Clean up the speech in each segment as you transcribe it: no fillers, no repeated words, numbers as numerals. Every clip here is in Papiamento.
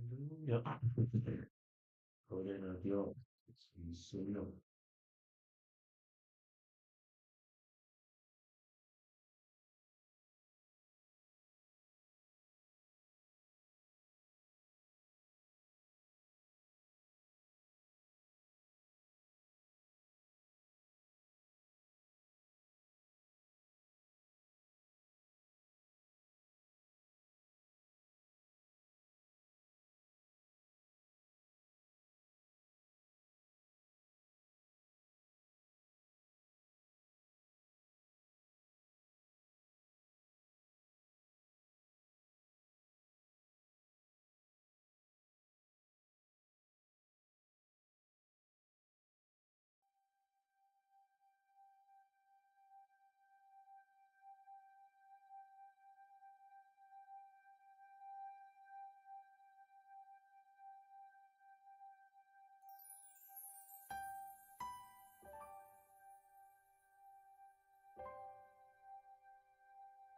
Aleluya. Gloria na Dios. Sí, Señor.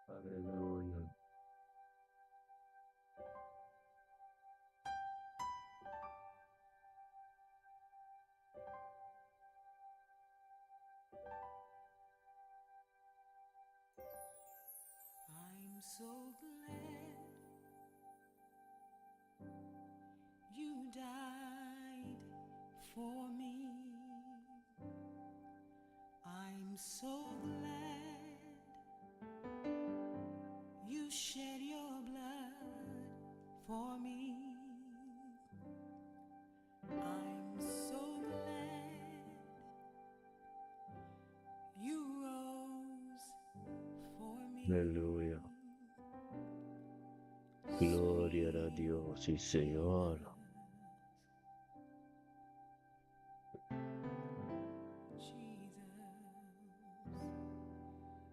Aleluya. I'm so glad you died for me. I'm so glad you shed your blood for me. I'm so glad you rose for me. Aleluya. Gloria a Dios, sí, Señor. Jesus,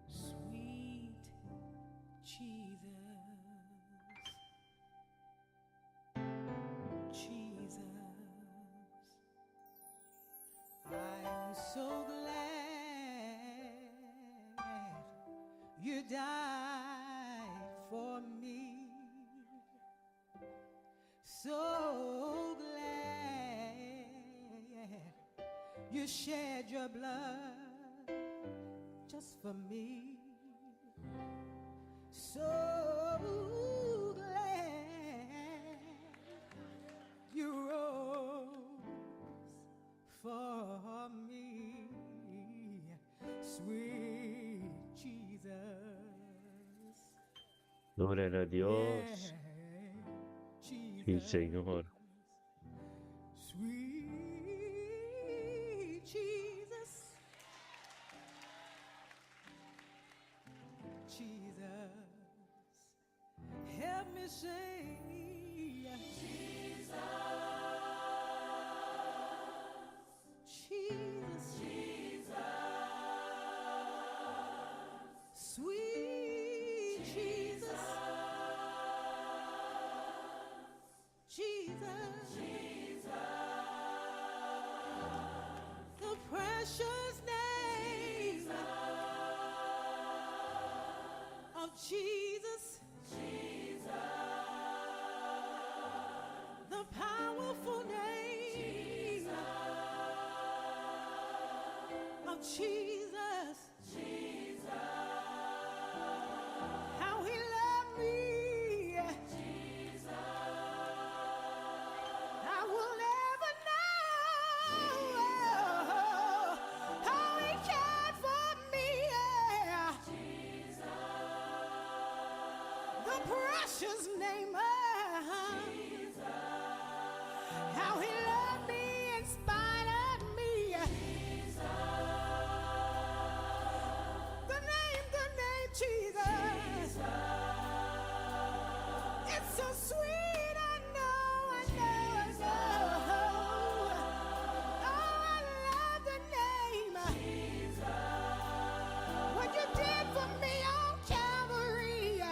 sweet Jesus, Jesus. I'm so glad you died for me. So glad you shed your blood just for me. So glad you rose for me, sweet Jesus. Gloria a Dios. Yeah, Sí, Jesus. Señor. Sweet Jesus. Jesus. Help me sing. Jesus. Jesus. Jesus. Sweet Jesus. Jesus. Jesus. The precious name of Jesus. Jesus. The powerful name of Jesus. Jesus. How he loved me. Jesus. I will never know how he cared for me. Yeah. The precious name of Jesus. How he loved me in spite of me. The name Jesus. It's so sweet. I know, I know, I know. Oh, I love the name. What you did for me on Calvary.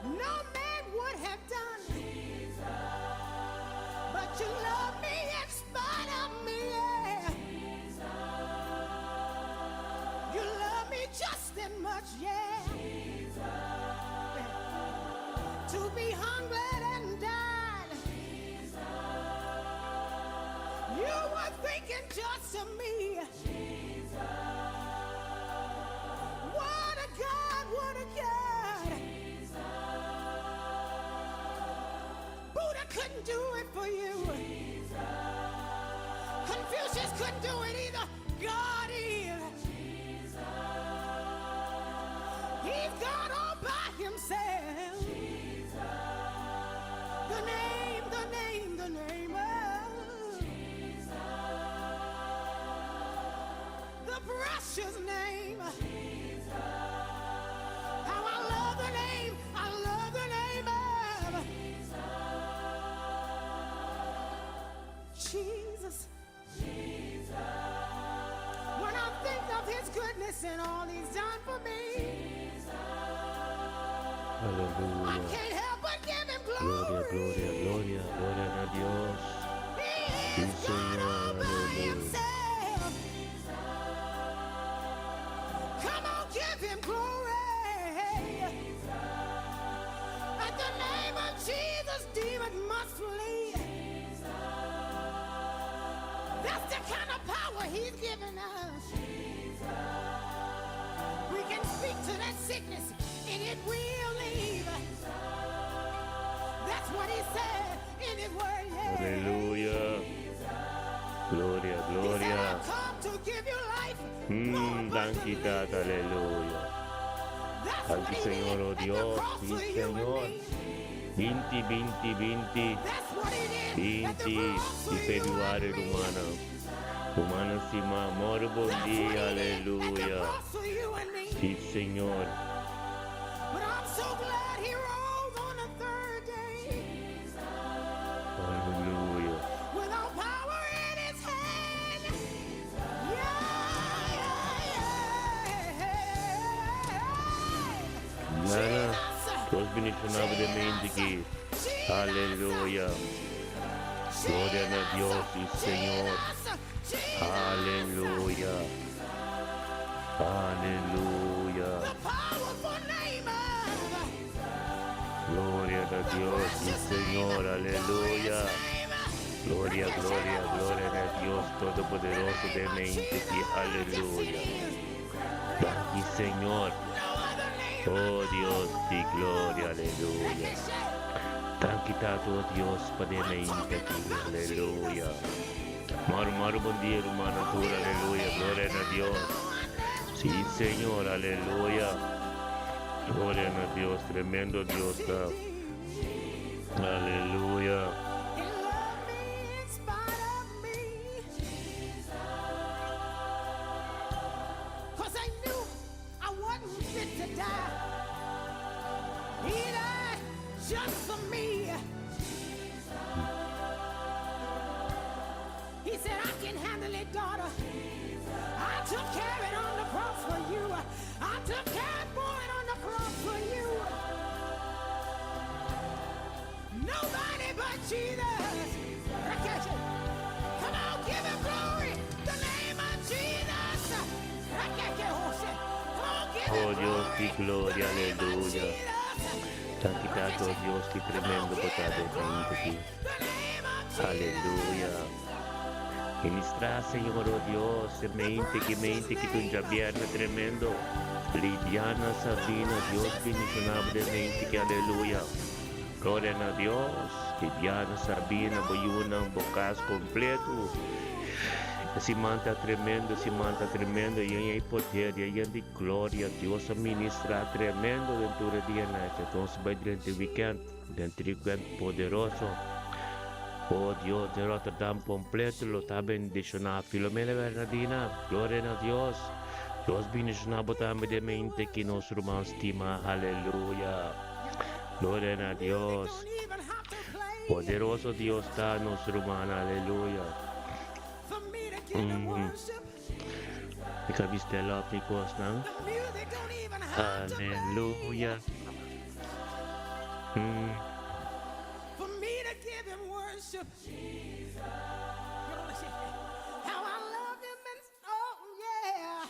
No man would have done. But you love me in spite of me. Yeah. You love me just that much, yeah. To be hung, bled, and died. You were thinking just of me. What a God, what a God. Buddha couldn't do it for you. Confucius couldn't do it either. God is. He's God all by himself. The name, the name, the name of the precious name. How I love the name, I love the name of Jesus. When I think of his goodness and all he's done for me, I Aleluya. can't help but give him Gloria, glory. gloria, gloria, gloria a Dios. He Sí, is God all Señor, by aleluya. himself. Come on, give him glory. At the name of Jesus, demon must flee. That's the kind of power he's given us. We can speak to that sickness and it will leave. That's what he said in his word. Yeah. Aleluya. Gloria, He said, gloria. I've come to give you life. more Danki abundantly. Tata, aleluya. That's Danki what he Señor, did oh at the Dios, cross sí for you and Señor. me. 20, 20, 20, That's what he did at the 20 cross di for you and februari, me. rumannan. Rumannan stimá, moro bon That's what dia, he did at the aleluya. cross for you and me. Sí, Señor. But I'm so glad he rose on the third day Aleluya. with all power in his hand. Yeah. Diana, Jesus. Dios bendishoná bo den mainta aki. Jesus. Aleluya. Gloria a Dios, sí, Señor. Jesus. Aleluya. Aleluya. The powerful name of Gloria a Dios, sí, Señor. Aleluya. Gloria, gloria, gloria a Dios Todopoderoso den mainta aki. Aleluya. Danki, Señor. Oh Dios, di gloria, aleluya. Danki Tata, oh Dios, pa den mainta aki. Aleluya. Moro, moro, bon dia, ruman tur, aleluya. Gloria a Dios. Sí, Señor, aleluya. Gloria a Dios, tremendo Dios ta. Aleluya. He loved me in spite of me. 'Cause I knew I wasn't fit to die. He died just for me. He said, "I can handle it, daughter. I took care of it on the cross for you. I took care for it on the cross for you." Nobody but Jesus. Come on, give him glory. The name of Jesus. Come on, give him Oh Dios, di glory. gloria, The name of aleluya. Jesus. Danki Tata, oh Dios, ki tremendo Come on, bo ta give him den mainta glory. aki. The name of Jesus. Aleluya. Ministra, Señor, oh Dios, mainta aki, mainta aki ta un djabièrnè tremendo. Lidiana Sabina, Dios bendishoná bo den mainta aki, aleluya. Gloria na Dios. Lidiana Sabina, bo yunan, bo kas kompleto. Siman ta tremendo, siman ta tremendo, i ei poder, i ei di gloria, Dios a ministrá tremendo den e dia nochi. Anto, bai durante weekend, durante weekend poderoso. Oh Dios, de Rotterdam kompleto, lo ta bendishoná. Filomena Bernardina, gloria na Dios. Dios bendishoná bo tambe den mainta aki nos ruman stimá, aleluya. Gloria na Dios. Don't even have to play Poderoso Dios ta nos ruman, aleluya. for me to give him worship. Ika bistela aplikos nang. The music don't even have to play Aleluya. For me to give him worship. How I love him and oh yeah.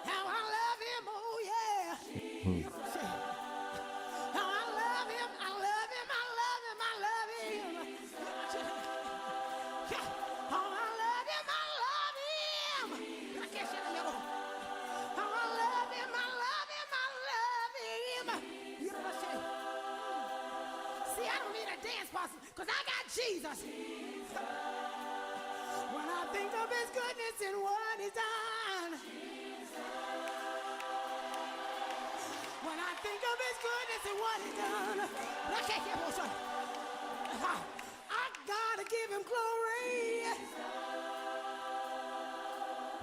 How I love him, oh yeah. is possible. Because I got Jesus. When I think of his goodness and what he's done. When I think of his goodness and what he's done. I gotta give him glory.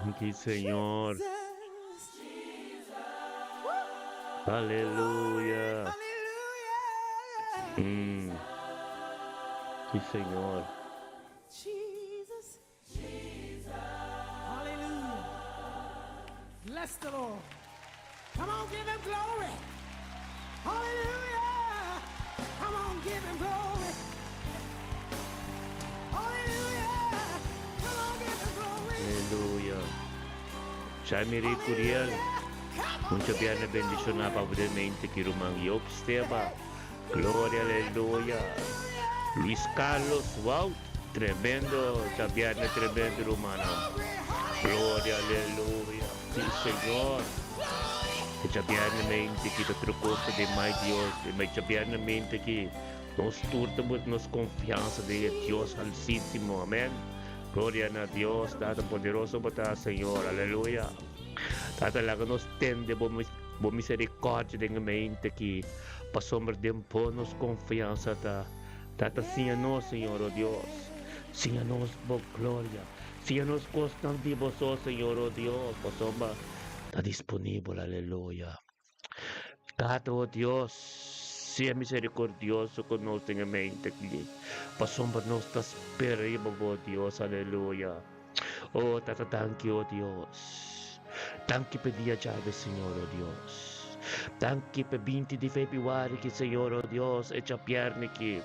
Danki Señor. Jesus. Aleluya. Hallelujah. Si Señor. Jesus. Hallelujah. Bless the Lord. Come on, give him glory. Hallelujah. Come on, give him glory. Hallelujah. Come on, give him glory. Aleluya. Jaime Curiel. Come on, Un give djabièrnè him bendishoná glory. pa mente ku ruman Job Steba. Gloria, aleluya. Luis Carlos Wout. Tremendo djabièrnè, tremendo ruman. Gloria, aleluya. Si, Señor. E djabièrnè mente ku ta otro di mas Dios. I mas djabièrnè mente ku nos tur ta nos konfiansa den Dios Altísimo. Amèn. Gloria na Dios, Tata poderoso bo ta, Señor. Aleluya. Tata, laga nos tende bo, bo miserikòrdia den mente ku pasobra den bo nos konfiansa ta. Tata, siña nos, Señor, oh Dios. Siña nos bo gloria. Siña nos kosnan di bo, Señor, oh Dios. Pasobra ta disponibel, aleluya. Tata, oh Dios, sea miserikordioso ku nos den mente aki. Pasobra nos ta spera, oh Dios, aleluya. Oh, Tata, danki, oh Dios. Danki pa dia djawe, Señor, oh Dios. Danki pa 20 di febrüari ku Señor, oh Dios, e djabièrnè ku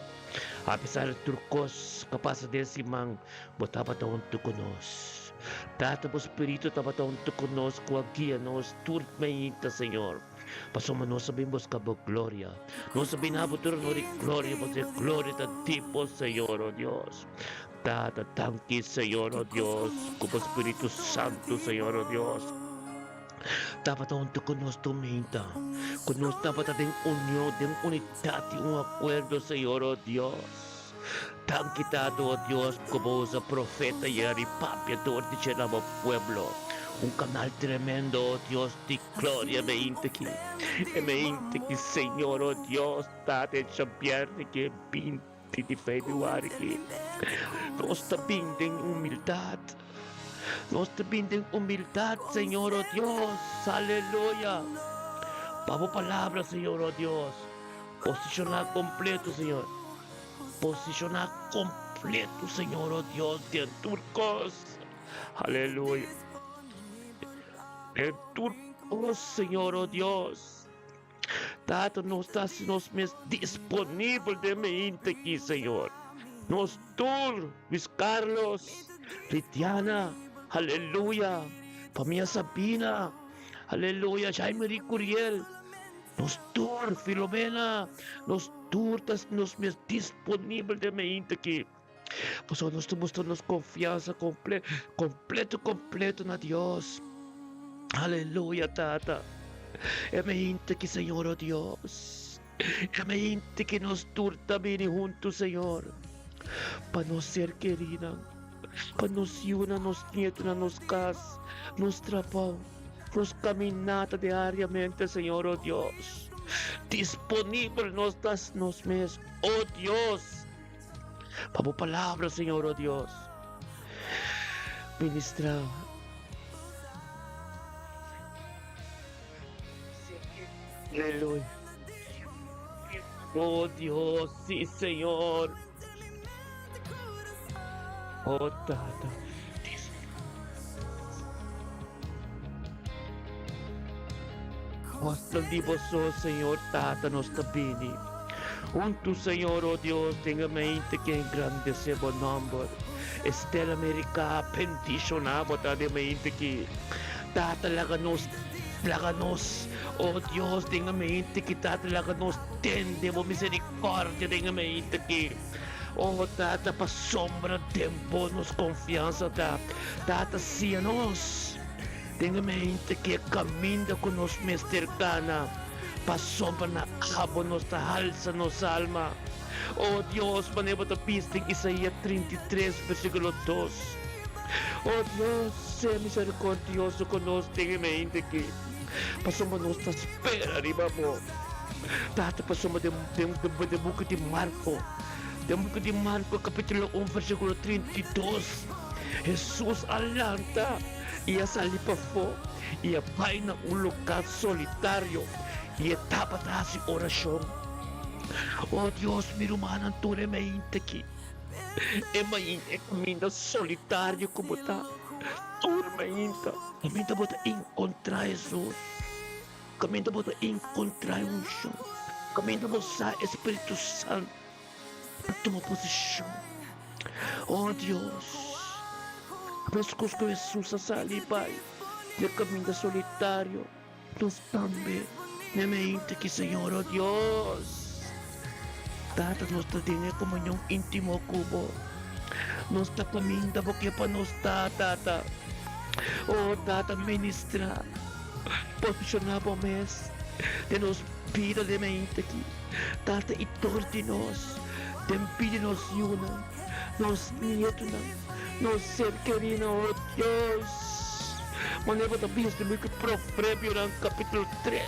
apesar di tur kos ku pasa den siman, bo tabata huntu ku nos. Tata, bo Spiritu tabata huntu ku nos, ku a guia nos tur mainta, Señor. Pasobra nos a bin buska bo gloria. Nos a bin na bo trono di gloria, pasobra gloria ta di bo, Señor, oh Dios. Tata, danki, Señor, oh Dios, ku bo Spiritu Santu, Señor, oh Dios. Tabata huntu ku nos tur mainta. Ku nos tabata den union, den unidat i un akuerdo, Señor, oh Dios. Danki, Tata, oh Dios, ku bo usa profeta Jerry papia dor di dje na bo pueblo. Un kanal tremendo, oh Dios, di gloria mainta aki. E mainta aki, Señor, oh Dios, Tata, e djabièrnè ku 20 di febrüari aki. Nos ta bin den humildat. Nos ta bin den humildat, Señor, oh Dios. Aleluya. Pa bo palabra, Señor, oh Dios. Posishoná kompleto, Señor. Posishoná kompleto, Señor, oh Dios, den tur kos. Aleluya. Den tur kos, Señor, oh Dios. Tata, nos ta hasi nos mes disponibel den mainta aki, Señor. Nos tur, Luis Carlos, Litiana, aleluya. Famia Sabina, aleluya. Jaime Ricuriel, nos tur, Filomena, nos tur ta hasi nos mes disponibel den mainta aki. Pasobra nos ta mustra nos konfiansa komple, kompleto, kompleto na Dios. Aleluya, Tata. E mainta aki, Señor, oh Dios. E mainta aki nos tur ta bini huntu, Señor, pa nos ser kerinan, pa nos yunan, nos nietonan, nos kas, nos trabou, nos kaminata diariamente, Señor, oh Dios. Disponibel nos ta nos mes, oh Dios. Pa bo palabra, Señor, oh Dios. Ministra. Aleluya. Oh Dios, sí, Señor. Oh Tata. Kosnan di bo so, Señor Tata, nos ta bini. Huntu, Señor, o Dios, den e mente ke engrandesé bo nòmber. Estela America, bendishoná bo ta den mente ki. Tata, laga nos, laga nos, o Dios, den e mente ki, Tata, laga nos tende bo miserikòrdia den e mente ki. O Tata, pasobra den bo nos konfiansa ta. Tata, siña nos. Den e mente ku e kaminda ku nos mester kana, pasobra na abo nos ta halsa nos alma. Oh Dios, manera bo ta bisa den Isaías 33 versíkulo 2. Oh Dios, sea miserikordioso ku nos den e mente aki, pasobra nos ta spera riba bo. Tata, pasobra den den den buki di Marko, den buki di Marko kapítulo 1 versíkulo 32, Hesus a lanta i a sali pafó i a bai na un lugá solitario i e tabata hasi orashon. Oh Dios, mi rumannan tur e mainta aki, e mainta e kaminda solitario ku bo ta, tur mainta. Kaminda bo ta enkontrá Hesus, kaminda bo ta enkontrá e unshon, kaminda bo sa e Spiritu Santu ta tuma posishon. Oh Dios, meskos ku Hesus a sali bai den kaminda solitario, Nos tambe ne mente ki Señor, oh Dios. Tata, nos ta den e komunion íntimo ku Bo. Nos ta kaminda Bo ke pa nos ta, Tata. Oh Tata, ministrá, posishoná Bo mes den nos bida den mente aki, Tata, i dor di nos, den bida di nos yunan, nos nietonan, Nos ser kerínan, oh Dios, manera bo ta bisa den buki Proverbionan capítulo 3,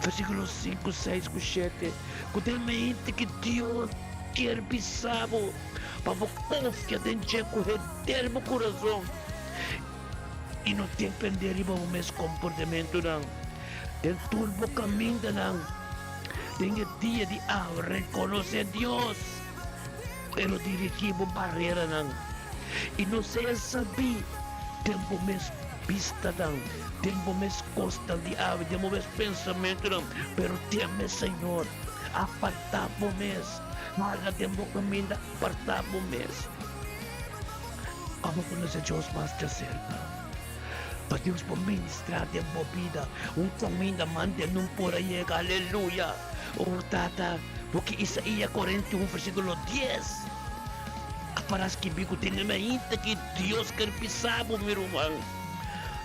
versículo 5, 6 ku 7, ku den mente ki Dios kier bisa bo pa bo konfia den dje ku henter bo kurason i no dependé riba bo mes komportamentunan. Den tur bo kamindanan den e dia di awe rekonosé Dios. Pero dirigí bo bareranan i no sea sabí den bo mes bistanan, den bo mes kosnan di awe, den bo mes pensamentunan, pero teme Señor. Apartá bo mes, hala den bo kaminda, apartá bo mes pa bo konosé Dios mas djaserka, pa Dios por ministrá den bo bida un kaminda mande nun por a yega. Aleluya! O Tata, bo ki Isaías 41 versíkulo 10 a para skibí ku tene mainta ki Dios ker bisa bo, mi ruman,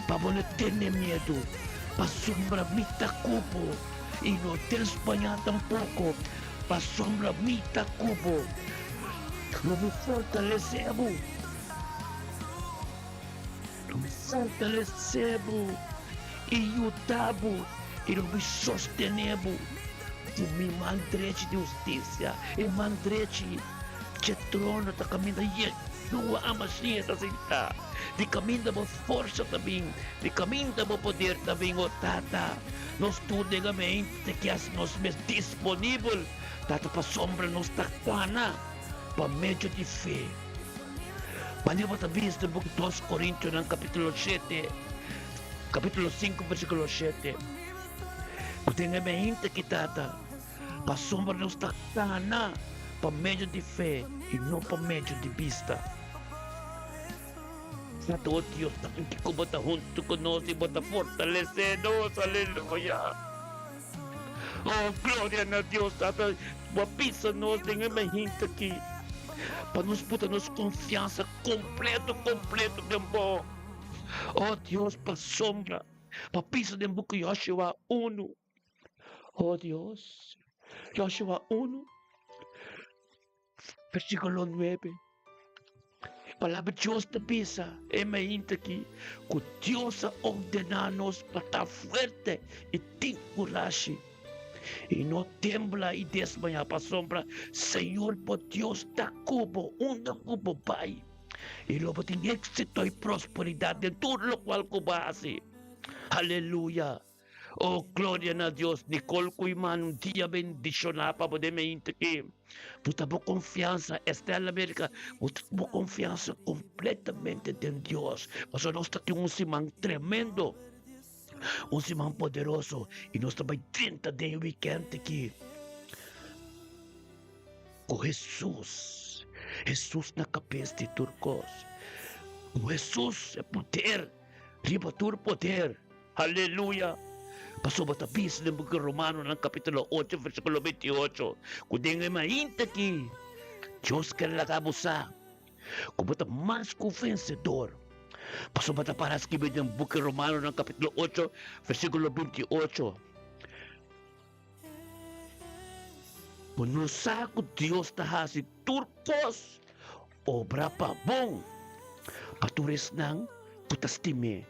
pa bo no tene miedu, pasobra mi ta ku bo, i no desmayá tampoko, pasobra mi ta ku bo. Lo mi fortalesé bo, lo mi fortalesé bo i yuda bo, i lo mi sostené bo ku mi man drechi di hustisia. E man drechi dje trono ta kaminda Yeshua HaMashiach ta sintá. Di kaminda bo forsa ta bin, di kaminda bo poder ta bin, o Tata. Nos tur den amente ke hasi nos mes disponibel, Tata, pasobra nos ta kana pa medio di fe. Manera bo ta bisa den buki 2 Korintionan kapítulo 7, kapítulo 5 versíkulo 7, ku den e mente ki Tata, pasobra nos ta kana pa medio di fe i no pa medio di bista. Tata, o Dios, danki ku bo ta huntu ku nos i bo ta fortalesé nos. Aleluya! Oh, gloria na Dios, Tata, bo a bisa nos den e mainta aki pa nos puta nos confiansa completo, completo den bo. Oh, Dios, pasobra bo a bisa den buki Joshua 1. Oh, Dios, Joshua 1. Versíkulo 9. Palabra Dios ta bisa e mainta aki ku Dios a ordená nos pa ta fuerte i tin kurashi i no tembla i desmayá pasobra Señor bo Dios ta ku bo unda ku bo bai i lo bo tin éksito i prosperidat den tur lokual ku bo hasi. Aleluya! Oh, gloria na Dios. Nicole Koeiman, un dia bendishoná pa bo den mente ki bo ta bo konfiansa, Estela America, bo ta bo konfiansa kompletamente den Dios. Pasobra nos ta tin un siman tremendo, un siman poderoso, i nos ta bai drenta den e wikènt aki ku Hesus, Hesus na kabes di tur kos, ku Hesus e poder riba tur poder. Aleluya! Pasobra ta bisa den buki Romanonan kapítulo 8 versíkulo 28 ku den e mainta aki Dios ker laga bo sa ku bo ta mas ku vensedor. Pasobra ta para skibí den buki Romanonan kapítulo 8 versíkulo 28. Bo no sa ku Dios ta hasi tur kos obra pa bon pa tur esnan ku ta stim'é,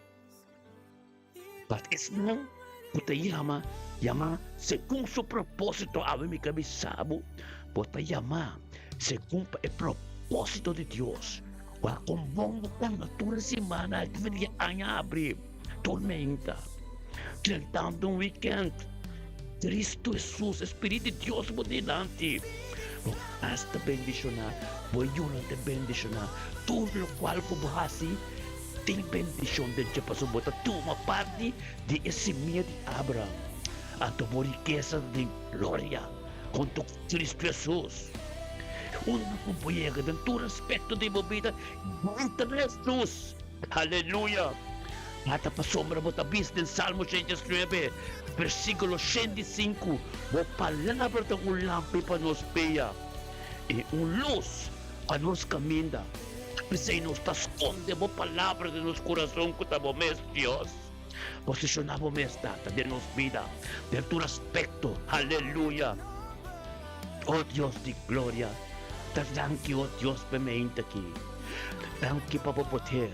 pa esnan ku ta yama yamá segun su propósito. Awe mi ka bisa bo, bo ta yamá segun pa e propósito di Dios. Wak kon bon bo kanda tur e simana aki for di e aña abri, tur meinta, drentando un weekend. Cristo Hesus, e Spirit di Dios bo dilanti. Bo kas ta bendishoná, bo yunan ta bendishoná, tur lokual ku bo hasi tin bendishon den dje, pasobra bo ta tuma parti di e simia di Abraham. Anto bo rikesa ta den gloria huntu ku Cristo Hesus. Unda ku bo yega den tur aspekto di bo bida, grita na Hesus! Aleluya! Ata pasobra bo ta bisa den Salmo 119, versíkulo 105, Bo palabra ta un lampi pa nos pia i un lus pa nos kaminda. P'esei nos ta skonde bo palabra den nos kurason ku ta bo mes, Dios. Posishoná bo mes, Tata, den nos bida, den tur aspekto. Aleluya! O Dios di gloria, ta danki, o Dios, p'e meinta aki. Danki pa bo poder,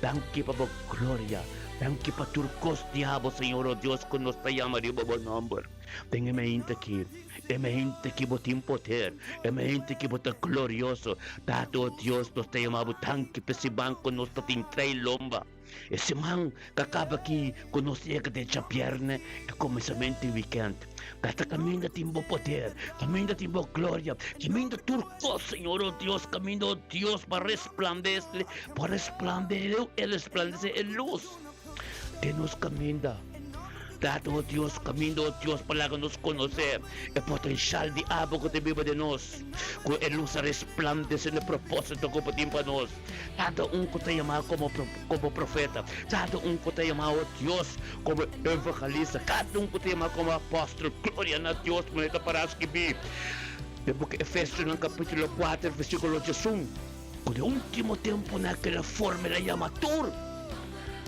danki pa bo gloria, danki pa tur kos di abo, Señor, o Dios, ku nos ta yama riba bo nòmber. Den e meinta aki, e meinta ki bo tin poder, e meinta ki bo ta glorioso, Tata, o Dios, nos ta yama bo danki p'e siman ku nos ta tin trei lomba. E siman ta kaba aki ku nos yega den djabièrnè e kuminsamentu di wikènt. Tata kaminda tin bo poder, kaminda tin bo gloria, kaminda tur kos, Señor, o Dios, kaminda, o Dios, pa resplandese, pa resplandese, e resplandese e lus den nos kaminda. Tata, o Dios, kaminda, o Dios, pa laga nos konosé e potenshal di abo ku ta biba den nos, ku e lus a resplandese na e propósito ku bo tin pa nos. Kada un ku ta yamá komo komo profeta, kada un ku ta yamá, o Dios, komo evangelista, kada un ku ta yamá komo apòstel, gloria na Dios, manera ta pará skibí den buki Efesionan kapítulo kuater versíkulo diesun, ku den último tempunan kila forma el a yama tur.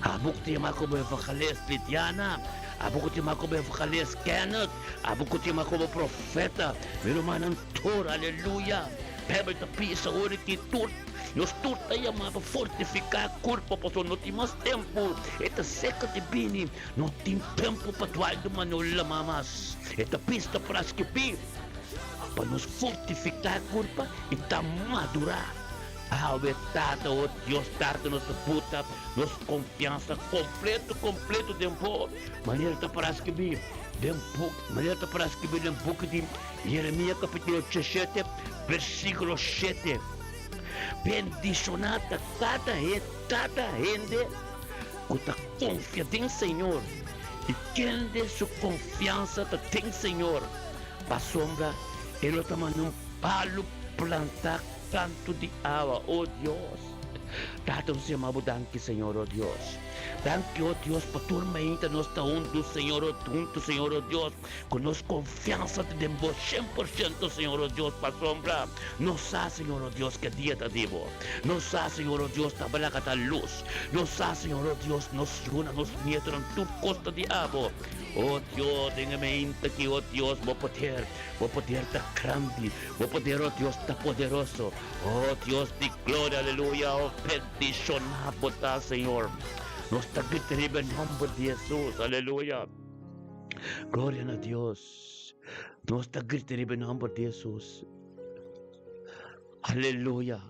Abo ku ta yamá komo evangelista Lidiana, abo ku ta yamá komo evangelista Kenneth, abo ku ta yamá komo profeta, mi rumannan tur, aleluya! Bijbel ta bisa ora ki tur nos tur ta yamá pa fortifiká kurpo pasobra no tin mas tempu. E ta seka di bini. No tin tempu pa dualdu manola mas. E ta bisa pa skibí pa nos fortifiká kurpa i ta madurá. Awe Tata, o Dios Tata, nos ta buta nos konfiansa kompleto kompleto den bo. Manera ta para skibí den buk, manera ta para skibí den buki di Jeremia kapítulo 17, versíkulo 7. Bendishoná ta kada he, kada hende ku ta konfia den Señor i kende su konfiansa ta den Señor, pasobra e lo ta manda un palu plantá Kantu di awa, o Dios. Tata nos yama bo danki Señor o Dios. Danki o Dios pa tur mainta nos ta huntu Señor o huntu Señor o Dios ku nos konfiansa ta den bo 100% Señor o Dios pasobra nos sa Señor o Dios ke dia ta di bo. Nos sa Señor o Dios ta balaga ta lus. Nos sa Señor o Dios nos yunan nos nietonan tur kos ta di abo. O Dios den e mainta aki o Dios bo poder bo poder ta grandi. Bo poder, oh Dios, ta poderoso. Oh Dios di gloria, aleluya. Oh bendiciona bo ta, Señor. Nos ta grita riba e nomber di Jesus, aleluya. Gloria na Dios. Nos ta grita riba e nomber di Jesus. Aleluya.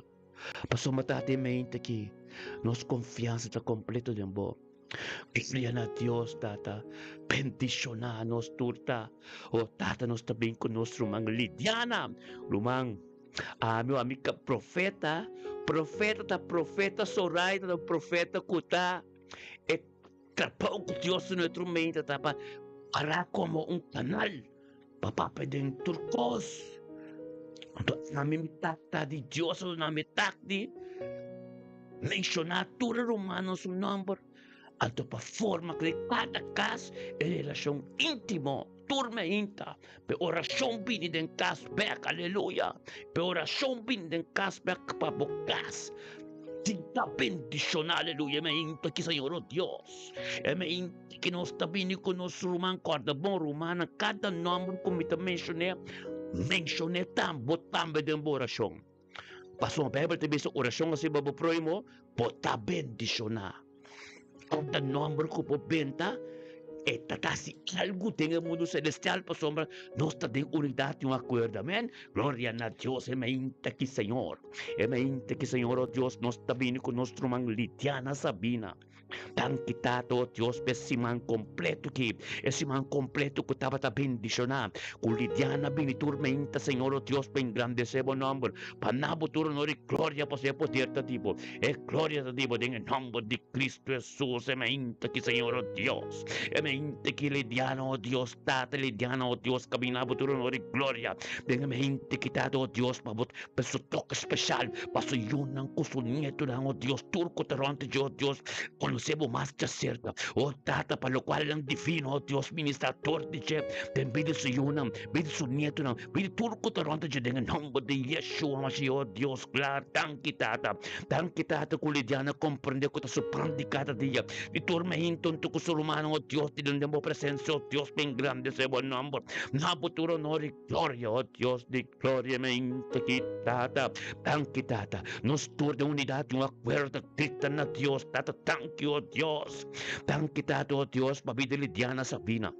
Pasobra ta den mente aki, nos confianza ta completo den bo. Gloria na Dios, Tata. Bendiciona nos tur ta. Oh, Tata, nos ta bin cu nos ruman Lidiana. Ruman, ami o ami ka profeta. Profeta ta profeta, Soraida ta profeta cu ta e trabao cu Dios duna e mente ta pa para como un canal pa papia den tur cos. Anto ami mi tata di Dios a duna mi tak di Menshoná tur e rumannan su nòmber, anto pa forma ku den kada kas e relashon íntimo tur meinta. P'e orashon bini den kas bèk, aleluya! P'e orashon bini den kas bèk pa bo kas tin ta bendishoná, aleluya! E meinta ki Señor o Dios, e meinta ki nos ta bini ku nos ruman, kòrda bon rumannan, kada nòmber ku mi ta menshoné. Menshon'é tambe bo tambe den bo orashon. Pasobra Beibel ta bisa orashon hasi pa bo próhimo, bo ta bendishoná. Kada nòmber ku bo benta, e ta hasi algu den e mundu selestial pasobra nos ta den unidat i un akuerdo. Amèn. Gloria na Dios. E mainta ki Señor, e mainta ki Señor, o Dios, nos ta bini ku nos ruman Lidiana Sabina. Danki Tata, o Dios, pa e siman kompleto ki, e siman kompleto ku tabata bendishoná, ku Lidiana bini tur mainta, Señor, o Dios, pa engrandesé bo nòmber, pa na bo tur honor i gloria, pasobra e poder ta di bo. E gloria ta di bo den e nòmber di Kristu Hesus. E mainta ki, Señor, o Dios. E mainta ki Lidiana, o Dios, Tata, Lidiana, o Dios, kaminda bo tur honor i gloria. Den e mainta ki, Tata, o Dios, pa bo pa su toke speshal, pa su yunan ku su nietunan, o Dios, tur ku ta rònt dje, o Dios, konosé bo mas djaserka. O Tata, pa lokualnan divino, o Dios, ministrá tur di dje den bida di su yunan, bida di su nietunan, bida di tur ku ta rònt dje, den e nòmber di Yeshua Mashiach, o Dios, klar. Danki, Tata. Danki, Tata, ku Lidiana komprendé ku ta su pan di kada dia. Di tur meintu huntu ku su rumannan, o Dios, di den bo presensia, o Dios, pa engrandesé bo nòmber. Na bo tur honor i gloria, o Dios di gloria, meintu ki, Tata. Danki, Tata. Nos tur den unidat i un akuerdo grita na Dios, Tata, danki, o Dios. Danki, Tata, o Dios, pa bida di Lidiana Sabina.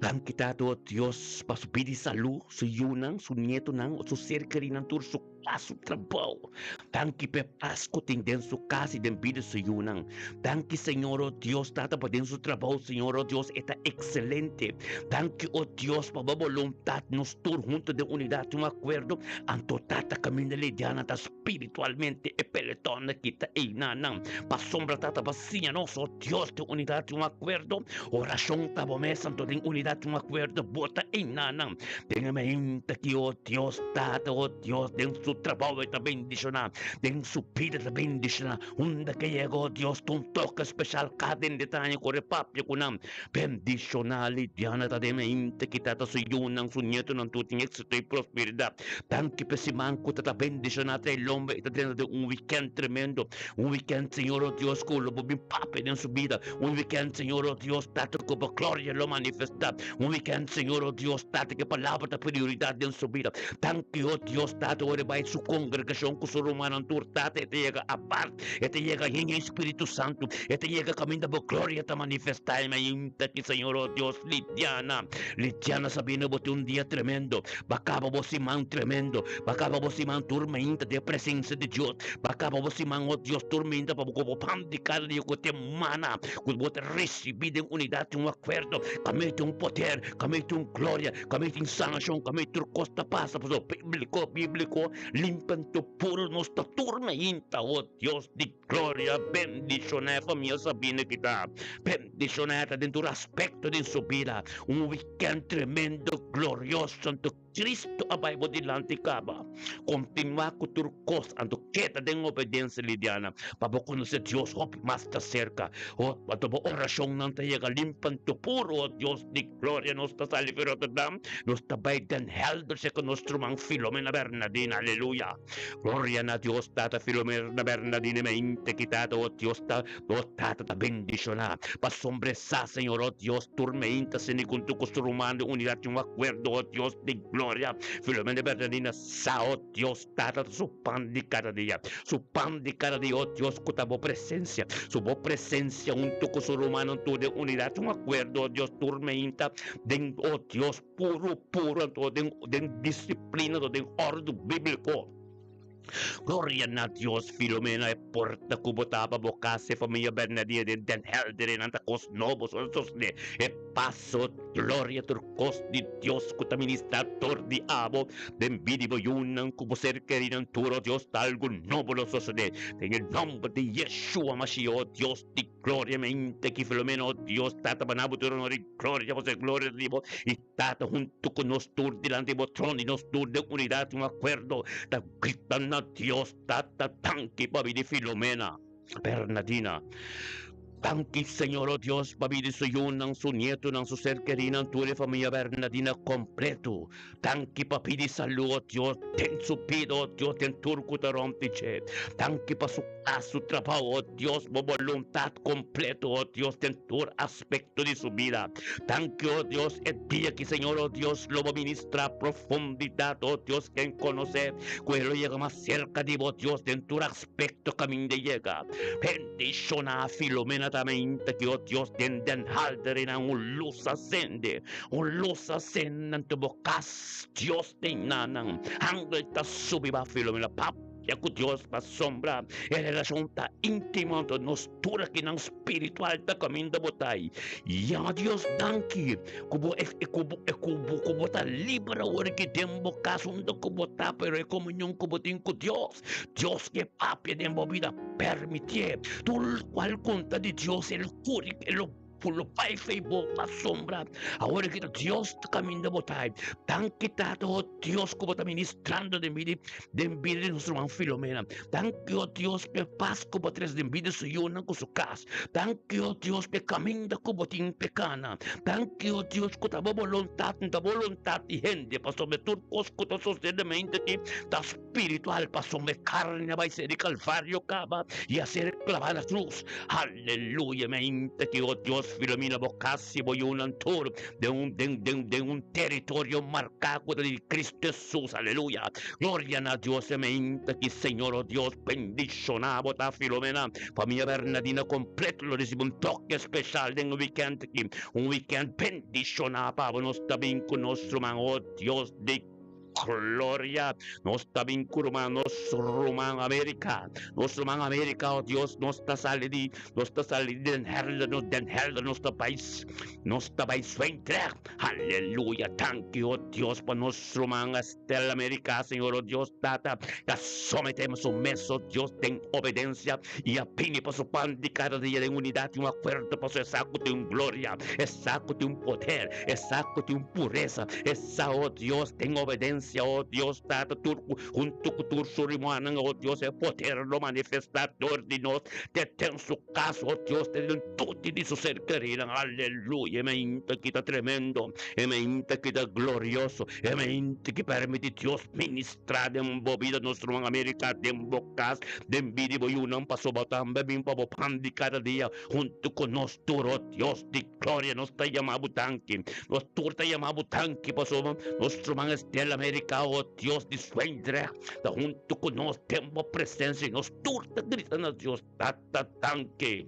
Danki Tata o Dios pa su bida i salú, su yunan, su nietonan, su ser kerinan tur, su kas, su trabou. Danki pa e pas ku tin den su kas i den bida su yunan. Danki Señor o Dios Tata pa den su trabou Señor o Dios e ta ekselente. Danki o Dios pa bo boluntat nos tur huntu den unidat i un akuerdo. Anto Tata kaminda lidiana ta spiritualmente e peleton aki ta einanan. Pasobra Tata bo a siña nos o Dios den unidat i un akuerdo. Orashon ta bo mes anto den unidat i un akuerdo bo ta einanan. Den e mente aki o Dios Tata o Dios den su trabou e ta bendishoná, den su bida ta bendishoná. Unda ke yega o Dios ta un toke speshal kada hende ta haña kore papia ku nan. Bendishoná Lidiana ta den mente ki Tata su yunan, su nietonan tur tin éksito i prosperidat. Danki pa e siman ku ta ta bendishoná ta e lomba i ta drenta den un wikènt tremendo. Un wikènt Señor o Dios ku lo bo bin papia den su bida. Un wikènt Señor o Dios Tata ku bo gloria lo manifestá. Un wikènt Señor o Dios Tata ku e palabra ta prioridat den su bida. Danki o Dios Tata ora e bai su kongregashon ku su rumannan tur Tata e ta yega apart, e ta yega yen e Spiritu Santu, e ta yega kaminda bo gloria ta manifestá e mainta aki Señor o Dios Lidiana, Lidiana Sabina bo tin un dia tremendo, bo a kaba bo siman tremendo, bo a kaba bo siman tur mainta den e presensia di Dios. Bo a kaba bo siman, o Dios, turminta pa bo ku bo pan di kada dia ku te mana, ku bo ta risibí den unidat i un akuerdo, kaminda tin un poder, kaminda tin un gloria, kaminda tin sanashon, kaminda tur kos ta pasa. Pasobra bíbliko, bíbliko, limpianto puru nos ta turminta, o Dios di gloria, bendishoná e famia Sabina ki ta bendishoná ta den tur aspekto den su bida. Un wikènt tremendo, glorioso, anto. Cristo a bai bo dilanti caba. Continua cu tur cos, anto keda den obedencia, Lidiana, pa bo conoce Dios hopi mas ta cerca. Oh, anto bo oracionnan ta yega limpi anto puro, oh Dios di gloria. Nos ta sali fi Rotterdam, nos ta bai Den Helder cerca nos ruman Filomena Bernadina, aleluya. Gloria na Dios Tata Filomena Bernadina mente ki Tata, oh Dios ta, oh Tata ta bendiciona. Pasobra e sa, Señor, oh Dios, tur meinta sini kuntu ku su ruman den unidad tin un akuerdo, oh Dios di gloria. Filomena Bernadina sa, oh Dios Tata, ta su pan di kada dia, su pan di kada dia, oh Dios, ku ta bo presencia, su bo presencia huntu ku su rumannan tur den unidad tin un akuerdo, oh Dios, tur meinta den, oh Dios, Puru, puru anto den den disiplina anto den òrdu bíbliko. Gloria na Dios, Filomena, e porta ku bo tapa bo kas e famia Bernardina den Den Helder e nan ta kos nobo so sosne e paso. Gloria tur kos di Dios ku ta ministra dor di abo den bida di bo yunan ku bo ser kerinan tur, o Dios, ta algu nobo lo sosode den e nòmber di Yeshua Mashiach, o Dios di gloria. Mente ki Filomena, o Dios, Tata, pa nan bo tur honor i Gloria bo ser gloria di bo i Tata huntu ku nos tur dilanti bo trono i nos tur den unidat i un akuerdo ta grita na Dios Tata danki pa bini Filomena Bernadina. Danki Señor o Dios pa bida di su yunan, su nietonan, su ser kerinan, tur e famia Bernadina kompleto. Danki pa pidi salú o Dios den su bida o Dios den tur ku ta rònt di dje. Danki pa su kas, su trabou o Dios, bo boluntat kompleto o Dios den tur aspekto di su bida. Danki o Dios e dia ki Señor o Dios lo bo ministrá profundidat o Dios ken konosé ku e lo yega mas serka di bo Dios den tur aspekto kaminda yega. Bendishoná Filomena ta meinta ki o Dios den den halderenan un lus a sende, un lus a sende anto bo kas Dios den nanan. Angel ta subi ba Filomena papia ku Dios pasobra e relashon ta íntimo anto nos tur akinan spiritual ta kaminda bo ta ei. Ya Dios danki ku bo ku bo ku bo ku bo ta liber awor aki den bo kas unda ku bo ta pero e komunion ku bo tin ku Dios. Dios ke papia den bo bida, permitié. Tur cual conta di Dios, el curi, el lo lo bai fei bo pasobra. Awor aki ta Dios ta caminda bo ta. Danki Tata, oh Dios, ku bo ta ministrando den bida, den bida di nos ruman Filomena. Danki, oh Dios, p'e pas ku bo tres den bida su yunan ku su kas. Danki, oh Dios, p'e caminda ku bo tin p'e kana. Danki, oh Dios, ku ta bo boluntat, no ta boluntat di hende, pasobra tur kos ku ta sosede mente aki ta spiritual pasobra e carne a bai ser di Calvario caba y a ser clava na cruz. Aleluya! Mi a inta ki, oh Dios, Filomena bo cas y bo yunan tur den un den den den un territorio marca cu ta di Cristo Jesus. Aleluya! Gloria na Dios! Mi a inta ki, Señor, oh Dios, bendiciona bo ta Filomena, famia Bernadina completo lo ricibi un toque special den e weekend aki, un weekend bendiciona pa bo. Nos ta bin cu nos ruman, oh Dios di. Gloria! Nos ta bin cu ruman, nos ruman America. Nos ruman America, oh Dios, nos ta sali di, nos ta sali di Den Helder, nos Den Helder, nos ta bai, nos ta bai Zwijndrecht. Aleluya! Danki, oh Dios, pa nos ruman Estela America, Señor, oh Dios, Tata, ta sometemos su mes, oh Dios, den obedencia y a bini pa su pan di cada dia den unidad y un acuerdo pasobra e sa cu tin un gloria, e sa cu tin un poder, e sa cu tin un pureza, e sa, oh Dios, den obedencia, oh Dios Tata, tur cu hunto cu tur su rumannan, oh Dios, e poder lo manifesta dor di nos te den su cas, oh Dios, te den tuti di su ser kerinan. Aleluya! E mainta ki ta tremendo, e mainta ki ta glorioso, e mainta ki permiti Dios ministra den bo bida, nos ruman America, den bo cas, den bida di bo yunan, pasobra bo tambe bin pa bo pan di cada dia hunto cu nos tur, oh Dios di Gloria, nos ta yama bo danki. Nos tur ta yama bo danki pasobra nos ruman Estela America, oh Dios di Zwijndrecht, ta hunto cu nos den bo presencia y nos tur ta grita na Dios, Tata, danki.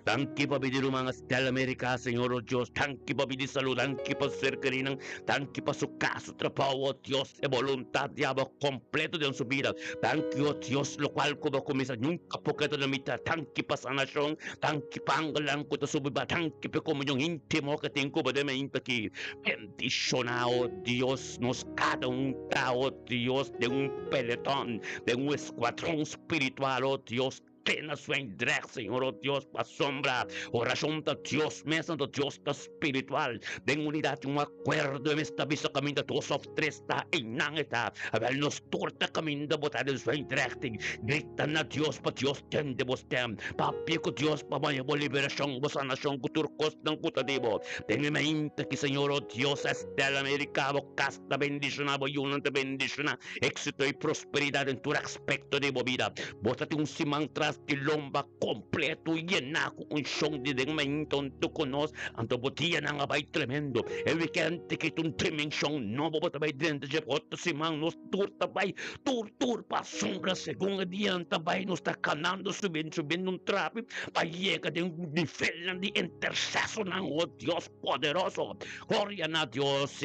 Danki pa bidi ruman Estela America, Señor, oh Dios, danki pa bidi salud, danki pa su ser kerinan, danki pa su cas, su trabao, oh Dios, e boluntad di abo completo den su bida. Danki, oh Dios, locual cu bo cuminsa nunca por keda na mitad. Danki pa sanacion. Danki pa angelnan ku ta subi ba. Danki pa e komunion íntimo ku tin ku bo den mente aki. Bendishoná, o Dios, nos kada un ta, o Dios, den un peleton, den un eskuadron spiritual, o Dios, te na Zwijndrecht, Señor, o Dios, pasobra orashon ta Dios mes, anto Dios ta spiritual. Den unidat i un akuerdo e mes ta bisa kaminda dos òf tres ta, einan e ta. Awèl nos tur ta kaminda bo ta den Zwijndrecht. Grita na Dios pa Dios tende bo stem. Papia ku Dios pa baña bo liberashon, bo sanashon ku tur kosnan ku ta di bo. Den e mainta ki Señor, o Dios, Estela America, bo kas ta bendishoná, bo yunan ta bendishoná, éksito i prosperidat den tur aspekto di bo bida. Bo ta tin un siman tras di lomba kompleto yená ku unshon di den mainta huntu ku nos, anto bo dianan a bai tremendo. E wikènt ki ta un dimenshon nobo bo ta bai drenta dje otro siman nos tur ta bai tur tur pasobra segun e dianan ta bai nos ta kanando subiendo subiendo un trapi pa yega den nivelnan di intersesonan, o Dios poderoso. Gloria na Dios.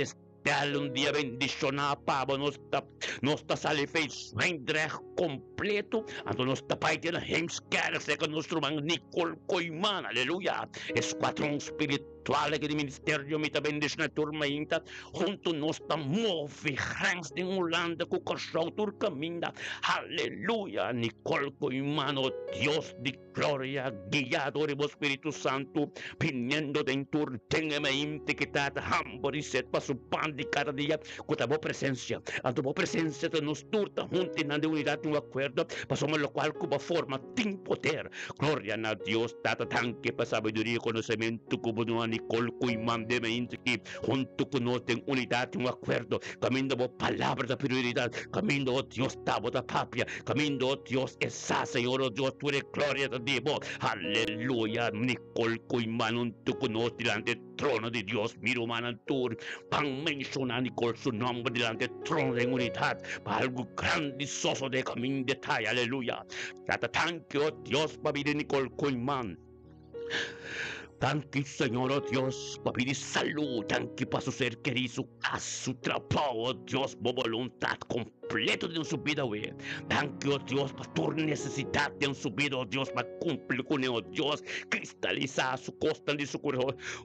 Estel un dia bendishoná pa bo. Nos ta nos ta sali fei Zwijndrecht kompleto, anto nos ta bai den Heemskerk serka nos ruman Nicole Koeiman. Aleluya! Eskuadron spiritual. spiritual aki di ministerio mi ta bendiciona tur mainta hunto nos ta move grens den Hulanda ku Kòrsou tur kaminda aleluya Nicole Koeiman o Dios di gloria guia dor di bo Spiritu Santu biniendo den tur den e mainta ki ta ta hamber i set pa su pan di kada dia ku ta bo presensia anto bo presensia ta nos tur ta hunti nan den unidat i un akuerdo pasobra lokual ku bo forma tin poder. Gloria na Dios Tata danki pa sabiduria i konosementu ku bo duna Nicole ku i manda e mainta aki huntu ku nos den unidat i un akuerdo kaminda bo palabra ta prioridat kaminda o Dios ta bo ta papia kaminda o Dios e sa Señor o Dios tur e gloria ta di bo aleluya Nicole ku i manda huntu ku nos dilanti e trono di Dios mi rumannan tur ban menshona Nicole su nomber dilanti e trono den unidat pa algu grandi sosode kaminda e ta aleluya. Tata tanki o Dios pa bida Nicole Koeiman. Tanki Señor o Dios pa bida salud, tanki pa su ser kerí, su kas, su trabou o Dios bo boluntat kompleto den su bida awe. Tanki o Dios pa tur nesesidat den su bida o Dios pa kumpli kuné o Dios, kristalisá su kosnan di su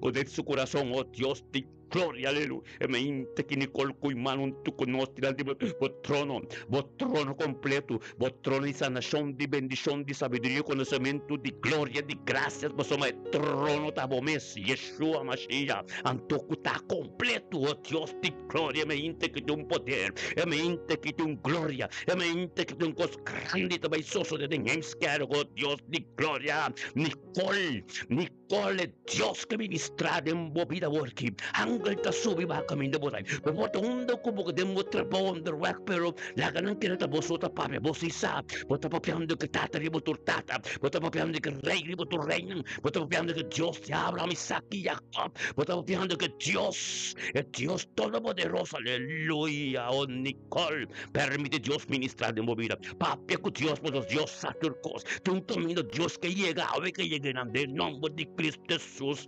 o den su kurason o Dios di Gloria, aleluya. E mainta ki Nicole ku iman huntu ku nos dilanti bo bo trono, bo trono kompleto, bo trono di sanashon, di bendishon, di sabiduria, konosementu, di gloria, di grasias, pasobra e trono ta bo mes, Yeshua Mashiach. Anto ku ta kompleto, o Dios di gloria, e mainta ki tin un poder, e mainta ki tin un gloria, e mainta ki tin un kos grandi ta bai sosode den Heemskerk, o Dios di gloria. Nicole, Nicole. Kole Dios ke ministrá den bo bida aworki. Angel ta subi baha kaminda bo ta. Bo por ta unda ku bo den bo trabou onderweg pero laga nan kere ta bo so ta papia. Bo si sa bo ta papiando ke Tata riba tur tata. Bo ta papiando ke Rei riba tur reinan. Bo ta papiando ke Dios di Abraham, Isaac i Jacob. Bo ta papiando ke Dios, e Dios todopoderoso. Aleluya! O Nicole, permiti Dios ministrá den bo bida. Papia ku Dios pasobra Dios sa tur kos. Tin un kaminda Dios ke yega, awe ke yega einan den nomber di Cristo Jesus.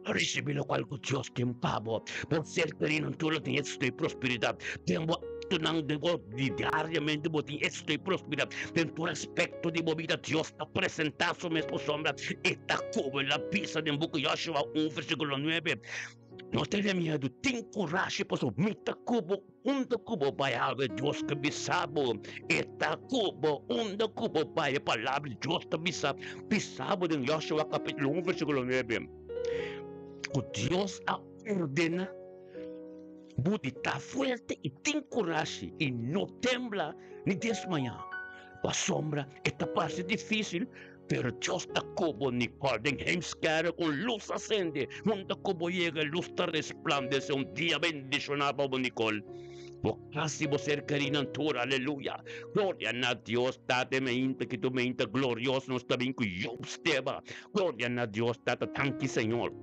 Risibi lokual ku Dios tin pa bo. Bo ser kerinan tur lo tin éksito i prosperidat. Den bo aktonan den bo diariamente bo tin éksito i prosperidat. Den tur aspekto di bo bida Dios ta presentá su mes pasobra e ta kobo. El a bisa den buki Joshua un versíkulo nuebe, No tene miedu, tin kurashi pasobra mi ta ku bo. Unda ku bo bai awe Dios ke bisa bo, e ta ku bo unda ku bo bai. E palabra di Dios ta bisa, bisa bo den Joshua kapitulo un versíkulo nuebe, ku Dios a ordena bo di ta fuerte i tin kurashi i no tembla ni desmayá, pasobra e ta parse difísil. Pero Dios ta ku bo, Nicole, den Heemskerk un lus a sende. Unda ku bo yega e lus ta resplandese. Un dia bendishoná pa bo, Nicole. Bo kas i bo ser kerínan tur. Aleluya! Gloria na Dios, Tata, e meinta ki tu meinta glorioso nos ta bin ku Job Steba. Gloria na Dios, Tata. Danki, Señor.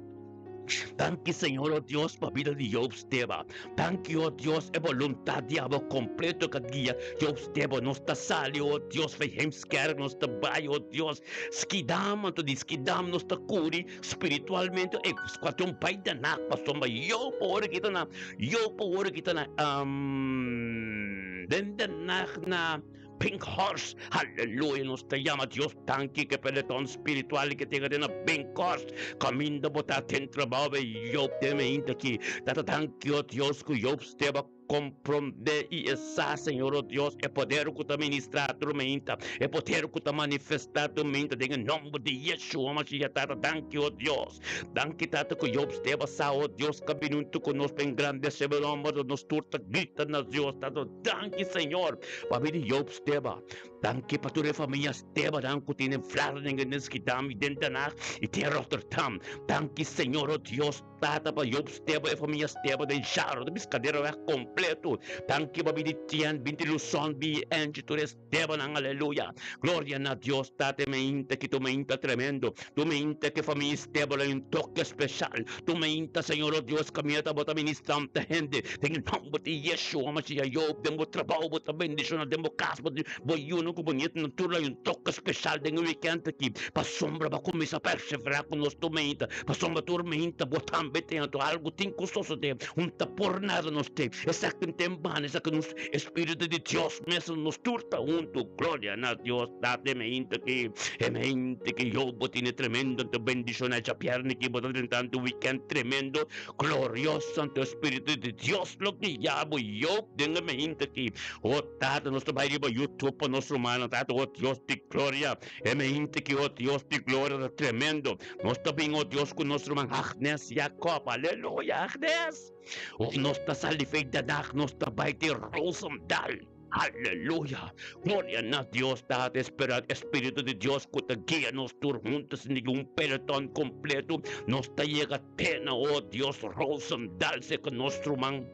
Danki Señor, oh Dios, pa bida di Job Steba. Danki, oh Dios, e voluntad di abo completo ka guia Job Steba. Nos ta sali, oh Dios, fe Heemskerk, nos ta bai, oh Dios, Schiedam, anto di Schiedam nos ta curi spiritualmente. E squadron bai danak, pasobra Job ora ki ta na, Job ora ki ta na, um, den Den Haag na. Pink Horse, aleluya, nos ta yama Dios danki ke peloton spiritual ke tin den Pink Horse, kaminda bo ta den trabou be Job den mainta aki, tata danki o Dios ku Job steba komprondé i e sa Señor o Dios e poder ku ta ministrá tur mainta, e poder ku ta manifestá tur mainta den e nomber di Yeshua Mashiach tata danki o Dios, danki tata ku Job steba sa o Dios ka bini huntu ku nos pa engrandesé bo nomber, nos tur ta grita na Dios tata danki Señor. Pabia di Job Steba. Danki pa tur e famia Stebanan ku tin den Vlaardingen, den Schiedam i den Den Haag i den Rotterdam. Danki Señor o Dios Tata pa Job Steba e famia Steba den Jaro den Piscaderoweg kompleto. Danki pabia di Tien, Binti Luson, Bi Angie tur e Stebanan aleluya. Gloria na Dios Tata e meinta ki tu meinta tremendo. Tu meinta ki e famia Steba lo un toke speshal. Tu meinta Señor o Dios kaminda ta bo ta ministrante hende den e nomber di Yeshua Mashiach. Job den bo trabou bo ta bendiciona den bo cas bo bo yunan. yunan ku bo nietunan tur lo hay un toke speshal den e wikènt aki. Pasobra bo a kuminsá perseverá ku nos tur meinta. Pasobra tur meinta bo tambe tin anto algu tin ku sosodé. Un ta por nada nos tin. Esaki no ta en bano, esaki nos Espíritu di Dios mes nos tur ta huntu. Gloria na Dios Tata e meinta aki, e meinta ki yo bo tene tremendo anto bendishoná djabièrnè ki bo ta drentando un wikènt tremendo glorioso anto Espíritu di Dios lo guia bo yo den e meinta aki. O Tata nos ta bai riba YouTube pa nos rumannan Tata o Dios di gloria e meinta ki o Dios di gloria ta tremendo nos ta bin o Dios ku nos ruman Agnes Jacob aleluya Agnes. Of nos ta sali fei dadag nos ta bai te Rosendal. Aleluya! Gloria na Dios Tata, espera Espiritu di Dios ku ta guia nos tur huntu sin ningun peloton kompleto. Nos ta yega te na o Dios Rosendal serka nos ruman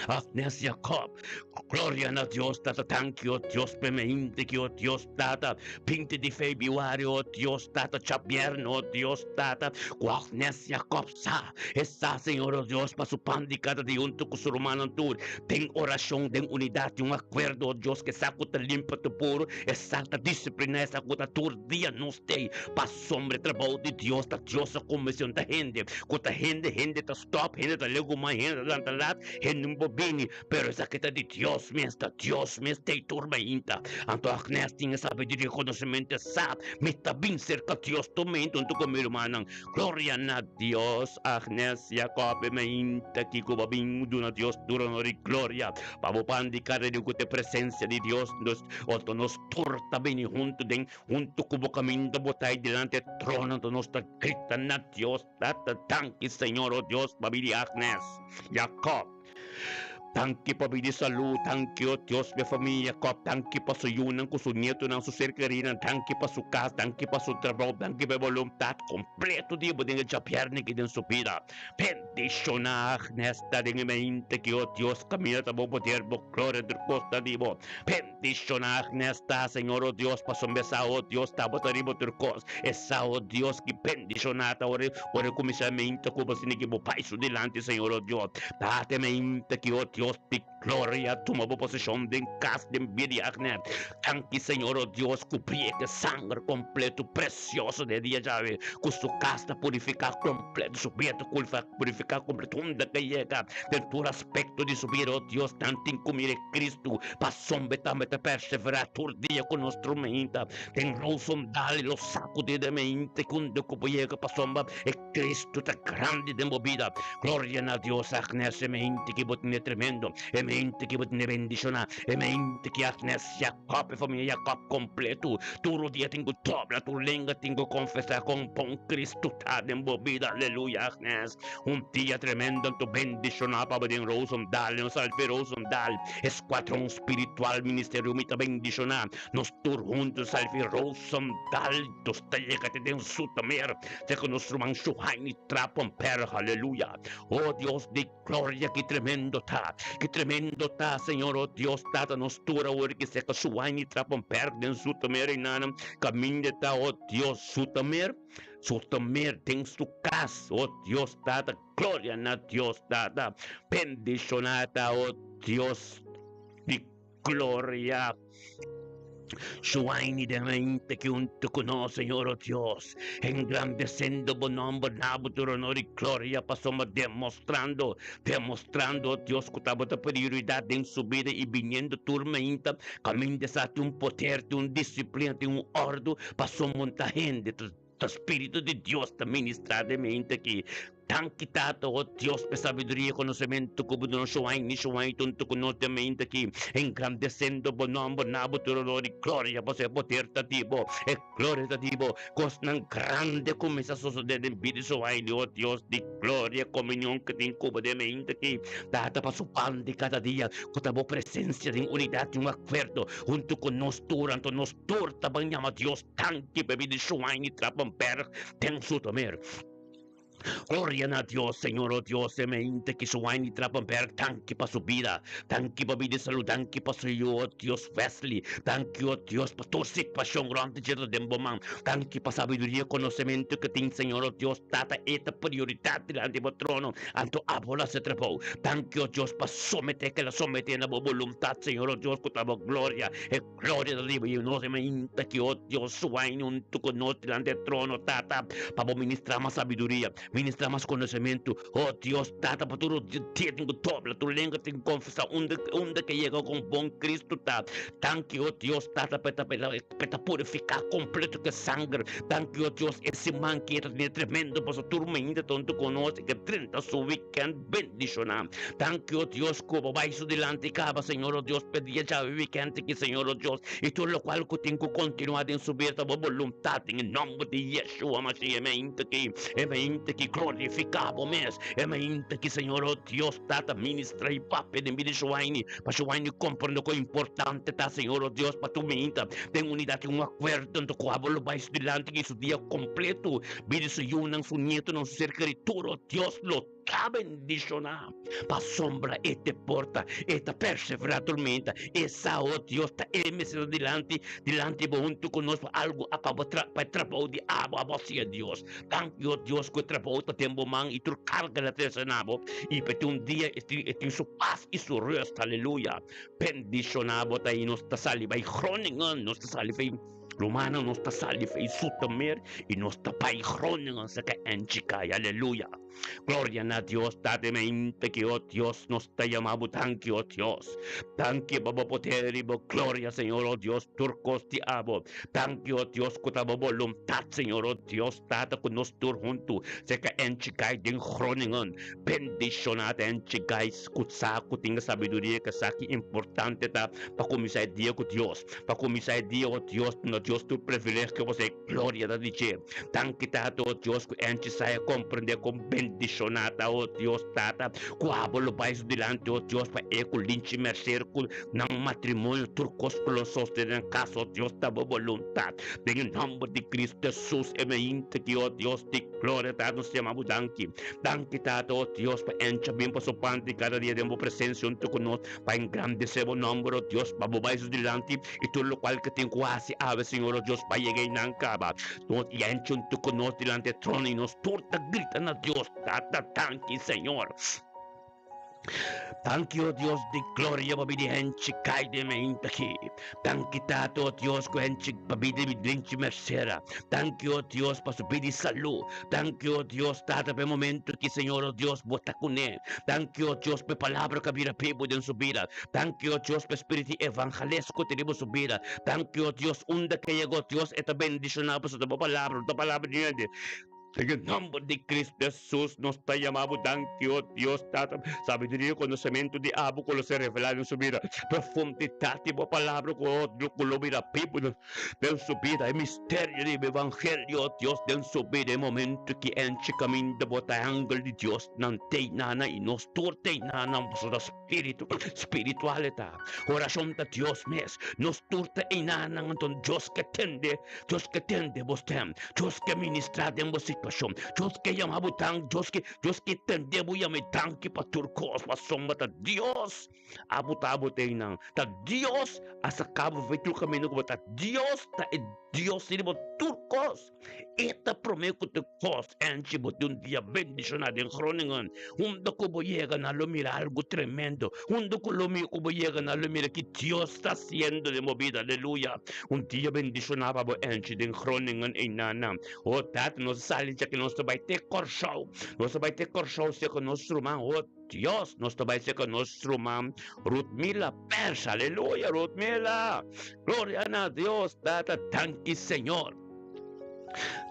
Agnes Jacob. Gloria na Dios Tata, danki o Dios p'e mente ki o Dios Tata binti di febiuario o Dios Tata djabièrnè o Dios Tata ku Agnes Jacob sa. E sa, Señor o Dios, pa su pan di kada di huntu ku su rumannan tur, den orashon, den unidat i un akuerdo, o Dios, ku e sa ku ta limpa ta puru, e sa ta disipliná, e sa ku ta tur dia nos t'ei. Pasobra e trabou di Dios ta Dios a komishon ta hende, ku ta hende, hende ta stòp, hende ta legumai, hende ta lanta lat, hende no por bini, pero esaki ta di Dios mes, ta Dios mes t'ei tur mainta. Anto Agnes tin e sabiduria i konosementu, e sa, mi ta bin serka Dios tur mainta huntu ku mi rumannan. Gloria na Dios, Agnes Jacob e mainta ki ku bo bin duna Dios tur honor i gloria pa bo pan di kada dia ku ta e presencia di Dios nos oto nos tur ta bini huntu den huntu ku bo kaminda bo ta dilanti e trono anto nos ta grita na Dios Tata danki Señor o Dios pa bini Agnes Jacob. Danki pa bini salú, danki o Dios pa e famia Jacob, danki pa su yunan ku su nietonan, su ser kerinan, danki pa su kas, danki pa su trabou, danki pa e boluntat kompleto di bo den e djabièrnè ki den su bida. Bendishoná Agnes ta den e mente ki o Dios kaminda ta bo poder, bo gloria tur kos ta di bo. Bendishoná Agnes ta Señor o Dios pasobra e sa o Dios tabata riba tur kos, e sa o Dios ki bendishoná ta ora ora e kuminsá meinta ku bo asina ki bo bai su dilanti Señor o Dios. Tata meinta ki o Dios di gloria tuma bo posishon den kas den bida di Agnes. Danki Señor o Dios kubri e ku e sanger kompleto presioso den e dia djawe ku su kas ta purifiká kompleto su bida ta purifiká kompleto unda ke yega den tur aspekto di su bida o Dios nan tin ku mira e Cristo Pasobra e tambe ta perseverá tur dia ku nos truminta den Rosendal i lo sakudí den mente kunda ku bo yega pasobra e Cristo ta grandi den bo bida. Gloria na Dios Agnes e mente ki bo tene tremendo e mente ki bo tene bendishoná e mente ki Agnes Jacob e famia Jacob kompleto tur dia tin ku dobla tur lenga tin ku konfesá kon bon Cristo ta den bo bida aleluya Agnes. Un dia tremendo anto bendishoná pa bo den Rosendal nos Alfe Rosendal Escuadron Spiritual Ministerio mi ta bendishoná nos tur hunto Salvi Rosendal nos ta yega te den Zoetermeer te ku nos ruman Shuhaini Trapenberg aleluya oh Dios di gloria ki tremendo ta ki tremendo ta Señor oh Dios Tata nos tur awor ki seka Shuhaini Trapenberg den Zoetermeer einan kaminda ta oh Dios Zoetermeer. Su ta mer den su cas, oh Dios Tata, gloria na Dios Tata, bendiciona ta, oh Dios di gloria. Shuaini den mente ki hunto cu nos, Señor, oh Dios, engrandecendo bo nomber, na bo tur honor y gloria, pasobra demostrando, demostrando, oh Dios, cu tabata prioridad den su bida y biniendo tur meinta, caminda sa tin un poder, tin un disciplina, tin un ordo, Paso monta hende ta ta spiritu di Dios ta ministra den mente aki. Danki Tata, o Dios, p'e sabiduria i konosementu ku bo duna Shuain i Shuain huntu ku nos den mente aki, engrandesendo bo nòmber na bo tur honor i gloria, pasobra e poder ta di bo, e gloria ta di bo. Kosnan grandi a kuminsá sosodé den bida di Shuain, o Dios di gloria, komunion ku tin ku bo den mente aki, Tata, pa su pan di kada dia, ku ta bo presensia den unidat i un akuerdo huntu ku nos tur, anto nos Tur ta ban yama Dios danki pa e bida di Shuaini Trapenberg den Zoetermeer. Gloria na Dios, Señor, oh Dios, e mente ki su wine Trappenberg, danki pa su bida, danki pa bida y salud, danki pa su yu, oh Dios, Wesley, danki, oh Dios, pa tur situacion rond dje ta den bo man, danki pa sabiduria y conocemento ki tin, Señor, oh Dios, Tata, e ta prioridad dilanti bo trono, anto abo lo haci trabou, danki, oh Dios, pa somete kila somete na bo boluntad, Señor, oh Dios, cu ta bo gloria, e Gloria ta riba i nos e mainta ki, o Dios, suaña huntu ku nos dilanti e trono, Tata, pa bo ministrá mas sabiduria, ministrá mas konosementu, o Dios, Tata, pa tur dia tin ku dobla, tur lenga tin ku konfesá unda unda ke yega kon bon Kristu ta. Danki, o Dios, Tata, pa e ta pa e ta purifiká kompleto ku e sanger. Danki, o Dios, e siman ki e ta tene tremendo pasobra tur mainta ta huntu ku nos i ke drenta su wikènt bendishoná. Danki, o Dios, ku bo bai su dilanti kaba, Señor, o Dios, p'e dia djawe wikènt aki, Señor, o Dios, i tur lokual ku tin ku kontinuá den su bida ta bo boluntat, den e nòmber di Yeshua Mashiach, e mainta aki, e mainta aki, glorifiká bo mes, e mainta aki, Señor, o Dios, Tata, ministra i papia den bida di Shuaini, pa Shuaini komprendé kon importante ta, Señor, o Dios, pa tur mainta den unidat i un akuerdo, anto ku abo lo bai su dilanti ki su dia kompleto, bida di su yunan, su nietonan, su ser kerí, tur, o Dios, lo. Ta bendishoná pasobra e te porta, e ta perseverá tormenta, e sa, o Dios, ta e mester ta dilanti, dilanti bo huntu ku nos pa algu a pa bo tra, pa e trabou di abo, abo a siña Dios. Danki, o Dios, ku e trabou ta den bo man i tur karga ta trese na bo, i pa e tin un dia e tin, e tin su pas i su rust. Aleluya. Bendishoná bo ta i nos ta sali bai Groningen, nos ta sali fei Rumannan, nos ta sali fei Zoetermeer i nos ta bai Groningen saka Enchikai. Aleluya. Gloria na Dios, Tata mente ki, oh Dios, nos ta yama bo danki, oh Dios. Danki pa bo poder i bo gloria, Señor, oh Dios, tur kos di abo. Danki, oh Dios, ku ta bo boluntat, Señor, oh Dios, Tata, ku nos tur huntu seka Enchikai den Groningen. Bendishoná ta Enchikai ku sa ku tin e sabiduria ke sa ki importante ta pa kuminsá e dia ku Dios. Pa kuminsá e dia, oh Dios, duna Dios tur privilegio pasobra e gloria ta di dje. Danki Tata, oh Dios, ku Angie sa e komprendé kon bendishoná ta, oh Dios, Tata, ku abo lo bai su dilanti, oh Dios, pa e ku Linchi Mercer ku nan matrimonio tur kos ku lo sostené nan kas, oh Dios, ta bo boluntat. Den e nòmber di Cristo Jesus e mainta aki, oh Dios di gloria, Tata, nos yama bo danki. Danki Tata, oh Dios, pa Angie a bin pa su parti kada dia den bo presensia huntu ku nos. Pa engrandesé bo nòmber, o Dios, pa bo bai su dilanti i tur lokual ke tin ku hasi awe, Señor, o Dios, pa yega einan kaba. Nos yenchi huntu ku nos dilanti e trono i nos tur ta grita na Dios, Tata, danki, Señor. Danki, o Dios di gloria, pa bini henchi kai den meinta aki. Danki, Tata, o Dios, ku henchi pa bini mi drinchi mersera. Danki, o Dios, pa su bini salú. Danki, o Dios, Tata, pa e momento aki, Señor, o Dios, bo ta kuné. Danki, o Dios, pa e palabra ku a bira bibu den su bida. Danki, o Dios, pa e spiritu evangelesco ku tin riba su bida. Danki, o Dios, unda ku e yega, o Dios, e ta bendishoná pasobra ta bo palabra, no ta palabra di hende. Den e nòmber di Cristo Hesus nos ta yama bo danki, o Dios, Tata. Sabiduria i konosementu di abo ku lo ser revelá den su bida. Profundidat di bo palabra ku otro ku lo bira bibu den su bida. E misterio di bo evangelio, o Dios, den su bida. E momento ki enchi kaminda bo ta e angel di Dios nan tei nana i nos tur tei nana pasobra spiritu spiritual e ta. Orashon ta Dios mes. Nos tur ta ei nanan anto Dios ke tende, Dios ke tende bo stem, Dios ke ministra den bo situashon, Dios ke yama bo dank, Dios ke Dios ke tende bo yama i danki pa tur kos pasobra ta Dios a buta bo te einan. Ta Dios a saka bo for tur kaminda ku bo ta. Dios ta e Dios riba tur kos. E ta promé ku tur kos. Enchi bo tin un dia bendishoná den Groningen. Unda ku bo yega nan lo mira algu tremendo. Unda ku lo ku bo yega nan lo mira ki Dios ta hasiendo den bo bida. Aleluya! Un dia bendishoná pa bo enchi den Groningen einan. O Tata, nos a sali dja ki nos ta bai te Kòrsou. Nos ta bai te Kòrsou serka nos ruman. O Dios, nos ta bai serka nos ruman Rutmila Pers. Aleluya, Rutmila! Gloria na Dios, Tata. Danki, Señor.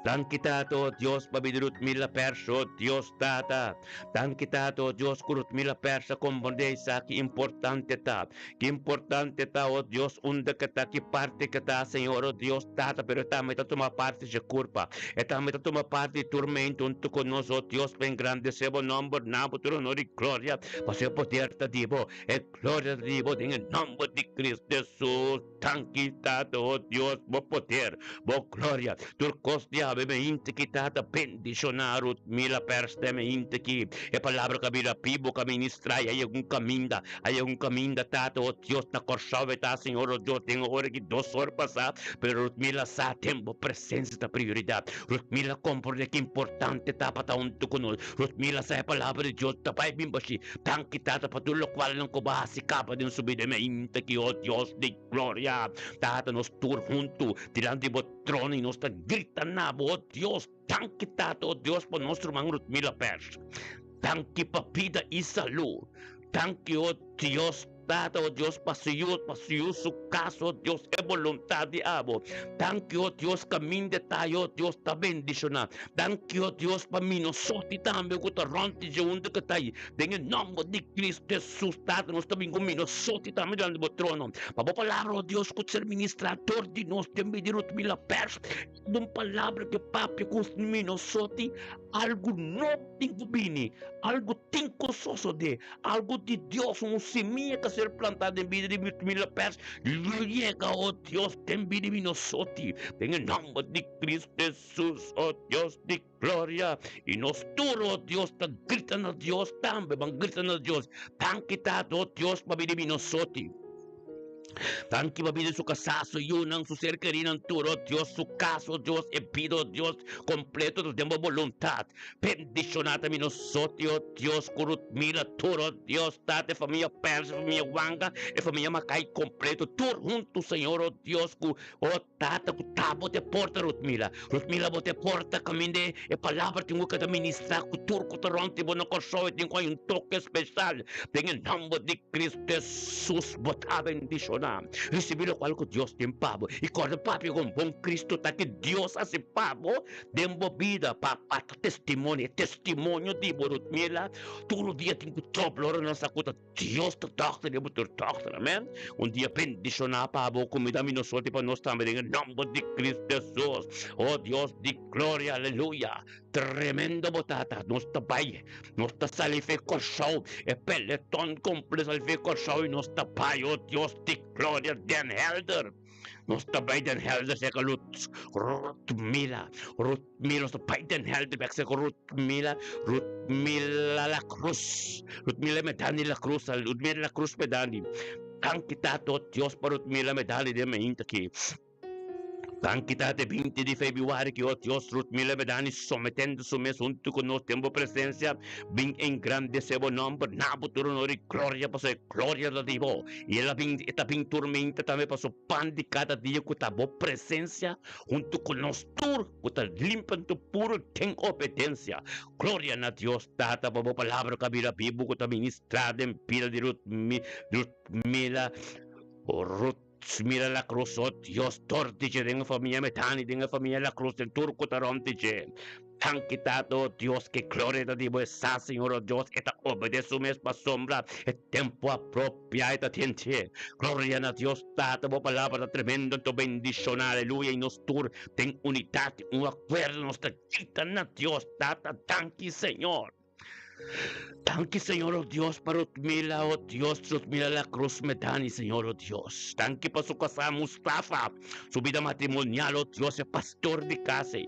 Danki, Tata, o Dios, pa bida Rutmila Pers, o Dios, Tata. Danki, Tata, o Dios, ku Rutmila Pers a komprendé esaki importante ta. Ki importante ta, o Dios, unda ke ta, ki parti ke ta, Señor, o Dios, Tata, pero e tambe ta tuma parti dje kurpa. E tambe ta tuma parti di turmento huntu ku nos, o Dios, pa engrandesé bo nòmber, na bo tur honor i gloria, pasobra e poder ta di bo, e gloria ta di bo, den e nòmber di Cristo Hesus. Danki, Tata, o Dios, bo poder, bo gloria, tur kos di. awe meinti ki Tata bendishoná Rutmila Pèrstè meinti ki e palabra ku a bira bibu ku a ministrá i a yega un kaminda, a yega un kaminda Tata o Dios na Kòrsou e ta Señor o Dios den e ora ki dos or pasá pero Rutmila sa den bo presensia ta prioridat Rutmila komprondé ki importante ta pa ta huntu ku nos Rutmila sa e palabra di Dios ta bai bin bashí danki Tata pa tur lokualnan ku bo a hasi kaba den su bida meinti ki o Dios di Gloria! Tata, nos tur huntu dilanti bo trono i nos ta grita na bo, o Dios, danki Tata, o Dios, pa nos ruman Rutmila Pers. Danki pa bida i salú. Danki, o Dios, Tata, o Dios, pa su yu, pa su yu su kas, o Dios, e boluntat di abo. Danki, o Dios, kaminda e ta, o Dios, ta bendishoná. Danki, o Dios, pa Minosoti tambe ku ta rònt di dje huntu ku ta ei. Den e nòmber di Kristu Hesus, Tata, nos ta bin ku Minosoti tambe dilanti bo trono. Pa bo palabra, o Dios, ku ser ministrá dor di nos den bida di Rutmila Pers, un palabra ku papia ku Minosoti, algu nobo tin ku bini, algu tin ku sosodé, algu di Dios, un simia ku a ser plantá den bida di Rutmila Pers, lo yega, o Dios, den bida di Minosoti. Den e nòmber di Kristu Hesus, o Dios di Gloria! I nos tur, o Dios, ta grita na Dios tambe, ban grita na Dios. Danki Tata, o Dios, pa bida mi nosoti. Danki pa bida su kasá, su yunan, su ser kerinan tur, o Dios, su kas, o Dios, e bida, o Dios, kompleto ta den bo boluntat. Bendishoná ta mi nosoti, o Dios, ku Rutmila tur, o Dios, Tata, e famia Pers, e famia Wanga, e famia Makai kompleto, tur huntu, Señor, o Dios, ku, o Tata ku ta bo te porta Rutmila. Rutmila bo te porta kaminda e palabra tin ku keda ministrá ku tur ku ta rònt di bo na Kòrsou e tin ku hay un toke speshal den e nòmber di Kristu Hesus bo ta bendishoná. Risibí lokual ku Dios tin pa bo i kòrda papia kon bon Kristu ta ki Dios hasi pa bo den bo bida pa pa ta testimonio e testimonio di bo Rutmila tur dia tin ku dobla ora nan sa ku ta Dios ta dòkter i bo tur dòkter, amen. Un dia bendishoná pa bo kumida mi nos sorti pa nos tambe den e nòmber di Kristu Hesus. O Dios di gloria, aleluya. Tremendo bo tata, nos ta bai, nos ta sali fe Kòrsou, e peleton komple sali fe Kòrsou i nos ta bai, o Dios di gloria, Den Helder. Nos ta bai Den Helder seka Rut, Rutmila, Rutmila, nos ta bai Den Helder bek seka Rutmila, Rutmila La Cruz, Rutmila Medani La Cruz, Rutmila La Cruz Medani. Danki Tata, oh Dios, pa Rutmila Medani den mainta aki. Danki Tata, e 20 di febrüari ki, oh Dios, Rutmila Medani sometendo su mes huntu ku nos den bo presensia, bin engrandesé bo nòmber, na bo tur honor i gloria, pasobra e gloria ta di bo. I el a bin, e ta bin turmenta tambe paso pan di kada dia ku ta bo presensia huntu ku nos tur ku ta limpi anto puru den obedensia. Gloria na Dios Tata pa bo palabra ku a bira bibu ku ta ministrá den bida di Ruth Rutmila Rutmila La Cruz. O Dios, dor di dje den e famia Metani, den e famia La Cruz, den tur ku ta rònt di dje. Danki Tata, o Dios, ke gloria ta di bo e sa, Señor, o Dios, e ta obedé su mes pasobra e tempu apropiá e ta tende. Gloria na Dios Tata, bo palabra ta tremendo anto bendishoná, aleluya, i nos tur den unidat i un akuerdo nos ta grita na Dios Tata, danki Señor. Danki Señor o Dios pa Rutmila o Dios Rutmila La Cruz Medani Señor o Dios. Danki pa su kasá Mustafa, su bida matrimonial o Dios e pastor di kas ei.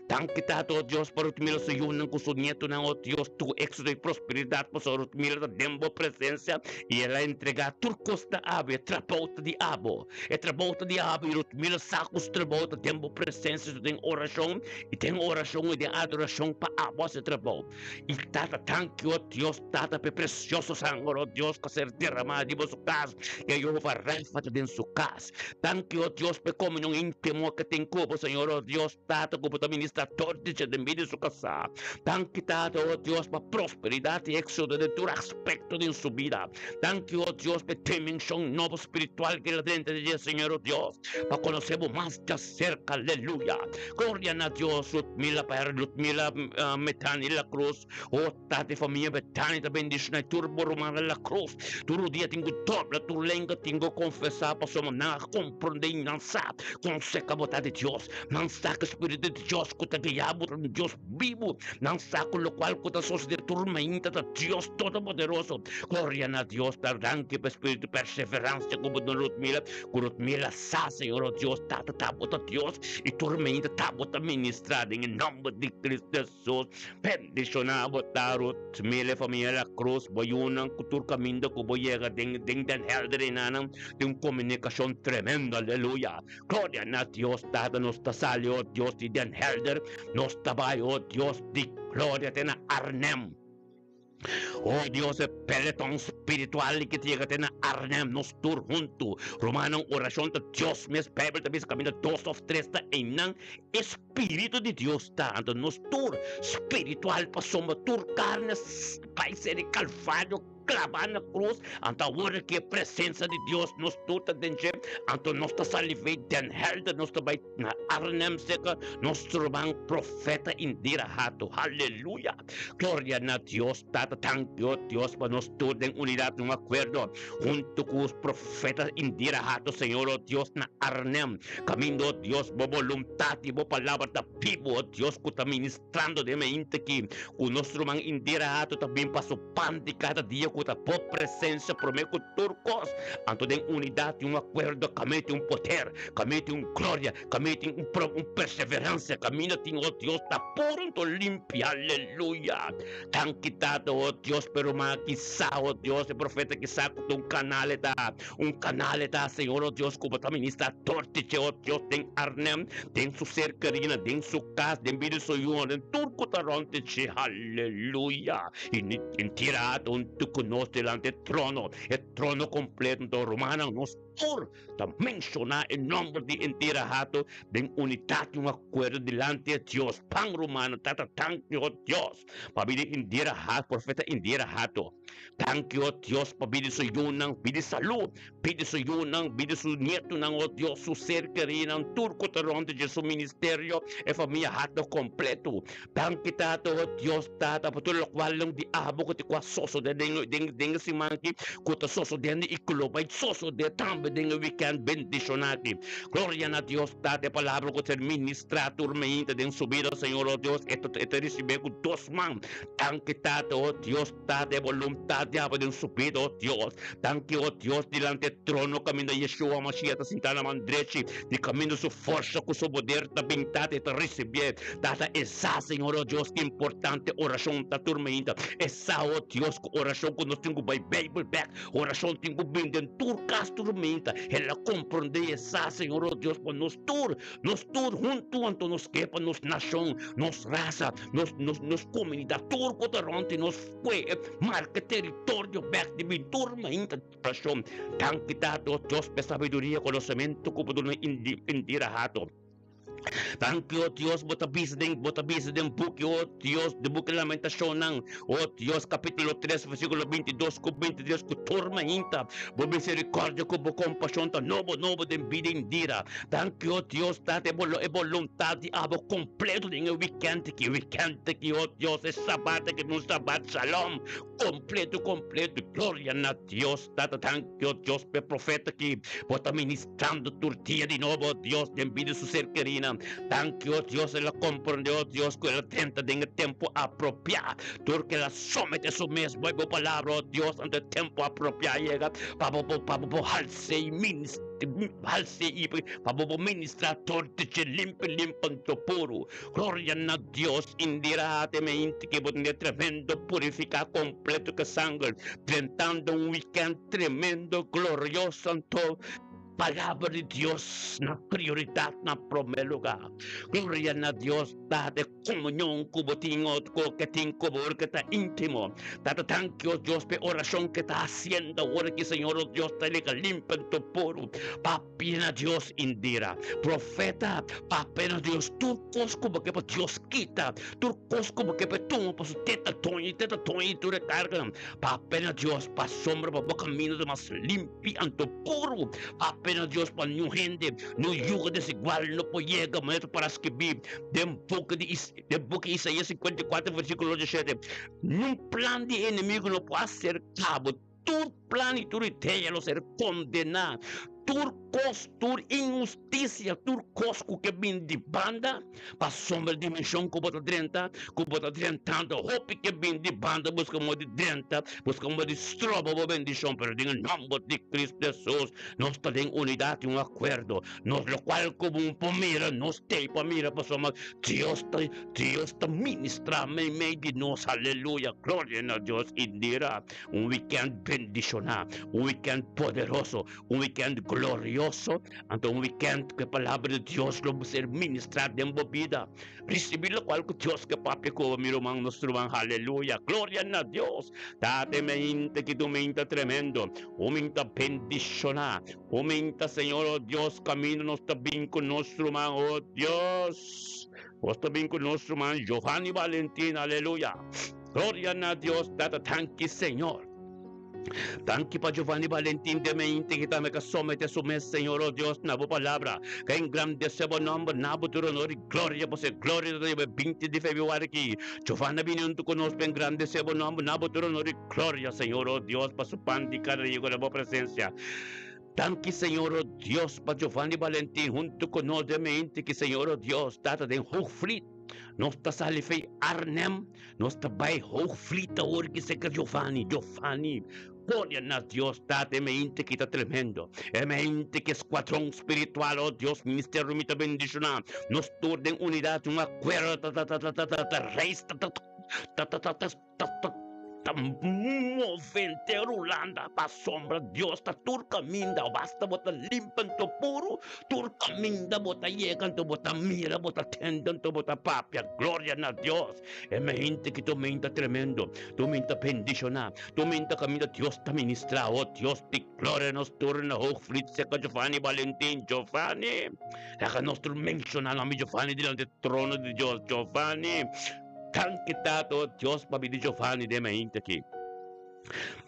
Danki Tata o Dios pa Rutmila su yunan ku su nietonan o Dios tur éxito i prosperidat pasobra Rutmila ta den bo presensia i el a entregá tur kos na abo i e trabou ta di abo. E trabou ta di abo i Rutmila sa ku su trabou ta den bo presensia su den orashon i den orashon i den adorashon pa abo hasi e trabou. I Tata, danki, o Dios, Tata, pa e presioso sanger, o Dios, ku a ser derramá riba su kas, i a Jehová Rafa ta den su kas. Danki, o Dios, pa e komunion íntimo ku tin ku bo, Señor, o Dios, Tata, ku bo ta ministrá tur di dje den bida di su kasá. Danki, Tata, o Dios, pa prosperidat i éksito den tur aspekto den su bida. Danki, o Dios, pa e dimenshon nobo spiritual ku el a drenta den dje, Señor, o Dios, pa konosé bo mas djaserka. Aleluya! Gloria na Dios, Ludmila Paer, Ludmila Metani La Cruz, o Tata. Tata e famia Betania ta bendiciona y tur bo rumannan La Cruz. Tur rodia tin cu dobla, tur lenga tin cu confesa pasobra nan a comprende y nan sa con seca bo ta di Dios. Nan sa cu Spiritu di Dios cu ta guia bo ta un Dios bibu. Nan sa cu locual cu ta sosode tur mainta ta Dios Todopoderoso. Gloria na Dios ta danki pa Spiritu perseverancia cu bo duna Rutmila, cu Rutmila sa Señor o Dios Tata ta bo ta Dios y tur mainta ta bo ta ministra den e nomber di Cristo Jesus. Bendiciona bo ta Rutmila y famia La Cruz, bo yunan cu tur caminda cu bo yega den den Den Helder y nanan tin un comunicacion tremendo. Aleluya. Gloria na Dios Tata nos ta sali o Dios di Den Helder nos ta bai o Dios di gloria te na Arnhem o Dios e peleton spiritual ki ta yega te na Arnhem nos tur huntu rumannan oracion ta Dios mes Bijbel ta bisa caminda dos of tres ta eynan e spiritu di Dios ta anto nos tur spiritual pasobra tur carne bai ser di Calvario Klabá na krus, anto awor aki e presensia di Dios nos tur ta den dje, anto nos ta sali fei Den Helder, nos ta bai na Arnhem seka nos ruman profeta Indira Hato. Haleluya! Gloria na Dios Tata, danki o Dios pa nos tur den unidat un akuerdo huntu ku profeta Indira Hato, Señor o Dios na Arnhem, kaminda o Dios bo boluntat i bo palabra ta bibu o Dios ku ta ministrando den mainta aki ku nos ruman Indira Hato ta bin pa su Pan di kada dia ku ta bo presensia promé ku tur kos. Anto den unidat tin un akuerdo, kaminda tin un poder, kaminda tin un gloria, kaminda tin un un perseveransia, kaminda tin, oh Dios, ta puru anto limpi. Aleluya! Danki Tata, oh Dios, pero ma kisa, oh Dios, e profeta kisa ku ta un kanal e ta, un kanal e ta, Señor, oh Dios, ku bo ta ministra dor di dje, oh Dios, den Arnhem, den su ser kerina, den su kas, den bida di su yunan, den tur ku ta rònt di dje. Aleluya! I ni tira huntu ku nos dilanti e trono, e trono kompleto. Nto, rumannan, nos tur ta menshoná e nòmber di Indira Hato den unidat i un akuerdo dilanti e Dios. Pan, rumannan, Tata, danki, o Dios, pabia di Indira Hato, profeta Indira Hato. Danki, o Dios, pabia di su yunan, pidi salú, pidi su yunan, pidi su nietunan, o Dios, su ser kerinan, tur ku ta rònt di dje, su ministerio, e famia Hato kompleto. Danki Tata, o Dios Tata, pa tur lokualnan di abo ku ta kua sosodé den den den e siman aki, ku ta sosodendo i ku lo bai sosodé tambe den e wikènt bendishoná aki. Gloria na Dios Tata, e palabra ku ser ministrá tur meinta den su bida, Señor, o Dios, e ta e ta risibé ku dos man. Danki Tata, o Dios Tata, e boluntat di abo den su bida, o Dios. Danki, o Dios, dilanti e trono kaminda Yeshua Mashiach ta sintá na man drechi, di kaminda su forsa ku su poder ta bin, Tata, e ta risibié. Tata, e sa, Señor, o Dios, ki importante orashon ta tur mainta. E sa, o Dios, ku orashon ku nos tin ku bai Beibel bèk, orashon tin ku bin den tur kas tur mainta. El a komprondé e sa, Señor, o Dios, pa nos tur, nos tur huntu anto nos ke pa nos nashon, nos rasa, nos, nos, nos komunidat, tur ku ta rònt di nos kue, marka teritorio bèk di bin tur mainta. Orashon, Danki, Tata, o Dios, pa e sabiduria, konosementu ku bo duna Indira Hato. Danki, o Dios, bo ta bisa den, bo ta bisa den buki, o Dios, den buki Lamentashonnan, o Dios, kapítulo 3, versíkulo 22 ku 23, ku tur mainta bo miserikòrdia ku bo kompashon ta nobo, nobo den bida Indira. Danki, o Dios, Tata, e bo, e boluntat di abo kompleto den e wikènt aki, wikènt aki, o Dios, e sabat aki ta un sabat shalom, kompleto, kompleto. Gloria na Dios, Tata, danki, o Dios, pa e profeta aki bo ta ministrando tur dia di nobo, o Dios, den bida su ser kerinan. Danki, o Dios, el a komprondé, o Dios, ku el a drenta den e tempu apropiá. Tur ku el a someté su mes bo e bo palabra, o Dios, anto e tempu apropiá yega pa bo por pa bo por hals'é i minis hals'é i pa bo por ministrá tur di dje limpi limpi anto puru. Gloria na Dios, Indira te meinti ke bo tin e tremendo purifiká kompleto ke sanger, drentando un wikènt tremendo glorioso anto Palabra di Dios na prioridat na promé lugá. Gloria na Dios, Tata, e komunion ku bo tin ku ke tin ku bo ke ta íntimo. Tata, danki o Dios pa e orashon ke ta hasiendo awor aki, Señor o Dios, ta lika limpi anto puru. Papia na Dios, Indira, profeta, papia na Dios tur kos ku bo ke pa Dios kita, tur kos ku bo ke pa e tuma pa su teta toñi, teta toñi tur e karganan. Papia na Dios, pasobra pa bo kaminda ta mas limpi anto puru. Papia. pena Dios pa niun hende, niun yugo desigual no por yega manera ta para skibí den buki di den buki Isaías 54 versíkulo 17. Niun plan di e enemigu no por aserká bo. Tur plan i tur idea lo ser kondená. Tur kos, tur inhustisia, tur kos ku ke bin di banda, pasobra e dimenshon ku bo ta drenta, ku bo ta drentando, hopi ke bin di banda buska moda di drenta, buska moda di stroba bo bendishon, pero den e nòmber di Kristu Hesus nos ta den unidat i un akuerdo. Nos lokual ku bo por mira, nos t'ei pa mira, pasobra Dios ta, Dios ta ministrá meimei di nos. Aleluya! Gloria na Dios! Indira. Un weekend bendishoná, un weekend poderoso, un weekend glorioso, anto un weekend ku e palabra di Dios lo ser ministrá den bo bida. Risibí lokual ku Dios ke papia ku bo, mi ruman, nos ruman. Aleluya! Gloria na Dios! Tata e meinta ki ta un meinta tremendo, un meinta bendishoná, un meinta, Señor, oh Dios, kaminda nos ta bin ku nos ruman, oh Dios. Nos ta bin ku nos ruman Giovanni Valentin, aleluya! Gloria na Dios Tata tanki Señor. Tanki pa Giovanni Valentin de Meinte ki tambe ka somete su mes Señor oh Dios na bo palabra ka engrandece bo nomber na bo tur honor y gloria pasobra e gloria ta riba e 20 di februari aki Giovanni a bini hunto ku nos pa engrandece bo nomber na bo tur honor y gloria Señor oh Dios pa su pan di kada dia ku na bo presencia Danki Señor oh Dios pa Giovanni Valentin hunto ku nos de Meinte ki Señor oh Dios Tata den Hoogvliet nos ta sali fei Arnhem Nos ta bai Hoogvliet awor ki seka Giovanni, Giovanni, Gloria na Dios Tata e mente ki ta tremendo, e mente ki escuadron spiritual, oh Dios, ministerio mi ta bendiciona, nos tur den unidad, un acuerdo ta ta ta ta ta ta ta reis ta ta ta ta ta ta ta ta ta move henter Hulanda pasobra Dios ta tur caminda, basta bo ta limpa anto puro, Tur kaminda bo ta yega, anto bo ta mira, bo ta tende, anto bo ta papia. Gloria na Dios! E mente ki tur mente tremendo, tur mente bendishoná, tur mente kaminda Dios ta ministrá. O Dios di gloria, nos tur na Hoogvliet serka Giovanni Valentin. Giovanni, laga nos tur menshoná nòmber Giovanni dilanti e trono di Dios. Giovanni, danki Tata, o Dios, pa bida di Giovanni den e mente aki.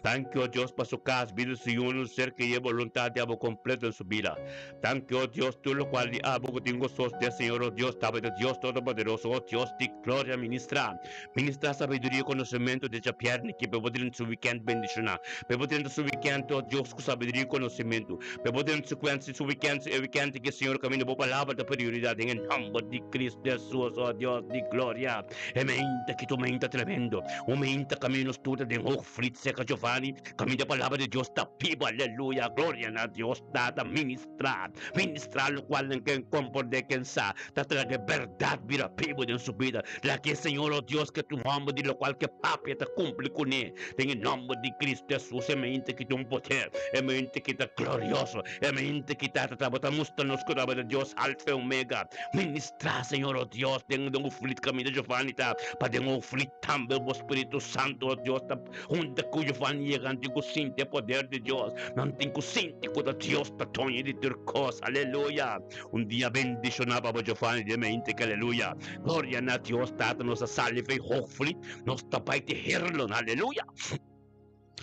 Danki, o Dios, pa su kas, bida su yunan, ser ke e boluntat di abo kompleto den su bida. Danki, o Dios, tur lokual di abo ku tin gosos den Señor, o Dios, tabata Dios Todopoderoso, o Dios di gloria, ministra, ministra sabiduria i konosementu den djabièrnè ki pa e por drenta su wikènt bendishoná, pa e por drenta su wikènt, o Dios, ku sabiduria i konosementu, pa e por drenta su kuènt su wikènt e wikènt ki Señor kaminda bo palabra ta prioridat den e nòmber di Cristo Hesus, o Dios di gloria. E meinta ki ta un meinta tremendo, un meinta kaminda nos tur ta den Hoogvliet serka Giovanni, kaminda e palabra di Dios ta biba, aleluya, gloria na Dios Tata, ministra, ministra lokual nan ken komprende, ken sa, ta traga e bèrdat bira bibu den su bida, laga e Señor, o Dios, ke ta un hòmber di lokual ke papia ta kumpli kuné, den e nòmber di Cristo Hesus, e meinta ki ta un poder, e meinta ki ta glorioso, e meinta ki Tata tabata mustra nos ku tabata Dios Alfa i Omega, Ministrá, Señor, o Dios, den den Hoogvliet kaminda Giovanni ta, pa den Hoogvliet tambe bo Spiritu Santu, o Dios, ta hunta ku Giovanni yega. Nan tin ku sinti e poder di Dios. Nan tin ku sinti ku ta Dios ta doño di tur kos. Aleluya! Un dia bendishoná pa bo, Giovanni, den mente ke aleluya. Gloria na Dios Tata, nos a sali fei Hoogvliet, nos ta bai te Heerlen. Aleluya!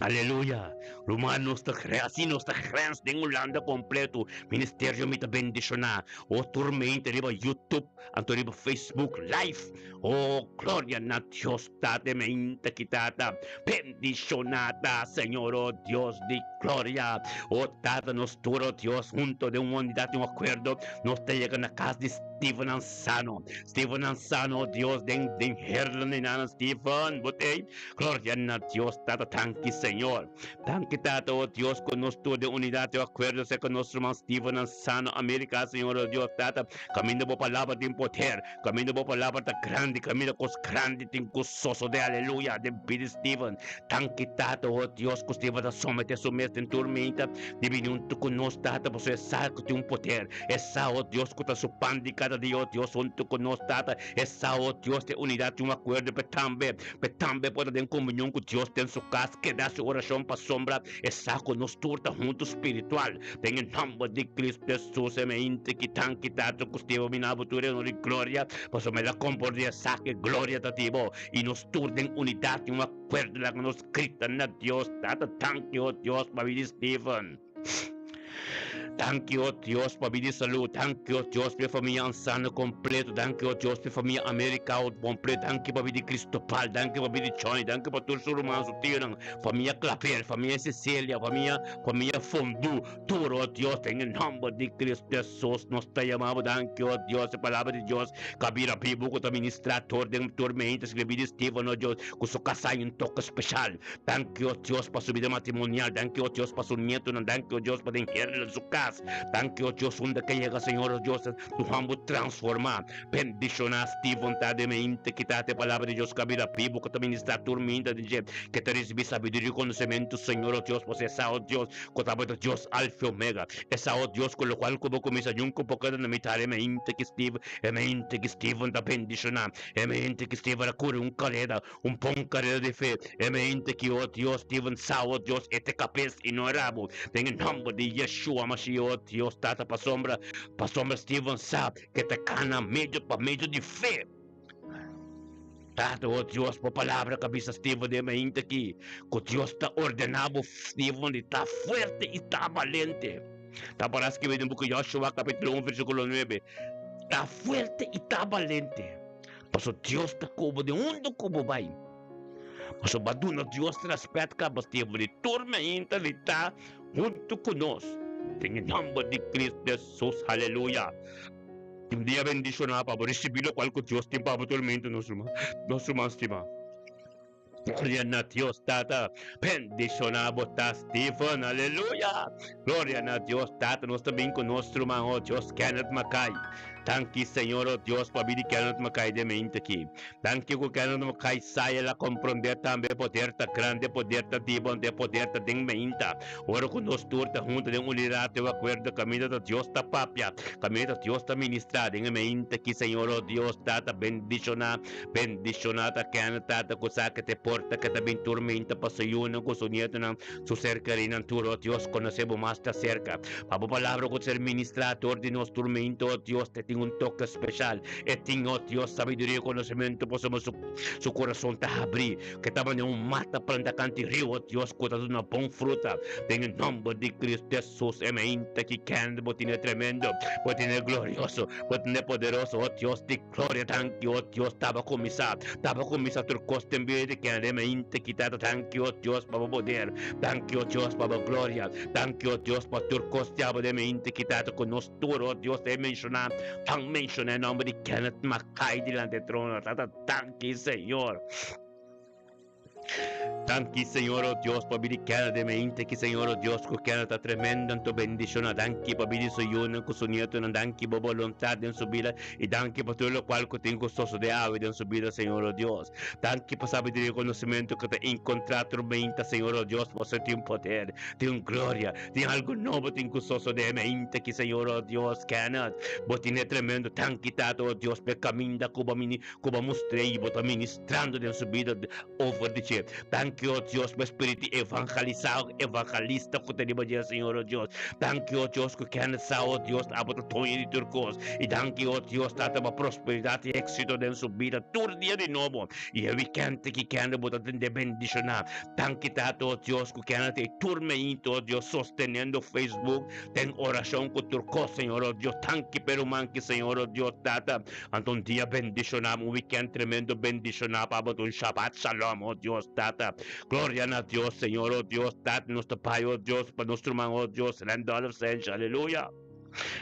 Aleluya! Ruman, nos ta así nos ta grens den Hulanda kompleto. Ministerio mi ta bendishoná. O tur mente riba YouTube, anto riba Facebook live. O gloria na Dios Tata, mente ki Tata bendishoná ta Señor, o Dios di gloria. O Tata, nos tur, o Dios, hunto den un unidad, un akuerdo, nos ta yega na kas di Steven Ansano. Steven Ansano, o Dios, den den Heerlen, einan Steven, bo t'ei? Gloria na Dios Tata, danki Señor. Danki Tata, oh Dios, cu nos tur den unidad y acuerdo cerca nos ruman Steven Ansano, America, Señor, oh Dios Tata, caminda bo palabra tin poder, caminda bo palabra ta grandi, caminda cos grandi tin cu sosode, aleluya, den bida di Steven. Danki Tata, oh Dios, cu Steven ta somete su mes den tur meta di bini hunto cu nos, Tata, pasobra e sa cu tin un poder, e sa, oh Dios, cu ta su pan di cada dia, oh Dios, hunto cu nos, Tata, e sa, oh Dios, den unidad tin un acuerdo, pe tambe. Pe tambe por ta den komunion ku Dios den su kas, keda hasi orashon pasobra e sa ku nos tur ta huntu spiritual. Den e nòmber di Kristu Hesus, e mente ki tan kita tur ku steba mi na bo tur e honor i gloria, pasobra el a komport'é e sa ku e gloria ta di bo, i nos tur den unidat i un akuerdo laga nos grita na Dios, Tata, danki, o Dios, pa bini Steven. Danki, o Dios, pa bida i salú. Danki, o Dios, pa e famia Ansano kompleto. Danki, o Dios, pa e famia Americao kompleto. Danki pa bida di Cristobal. Danki pa bida di Johnny. Danki pa tur su ruman, su tionan, famia Claver, famia Cecilia, famia, famia Fondu. Tur, o Dios, den e nòmber di Cristo Jesus, nos ta yama bo. Danki, o Dios, e palabra di Dios ku a bira bibu, ku ta ministrá tur den tur mente. Skirbi di Steven, o Dios, ku su kasá i un toke speshal. Danki, o Dios, pa su bida matrimonial. Danki, o Dios, pa su nietonan. Danki, o Dios, pa den herde den su kas. Danki, o Dios, unda ke yega, Señor, o Dios, tu hamber transformá. Bendishoná Steven ta den mente ki ta e Palabra di Dios ku a bira bibu, ku ta ministrá tur minta den dje, ke ta risibí sabiduria i konosementu, Señor, o Dios, pasobra e sa, o Dios, ku tabata Dios Alfa i Omega. E sa, o Dios, ku lokual ku bo kuminsá yunka bo keda na mitar e mente ki Steven, e mente ki Steven ta bendishoná, e mente ki Steven a kore un kareda. Un bon karera di fe, e mente ki o Dios Steven sa o Dios e te kabes i no e rabo. Den e nomber di Yeshua Mashiach o Dios Tata pasobra pasobra Steven sa ke ta kana medio pa medio di fe. Tata o Dios bo palabra ka bisa Steven den e mente aki ku Dios ta ordena bo Steven di ta fuerte i ta balente. Ta para skibi den buki Joshua kapitulo 1 versikulo 9 Ta fuerte i ta balente. Paso Dios ta ku bo den unda ku bo bai. Paso bo a duna Dios rèspèt kaba tempu di tur mainta li ta huntu ku nos. Den e nòmber di Cristo Jesus, aleluya. Un dia bendishoná pa bo risibí lokual ku Dios tin pa bo tur mainta nos ruman, nos ruman stimá. Gloria na Dios Tata. Bendiciona bo ta Steven. Aleluya. Gloria na Dios Tata. Nos ta bin cu nos ruman, oh Dios, Kenneth Mackay. Danki Señor, oh Dios, pa bidi Kenneth Mackay den mente aki. Danki cu Kenneth Mackay sa y el a comprende tambe e poder ta grandi, e poder ta dibo, anto e poder ta den meinta. Ora cu nos tur ta hunto den unidad den acuerdo, caminda ta Dios ta papia, caminda ta Dios ta ministra den e mente aki, Señor, oh Dios Tata, bendiciona. Bendishoná ta ken tata ku sa ke te porta ke ta bin turmenta pa su yunan ku su nietonan, su ser kerinan tur. O Dios, konosé bo mas ta serka. Pa bo palabra ku ta ser ministrá dor di nos turmenta, o Dios, te tin un toke speshal. E tin, o Dios, sabiduria i konosementu pasobra su su kurason ta habrí, ke ta manera un mata plantá kanti riu, o Dios, ku ta duna bon fruta. Den e nòmber di Kristu Hesus, e mainta ki kende bo tene tremendo, bo tene glorioso, bo tene poderoso, o Dios di. Gloria danki o Dios taba kuminsá taba kuminsá tur kos den bida di kende mente kita ta danki o Dios pa bo poder danki o Dios pa bo gloria danki o Dios pa tur kos diablo den mente kita ta ku nos tur o Dios ta e menshoná tan menshoná e nomber di Kenneth Mackay dilanti e trono tata danki Señor. Danki Señor o Dios pa bidi Kenneth den mente ki Señor o Dios ku Kenneth ta tremendo anto bendiciona danki pa bidi su yunan ku su nietonan danki bo boluntad den su bida y danki pa tur locual ku tin ku sosode awe den su bida Señor o Dios danki pa sabiduria y conocimento ku ta encontra tur meinta Señor o Dios pasobra tin poder tin gloria tin algo nobo tin ku sosode mente ki Señor o Dios Kenneth bo tine tremendo danki Tata o Dios pa e caminda ku bo mini Ku bo mustr'é i bo ta ministrando den su bida over di dje. Danki, o Dios, pa e spiritu evangelisá, evangelista ku ta riba dje, Señor, o Dios. Danki, o Dios, ku kende sa, o Dios, abo ta doño di tur kos. I danki, o Dios, Tata, pa prosperidat i éksito den su bida tur dia di nobo. I e wikènt ki kende bo ta tende bendishoná. Danki, Tata, o Dios, ku kende ta e tur meinto, o Dios, sosteniendo Facebook den orashon ku tur kos, Señor, o Dios. Danki pa e ruman ki, Señor, o Dios, Tata. Anto un dia bendishoná, un weekend tremendo bendishoná pa bo, un Shabbat Shalom, oh Dios Tata. Gloria na Dios, Señor, oh Dios Tata, nos ta bai, oh Dios, pa nos ruman, oh Dios, Randolph Sanchez, aleluya.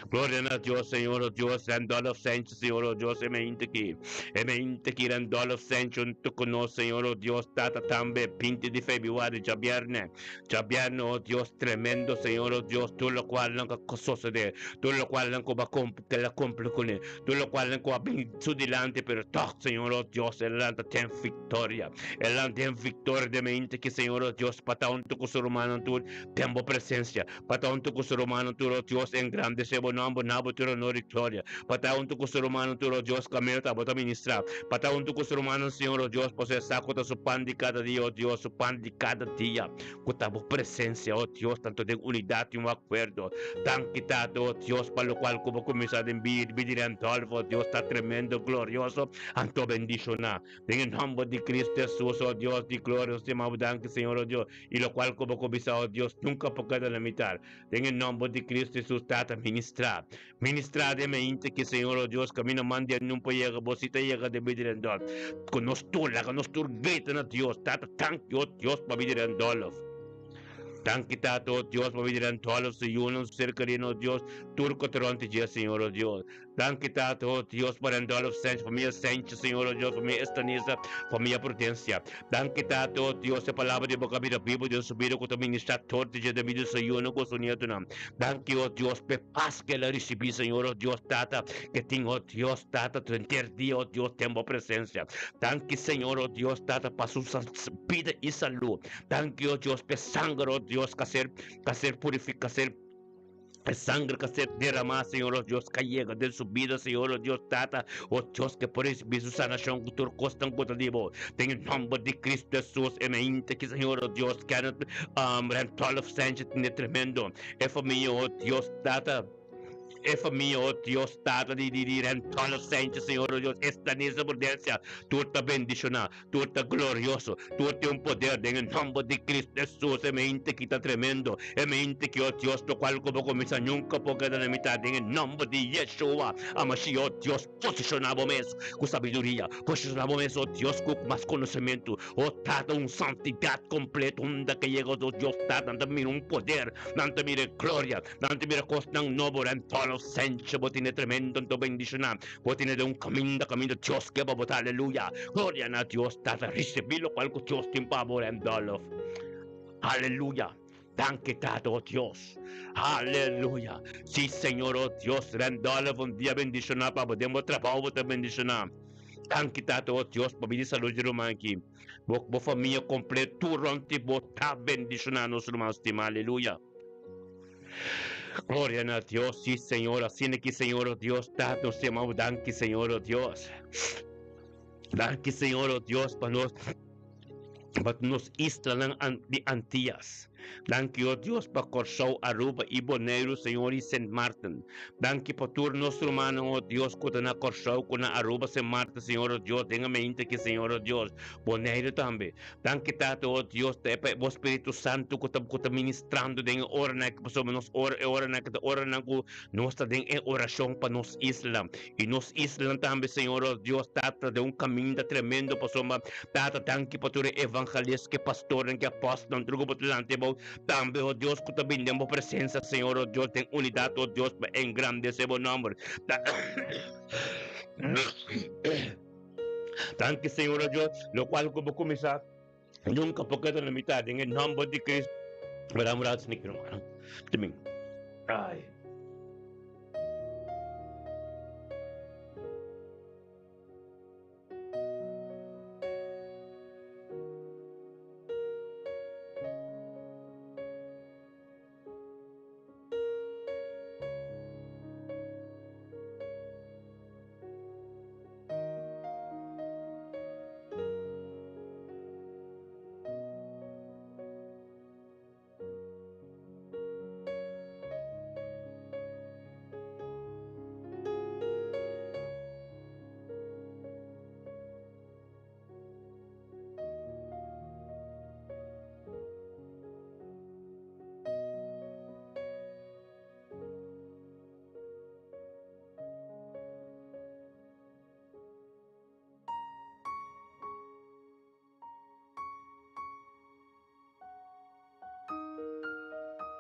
Gloria na Dios, Señor, oh Dios, Randolph Sanchez, Señor, oh Dios, e mente aki, e mente aki, Randolph Sanchez, hunto ku nos, Señor, oh Dios, Tata, tambe, 20 di februari, djabierne, Djabièrnè, oh Dios tremendo, Señor, oh Dios, tur lokual nan ka sosodé, tur lokual nan ku bo a kel a kumpli kuné, tur lokual nan ku a bini su dilanti, pero tòg, Señor, oh Dios, el a lanta den viktoria. El a lanta den viktoria den mente ki, Señor, oh Dios, pa ta huntu ku su rumannan tur den bo presensia, pa ta huntu ku su rumannan tur, oh Dios, engrandesé. engrandesé bo nòmber, na bo tur honor i gloria. Pa ta huntu ku su rumannan tur, o Dios, kaminda ta bo ta ministrá. Pa ta huntu ku su rumannan, Señor, o Dios, pasobra e sa ku ta su pan di kada dia, o Dios, su pan di kada dia, ku ta bo presensia, o Dios, tantu den unidat i un akuerdo. Danki, Tata, o Dios, pa lokual ku bo kuminsá den bida di Randolph, o Dios, ta tremendo, glorioso, anto bendishoná. Den e nòmber di Cristo Hesus, o Dios di gloria, nos ta yama bo danki, Señor, o Dios, i lokual ku bo kuminsá, o Dios, nunka por keda na mitar. Den e nòmber di Cristo Hesus, Tata, ministrá. Ministrá den mente ki, Señor, o Dios, kaminda man di anun por yega, bo si ta yega den bida di Randolph. Ku nos tur, laga nos tur grita na Dios, Tata, danki, o Dios, pa bida di Randolph. Danki, Tata, o Dios, pa bida di Randolph, su yunan, su ser kerido, o Dios, tur ku ta rònt di dje, Señor, o Dios. Danki Tata, oh Dios, pa Randolph Sanchez, familia Sanchez, Señor, oh Dios, familia Estanisa, familia Prudencia. Danki Tata, oh Dios, e palabra di bo ka bira bibu den su bida ku ta ministra tur di dje den bida di su yunan ku su nietunan. Danki, oh Dios, p'e pas ku el a risibí, Señor, oh Dios, Tata, ke tin, oh Dios, Tata, tur henter dia, oh Dios, den bo presensia. Danki, Señor, oh Dios, Tata, pa su bida i salú. Danki, oh Dios, p'e sanger, oh Dios, ka ser, ka ser purifiká, ka ser. E sangre ka ser derramá, Señor, oh Dios, ka yega den su bida, Señor, oh Dios, Tata, oh Dios, ke por recibí su sanacion ku tur kosnan ku ta di bo. Den e nomber di Cristo Jesus, e mente ki, Señor, oh Dios, Kenneth um, Randolph Sanchez tene tremendo. E famia, oh Dios, Tata, e famia, oh Dios, Tata di di di Randolph Sanchez, Señor, oh Dios, esta nisa prudencia, tur ta bendicioná. Tur ta glorioso, tur tin un poder den e nomber di Cristo Jesus. E mente ki ta tremendo, e mente ki, oh Dios, locual cu bo cuminsa nunca por keda na mitad den e nomber di Yeshua Hamashiach. Oh Dios, posiciona bo mes cu sabiduria, posiciona bo mes, oh Dios, cu mas conocemento, oh Tata, un santidad completo, unda ke yega, oh Dios, Tata, nan ta mira un poder, nan ta mira e gloria, nan ta mira cosnan nobo, Rentolo Sencho, bo tene tremendo, anto bendiciona. Bo tene den un kaminda, kaminda Dios ke pa bo ta, aleluya. Gloria na Dios Tata, risibí lokual ku Dios tin pa bo, Randolph. Aleluya. Danki Tata, o Dios. Aleluya. Sí, Señor, o Dios, Randolph, un dia bendishoná pa bo. Den bo trabou bo ta bendishoná. Danki Tata, o Dios, pa bini salud di ruman aki. Bo, bo famia kompleto, tur rònt di bo ta bendishoná, nos ruman stimá. Aleluya. Gloria na Dios, sí Señor, asina ki Señor o Dios ta nos yama bo danki Señor o Dios. Danki Señor o Dios pa nos pa nos islanan di Antillas. Danki o Dios pa Kòrsou, Aruba i Boneiru Señor i Sint Maarten. Danki pa tur nos rumannan o Dios ku ta na Kòrsou ku na Aruba, Sint Maarten Señor o Dios den e mente aki Señor o Dios. Boneiru tambe. Danki Tata, o Dios, ta e pa bo Spiritu Santu ku ta ku ta ministrando den e oranan aki, pasobra nos ora e oranan aki ta oranan ku nos ta den e orashon pa nos isla. I nos islanan tambe, Señor, o Dios, Tata, den un kaminda tremendo, pasobra, Tata, danki pa tur e evangelist, ku e pastornan, ku e apòstelnan, tur ku bo ta lanta abou, tambe, o Dios, ku ta bini den bo presensia, Señor, o Dios, den unidat, o Dios, pa engrandesé bo nòmber. Danki Señor o Dios, locual cu bo cuminsa nunca por keda na mitad den e nomber di Cristo. Mira un rato sneaky hermano. Te Ay.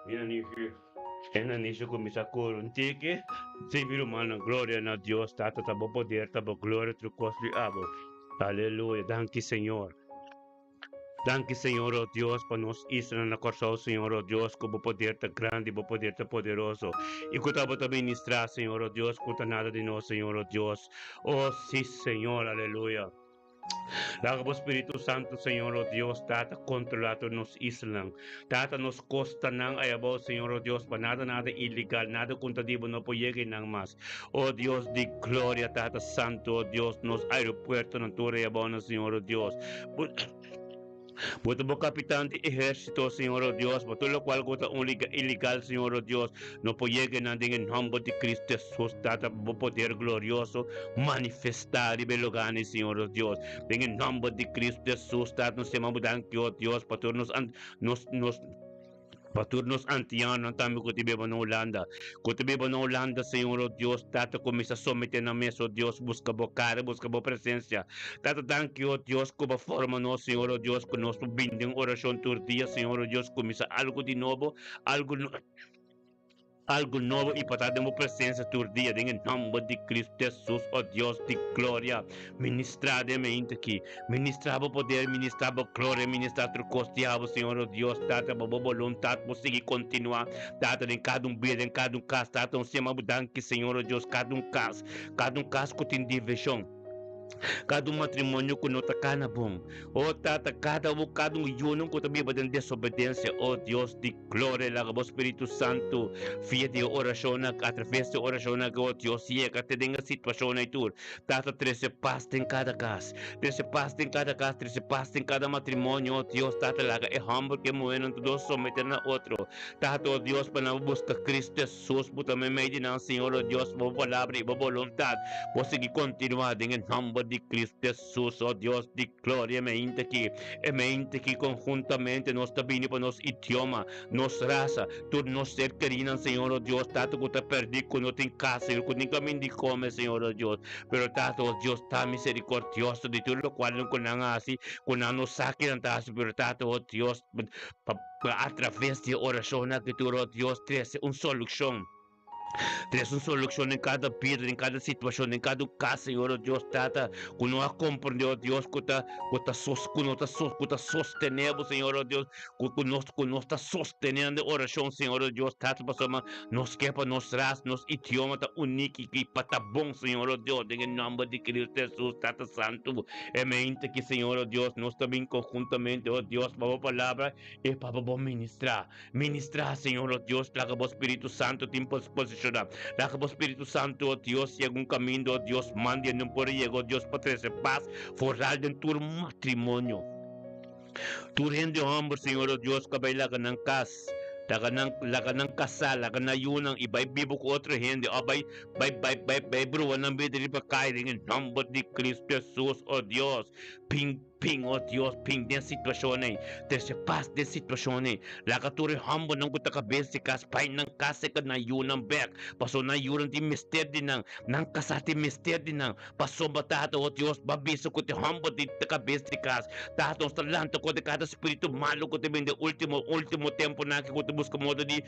Mira Nishi, e Nishi kuminsá kore un tiki. Sí, mi rumannan, gloria na Dios Tata, ta bo poder, ta bo gloria, tur kos di abo. Aleluya, danki Señor. Danki Señor o Dios pa nos isla na Kòrsou Señor o Dios ku bo poder ta grandi bo poder ta poderoso i ku ta bo ta ministrá Señor o Dios ku ta nada di nos Señor o Dios o si Señor aleluya. Laga bo Spiritu Santu, Señor, o Dios, Tata, kontrolá tur nos islanan. Tata, nos kostanan ei abou, Señor, o Dios, pa nada, nada ilegal, nada ku ta di bo no por yega einan mas. O Dios di gloria, Tata Santu, o Dios, nos aeropuertonan tur ei abou, Señor, o Dios. Bo Bo ta bo kapitan di ehérsito, Señor, o Dios, pa tur lokual ku ta un ilegal, Señor, o Dios, no por yega einan den e nòmber di Kristu Hesus, Tata, pa bo poder glorioso manifestá riba e lugánan, Señor, o Dios. Den e nòmber di Kristu Hesus, Tata, nos yama bo danki, o Dios, pa tur nos nos nos Pa tur nos antianonan tambe ku ta biba na Hulanda, ku ta biba na Hulanda, Señor, o Dios, Tata, kuminsá someté nan mes, o Dios, buska Bo kara, buska Bo presensia. Tata, danki, o Dios, ku Bo forma nos, Señor, o Dios, ku nos por bini den orashon tur dia, Señor, o Dios, kuminsá algu di nobo, algu. Algu nobo i pa ta den bo presensia tur dia den e nomber di Cristo Jesus, o Dios di gloria. Ministra den mente aki. Ministra bo poder, ministra bo gloria, ministra tur kos di abo, Señor, o Dios, Tata, pa bo boluntat por sigui kontinua, Tata, den kada un bida, den kada un kas, Tata, nos yama bo danki, Señor, o Dios, kada un kas, kada un kas ku tin divishon. Kada un matrimonio ku no ta kana bon. O Tata, kada un, kada un yunan ku ta biba den desobedensia, o Dios di gloria, laga bo Spiritu Santu via di e orashonnan, atraves di e orashonnan aki, o Dios, yega te den e situashonnan ei tur. Tata, trese pas den kada kas. Trese pas den kada kas, trese pas den kada matrimonio, o Dios. Tata, laga e hòmber ku e muhénan tur dos someté na otro. Tata, o Dios, pa nan buska Kristu Hesus, bo ta meimei di nan, Señor, o Dios, bo palabra i bo boluntat por sigui kontinuá den e nòmber di Kristu Hesus, o Dios di gloria. E mente aki, e mente aki konhuntamente nos ta bini pa nos idioma, nos rasa, tur nos ser kerínan, Señor, o Dios, Tata, ku ta pèrdí, ku no tin kas, Señor, ku tin kaminda di kome, Señor, o Dios. Pero Tata, o Dios, ta miserikordioso di tur lokual ku nan a hasi, ku nan no sa ke nan ta hasi, pero Tata, o Dios, pa atraves di e orashonnan aki tur, o Dios, trese un solushon. Trese un solushon den kada bida, den kada situashon, den kada un kas, Señor, o Dios, Tata, ku no a komprendé, o Dios, ku ta, ku ta sos, ku no ta sos, ku ta sostené bo, Señor, o Dios, ku, ku nos, ku nos ta sostené nan den orashon, Señor, o Dios, Tata, pasobra nos ke pa nos ras, nos idioma ta unik i, i pa ta bon, Señor, o Dios, den e nòmber di Cristo Hesus, Tata Santu. E mente aki, Señor, o Dios, nos ta bin konhuntamente, o Dios, pa bo palabra i pa bo ministrá. Ministrá, Señor, o Dios, laga bo Spiritu Santu tin posishoná. Laga bo Spiritu Santu, o Dios, yega un kaminda, o Dios, manda i no por yega, o Dios, pa trese pas foral den tur matrimonio. Tur hende hòmber, Señor, o Dios, ku a bai laga nan kas, laga nan, laga nan kasá, laga nan yunan i bai biba ku otro hende, òf bai, bai, bai, bai, bai bruha nan bida riba kai den e nòmber di Cristo Hesus, o Dios. Bin, bin, o Dios, bin den situashon ei. Trese pas den situashon ei. Laga tur e hòmbernan ku ta kabes di kas bai nan kas serka nan yunan bèk, pasobra nan yunan tin mester di nan, nan kasá tin mester di nan. Pasobra, Tata, o Dios, bo a bisa ku te hòmber di ta kabes di kas. Tata, nos ta lanta kontra kada spiritu malu ku ta bini den último, último tempunan aki ku ta buska moda di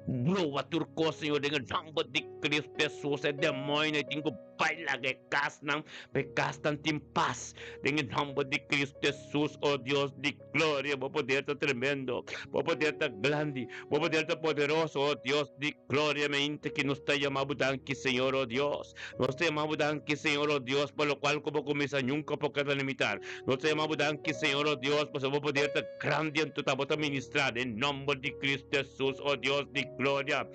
blowa tur kos, Señor, den e nòmber di Cristo Hesus. E demoñonan tin ku bai laga e kasnan, pa e kasnan tin pas, den e nòmber di Cristo Hesus. O Dios di gloria, bo poder ta tremendo, bo poder ta grandi, bo poder ta poderoso, o Dios di gloria. Mainta ki nos ta yama bo danki, Señor, o Dios. Nos ta yama bo danki, Señor, o Dios, pa lokual ku bo kuminsá nunka por keda limitar. Nos ta yama bo danki, Señor, o Dios, pasobra bo poder ta grandi anto ta bo ta ministrá den nòmber di Cristo Hesus, o Dios di gloria.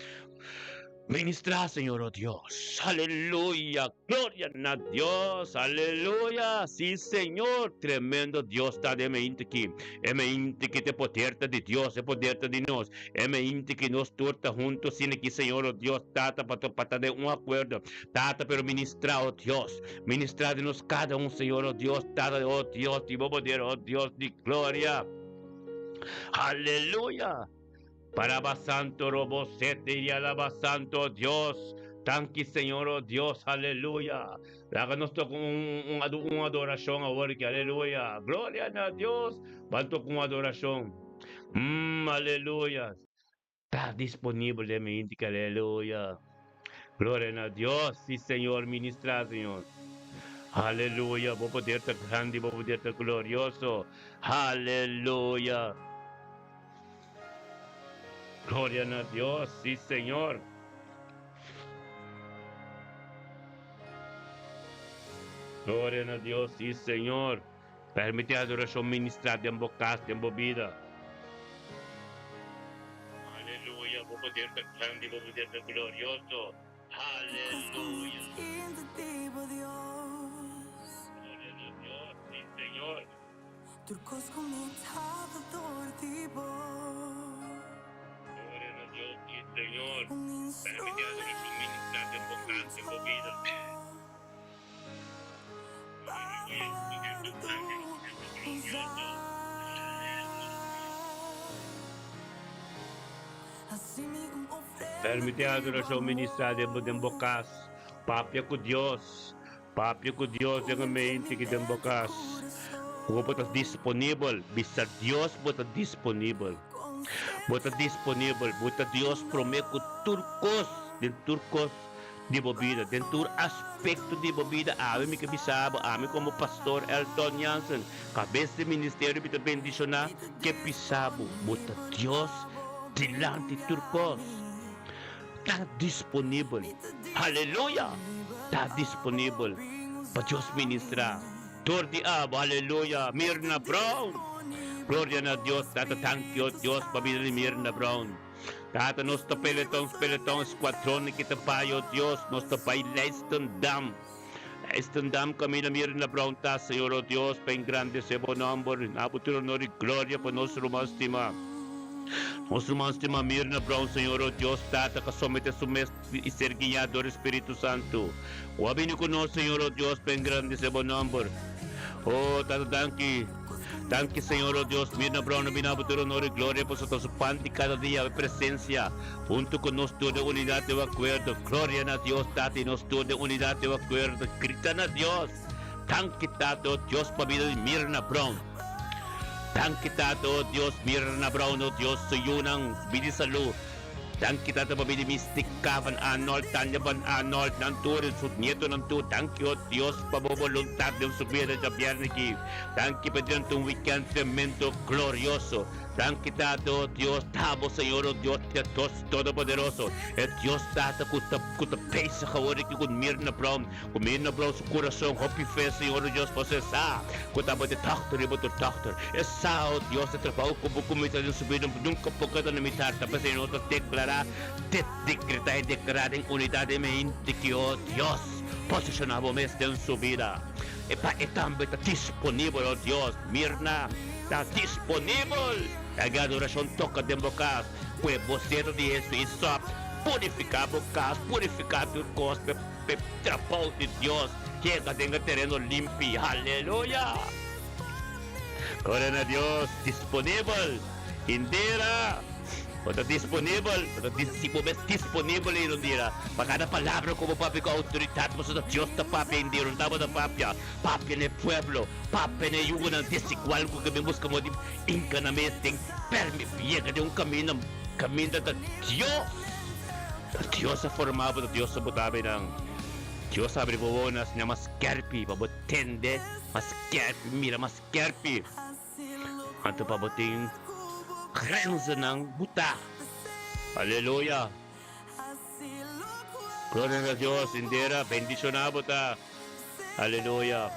Ministrá, Señor, o Dios. Aleluya! Gloria na Dios! Aleluya! Sí, Señor! Tremendo Dios ta den mente aki. E mente ki ta e poder ta di Dios, e poder ta di nos. E mente ki nos tur ta hunto asina ki, Señor, o Dios, Tata, pa pa ta den un akuerdo. Tata, pero ministrá, o Dios. Ministrá den nos kada un, Señor, o Dios, Tata, o Dios di bo poder, o Dios di gloria. Aleluya! Paraba santo robo sete y alaba santo Dios. Danki Señor, oh Dios, aleluya. Laga nos toca un, un, un adoración awor ki, aleluya. Gloria na Dios. Ban toca un adoración. Aleluya. Ta disponibel den mi inti, aleluya. Gloria na Dios. Sí, Señor, ministra, Señor. Aleluya. Bo poder ta grandi, bo poder ta glorioso. Aleluya. Gloria na Dios, sí, Señor. Gloria na Dios, sí, Señor. Permití adorashon ministrá den bo kas, den bo bida. Aleluya! Bo poder ta grandi, bo poder ta glorioso. Aleluya! Gloria na Dios, sí Señor. Gloria na Dios, sí Señor. Permití adorashon ministrá den bo kas, den bo bida. Permiti adorashon ministrá den bo den bo kas. Papia ku Dios. Papia ku Dios den e mente ki den bo kas. Ku bo ta disponibel. Bisa Dios bo ta disponibel. Bo ta disponibel. Bo ta Dios promé ku tur kos. Den tur kos. Di bo bida, den tur aspekto di bo bida. Awe mi ke bisa bo, ami komo Pastor Elton Jansen, kabes di ministerio mi ta bendishoná ke bisa bo, bo ta Dios dilanti tur kos. Ta disponibel, haleluya! Ta disponibel pa Dios ministrá dor di abo, haleluya! Mirna Brown, gloria na Dios, Tata tanki o Dios pa bida di Mirna Brown. Tata, nos ta peloton, peloton, escuadron ki ta bai, oh Dios, nos ta bai Leidschendam. Leidschendam camina mira na brown ta, Señor, oh Dios, pa engrandece bo nomber, na bo tur honor y gloria pa nos ruman stima. Nos ruman stima Mirna Brown, Señor, oh Dios, Tata, ka somete su mes y ser guiá dor Spiritu Santo. Bo a bini cu nos, Señor, oh Dios, pa engrandece bo nomber. Oh, Tata, danki. Danki, Señor, oh Dios, Mirna Brown a bini abo tur honor y gloria pasobra ta su pan di cada dia, e presencia hunto cu nos tur den unidad den acuerdo. Gloria na Dios, Tata, y nos tur den unidad den acuerdo. Grita na Dios! Danki, Tata, oh Dios, pa bida di Mirna Brown. Danki, Tata, oh Dios, Mirna Brown, oh Dios, su yunan, bida di salud. Danki Tata pa bini Mystica van Arnold, Tanja van Arnold, nan tur y su nietonan tur. Danki oh Dios pa bo voluntad den su bida djabièrnè aki. Danki pa durante un weekend tremendo glorioso. Danki Tata oh Dios, ta bo Señor oh Dios e Dios Todopoderoso, e Dios Tata cu ta cu ta bezig awor aki cu Mirna Brown, cu Mirna Brown su curason hopi fe Señor oh Dios pasobra e sa cu ta bo de dokter riba tur dokter. E sa oh Dios e trabou ku bo kuminsá den su bida nunka por keda na mitar. Ta p'esei nos ta deklará, te dekretá i deklará den unidat den mente ki oh Dios posishoná bo mes den su bida. E pa e tambe ta disponibel oh Dios. Mirna ta disponibel. Laga adorashon toka den bo kas ku e bosero di Hesus i sòp purifiká bo kas, purifiká tur kos p'e trabou di Dios yega den e tereno limpi. Haleluya! Gloria na Dios, disponibel. Indira, bo ta disponibel, bo ta si bo mes disponibel Indira, pa kada palabra ku bo papia ku outoridat, pasobra ta Dios ta papia Indira, no ta bo ta papia, papia na e pueblo, papia na e yugonan desigual ku ke bin buska moda di hinka nan mes den permi yega den un kaminda, kaminda ta Dios, ta Dios a forma bo, ta Dios a bota bo einan, Dios a abri bo wowo nan asina mas skerpi pa bo tende. Mas skerpi, mira mas skerpi. Anto pa bo tin grenzennan butá. Aleluya! Gloria na Dios, Indira, bendishoná bo ta. Aleluya!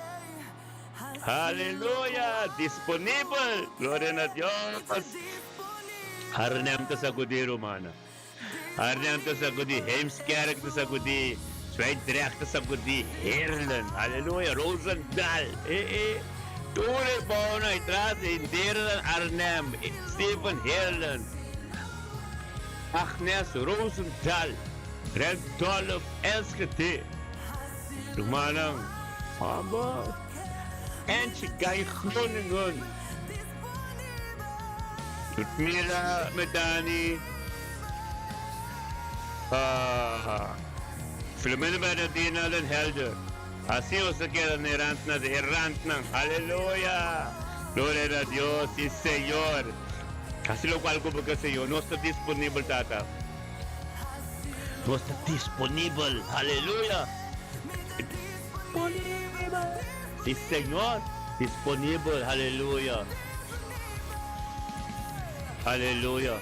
Aleluya! Disponibel! Gloria na Dios! Arnhem ta sakudí, rumannan. Arnhem ta sakudí, Heemskerk ta sakudí, Zwijndrecht ta sakudí, Heerlen, aleluya, Roosendaal, e e, tur e bounan ei tras, henter Arnhem, Steven Heerlen, Agnes Roosendaal, Randolph Enschede, rumannan, hòmber, Enschede, Groningen, Ludmila Medani, Filomena Bernardina den Helder. Así nos ta keda na e rantnan, e rantnan. Aleluya! Gloria na Dios y Señor. Hasi lokual ku bo ke, Señor. Nos ta disponibel, Tata. Nos ta disponibel. Aleluya! Disponibel. Sí, Señor. Disponibel. Aleluya. Aleluya.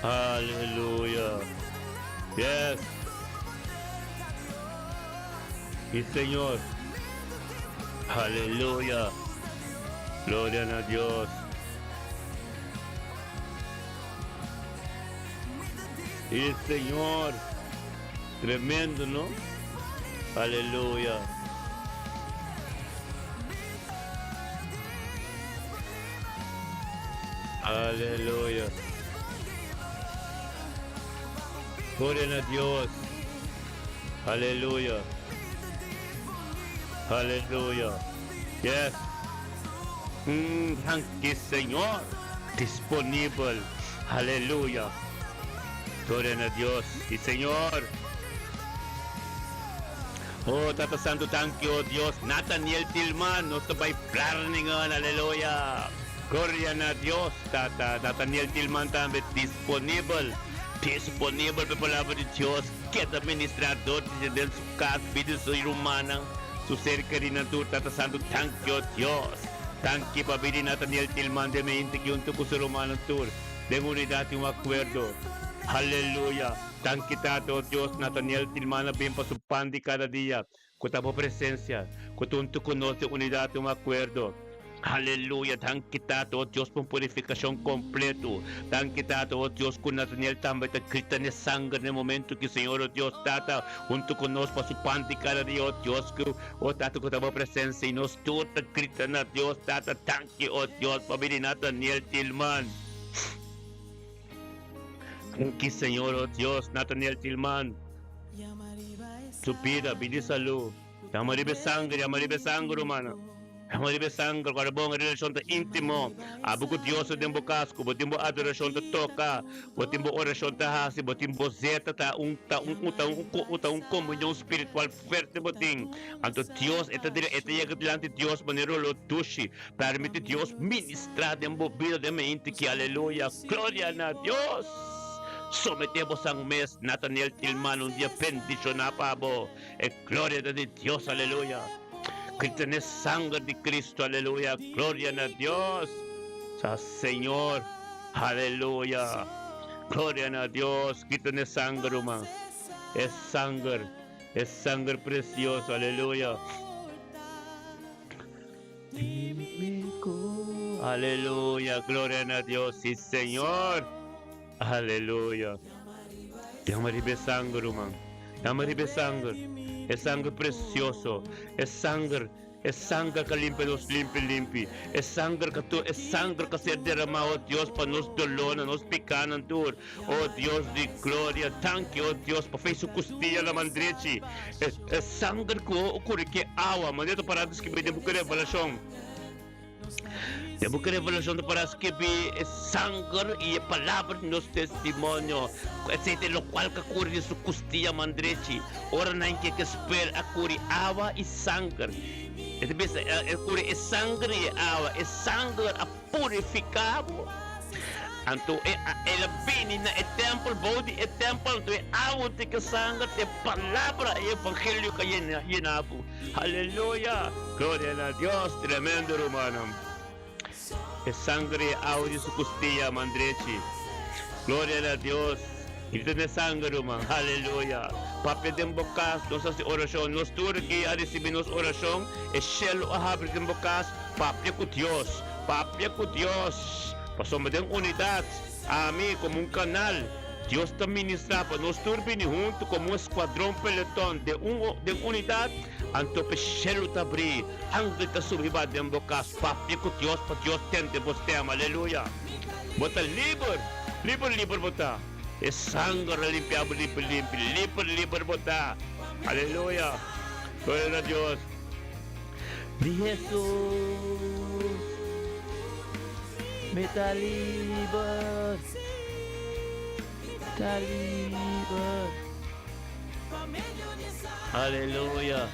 Aleluya. Yes. Sí, Señor. Aleluya. Gloria na Dios. Y Señor. Tremendo, no? Aleluya. Aleluya. Gloria na Dios. Aleluya. Aleluya. Yes. Thank you, Señor. Disponibel. Aleluya. Gloria na Dios. Y Señor. Oh, Tata Santo, thank you, oh Dios. Nathaniel Tilman, nos ta bai Vlaardingen, aleluya. Gloria na Dios, Tata. Nathaniel Tilman tambe disponibel. Disponibel pa e palabra di Dios. Keda ministra dor di den su kas, bida di su rumannan, su ser kerinan tur. Tata Santo, thank you, oh Dios. Danki pa bida di Nathaniel Tilman den mente ki hunto ku su rumannan tur. Den unidat i un akuerdo. Aleluya! Danki Tata, oh Dios, Nathaniel Tilman a bin pa su pan di kada dia, ku ta bo presensia, ku ta huntu ku nos den unidat i un akuerdo. Aleluya! Danki Tata, oh Dios, pa un purifikashon kompletu. Danki Tata, oh Dios, ku Nathaniel tambe ta grita n'e sanger n'e momentu ki Señor, oh Dios, Tata, huntu ku nos pa su pan di kada dia, oh Dios, ku, oh Tata, ku ta bo presensia i nos tur ta grita na Dios, Tata, danki, oh Dios, pa bini Nathaniel Tilman. Danki Señor, oh Dios, Nathaniel Tilman. Su bida, bida y salud. Yama riba e sanger, yama riba e sanger, rumana. Yama riba e sanger, cuando bon e relacion ta intimo. Abo cu Dios ta den bo cas, cu bo tin bo adoracion ta toca, bo tin bo oracion ta haci, bo tin bo zeta ta un ta un ta un ta un comunion spiritual fuerte bo tin. Anto Dios e ta dire e ta yega dilanti Dios manera lo dushi. Permiti Dios ministra den bo bida den mente ki aleluya gloria na Dios somete bo san mes Nathaniel Tilman un dia bendiciona pa bo e gloria ta di Dios aleluya Grita ne sanger di Cristo aleluya gloria na Dios sa Señor aleluya gloria na Dios grita ne sanger ruman e sanger e sanger precioso aleluya. Aleluya, gloria na Dios, sí Señor. Aleluya. Yama riba e sanger, ruman. Yama riba e sanger. E sanger precioso. E sanger, e sanger ka limpia nos limpi limpi. E sanger ka tur, e sanger ka ser derama, oh Dios, pa nos dolornan, nos picanan tur. Oh Dios di gloria, danki, oh Dios, pa fe su custilla na man drechi. E, e sanger cu o curi ke awa, manera ta para skibi den buki Revelacion. Den buki Revelacion ta para skibi e sanger y e palabra di nos testimonio, etcetera, locual ka curi di su custilla man drechi. Ora nan ke ke spel a curi awa y sanger. E ta bisa, e curi e sanger y e awa. E sanger a purifiká bo. Anto e el a bini na e tèmpel, bou di e tèmpel, anto e awa di ke sanger di e palabra, e evangelio ka yena yena bo. Aleluya! Gloria na Dios! Tremendo, rumannan. E sanger i e awa di su kustia, man drechi. Gloria na Dios! I ta den sanger, ruman. Aleluya! Papia den bo kas, nos hasi orashon. Nos tur aki a risibí nos orashon. E shelu a habri den bo kas. Papia ku Dios, papia ku Dios, pasobra den unidat, ami komo un kanal, Dios ta ministrá pa nos tur bini huntu komo un eskuadron peloton den un den unidat, anto p'e shelu ta abrí, angel ta subi ba den bo kas, papia ku Dios pa Dios tende bo stèm, aleluya! Bo ta liber, liber liber bo ta, e sanger a limpia bo limpi limpi, liber liber bo ta, aleluya! Gloria na Dios. Di Hesus mi ta liber, ta liber. Aleluya.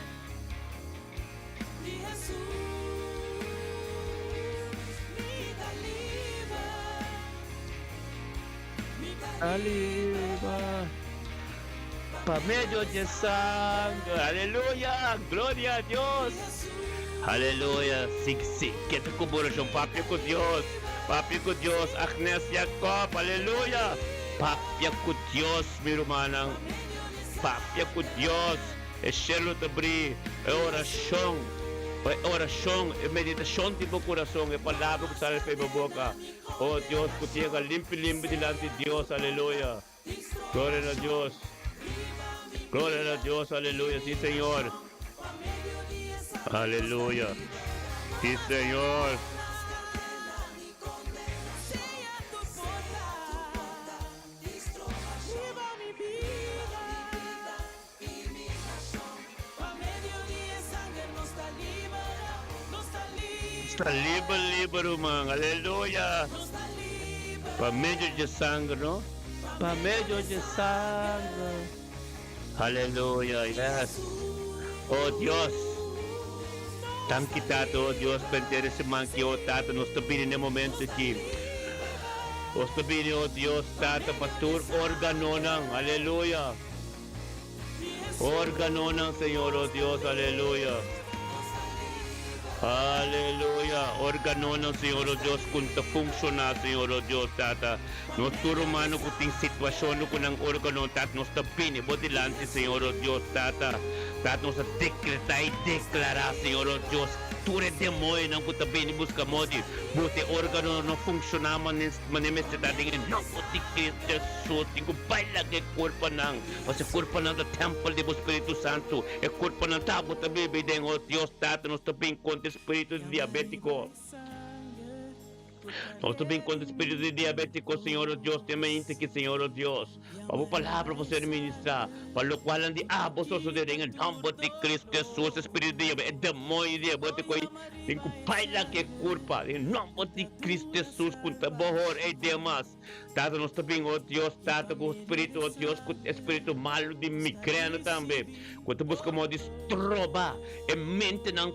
Ta liber. Pa medio dje sanger. Aleluya! Gloria a Dios! Aleluya! Si, si, keda ku bo orashon. Papia ku Dios. Papia ku Dios. Agnes Jacob. Aleluya! Papia ku Dios, mi rumannan. Papia ku Dios. E shelu ta bri. E orashon. Pa e orashon, e meditashon di bo kurason, e palabra ku sali for di bo boka, o Dios, ku ta yega limpi limpi dilanti Dios, aleluya. Gloria na Dios. Gloria na Dios, aleluya. Si, Señor. Aleluya. Si, Señor. Ta liber, liber, ruman. Aleluya. Pa medio dje sanger, no? Pa medio dje sanger. Aleluya, yes. Oh Dios. Danki Tata, oh Dios, pa henter e siman aki, oh Tata, nos ta bini na e momento aki. Nos ta bini, oh Dios, Tata, pa tur organonan. Aleluya. Organonan, Señor, oh Dios, aleluya. Aleluya. Organonan, Señor, oh Dios, ku ta funshoná, Señor, oh Dios, Tata. Nos tur humano ku tin situashon ku nan organo, Tata, nos ta bini bo dilanti, Señor, oh Dios, Tata. Tata, nos ta dekretá i deklará, Señor, oh Dios, tur e demoñonan ku ta bini buska modi bo te organo no funshoná manera mester ta den e nòmber di Cristo Hesus. Tin ku bai laga e kurpanan, pasobra e kurpanan ta tèmpel di bo Spiritu Santu. E kurpanan ta bo ta bibi den. O Dios Tata, nos ta bin kontra e spiritu di diabétiko. Nos ta bin kontra e spiritu di diabétiko, Señor, o Dios, den mainta aki, Señor, o Dios. Pa bo palabra por ser ministrá, pa lokualnan di abo sosodé den e nòmber di Cristo Hesus, e spiritu di diabétiko, e demoño di diabétiko ei tin ku bai laga e kurpa den e nòmber di Cristo Hesus ku ta bohor ei demas. Tata, nos ta bin, o Dios, Tata, ku spiritu, o Dios, ku e spiritu malu di migrena tambe, ku ta buska modo di stroba e mentenan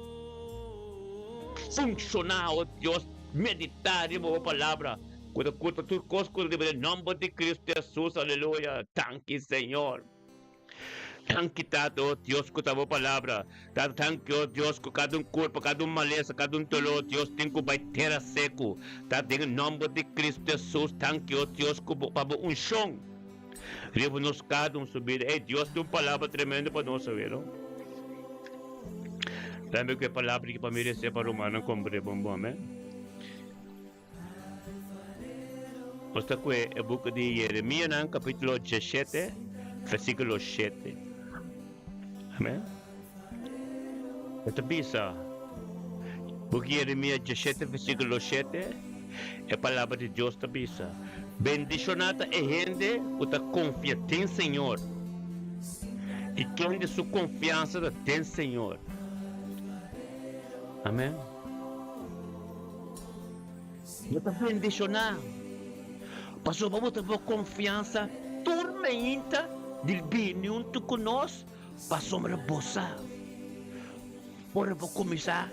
funshoná, o Dios, meditá riba bo palabra, ku ta kuta tur kos ku riba den nòmber di Kristu Hesus, aleluya. Danki, Señor. Danki, Tata, o Dios, ku ta bo palabra. Tata, danki, o Dios, ku kada un kurpa, kada un malesa, kada un doló, Dios, tin ku bai tera seku. Tata, den e nòmber di Kristu Hesus, danki, o Dios, ku bo, pa bo unshon riba nos kada un su bida. Ey, Dios tin un palabra tremendo pa nos awe, no? Tambe ku e palabra ki pa mi resé pa rumannan komprendé bon bon, amen. Nos ta kue e buki di Yeremianan kapítulo diesshete, versíkulo shete. Amèn. E ta bisa, Buki Yeremia diesshete, versíkulo shete, e palabra di Dios ta bisa, Bendishoná ta e hende ku ta konfia den Señor, i kende su konfiansa ta den Señor. Amèn. Bo ta bendishoná pasobra bo ta bo konfiansa tur meinta di bini huntu ku nos pasobra bo sa ora bo kuminsá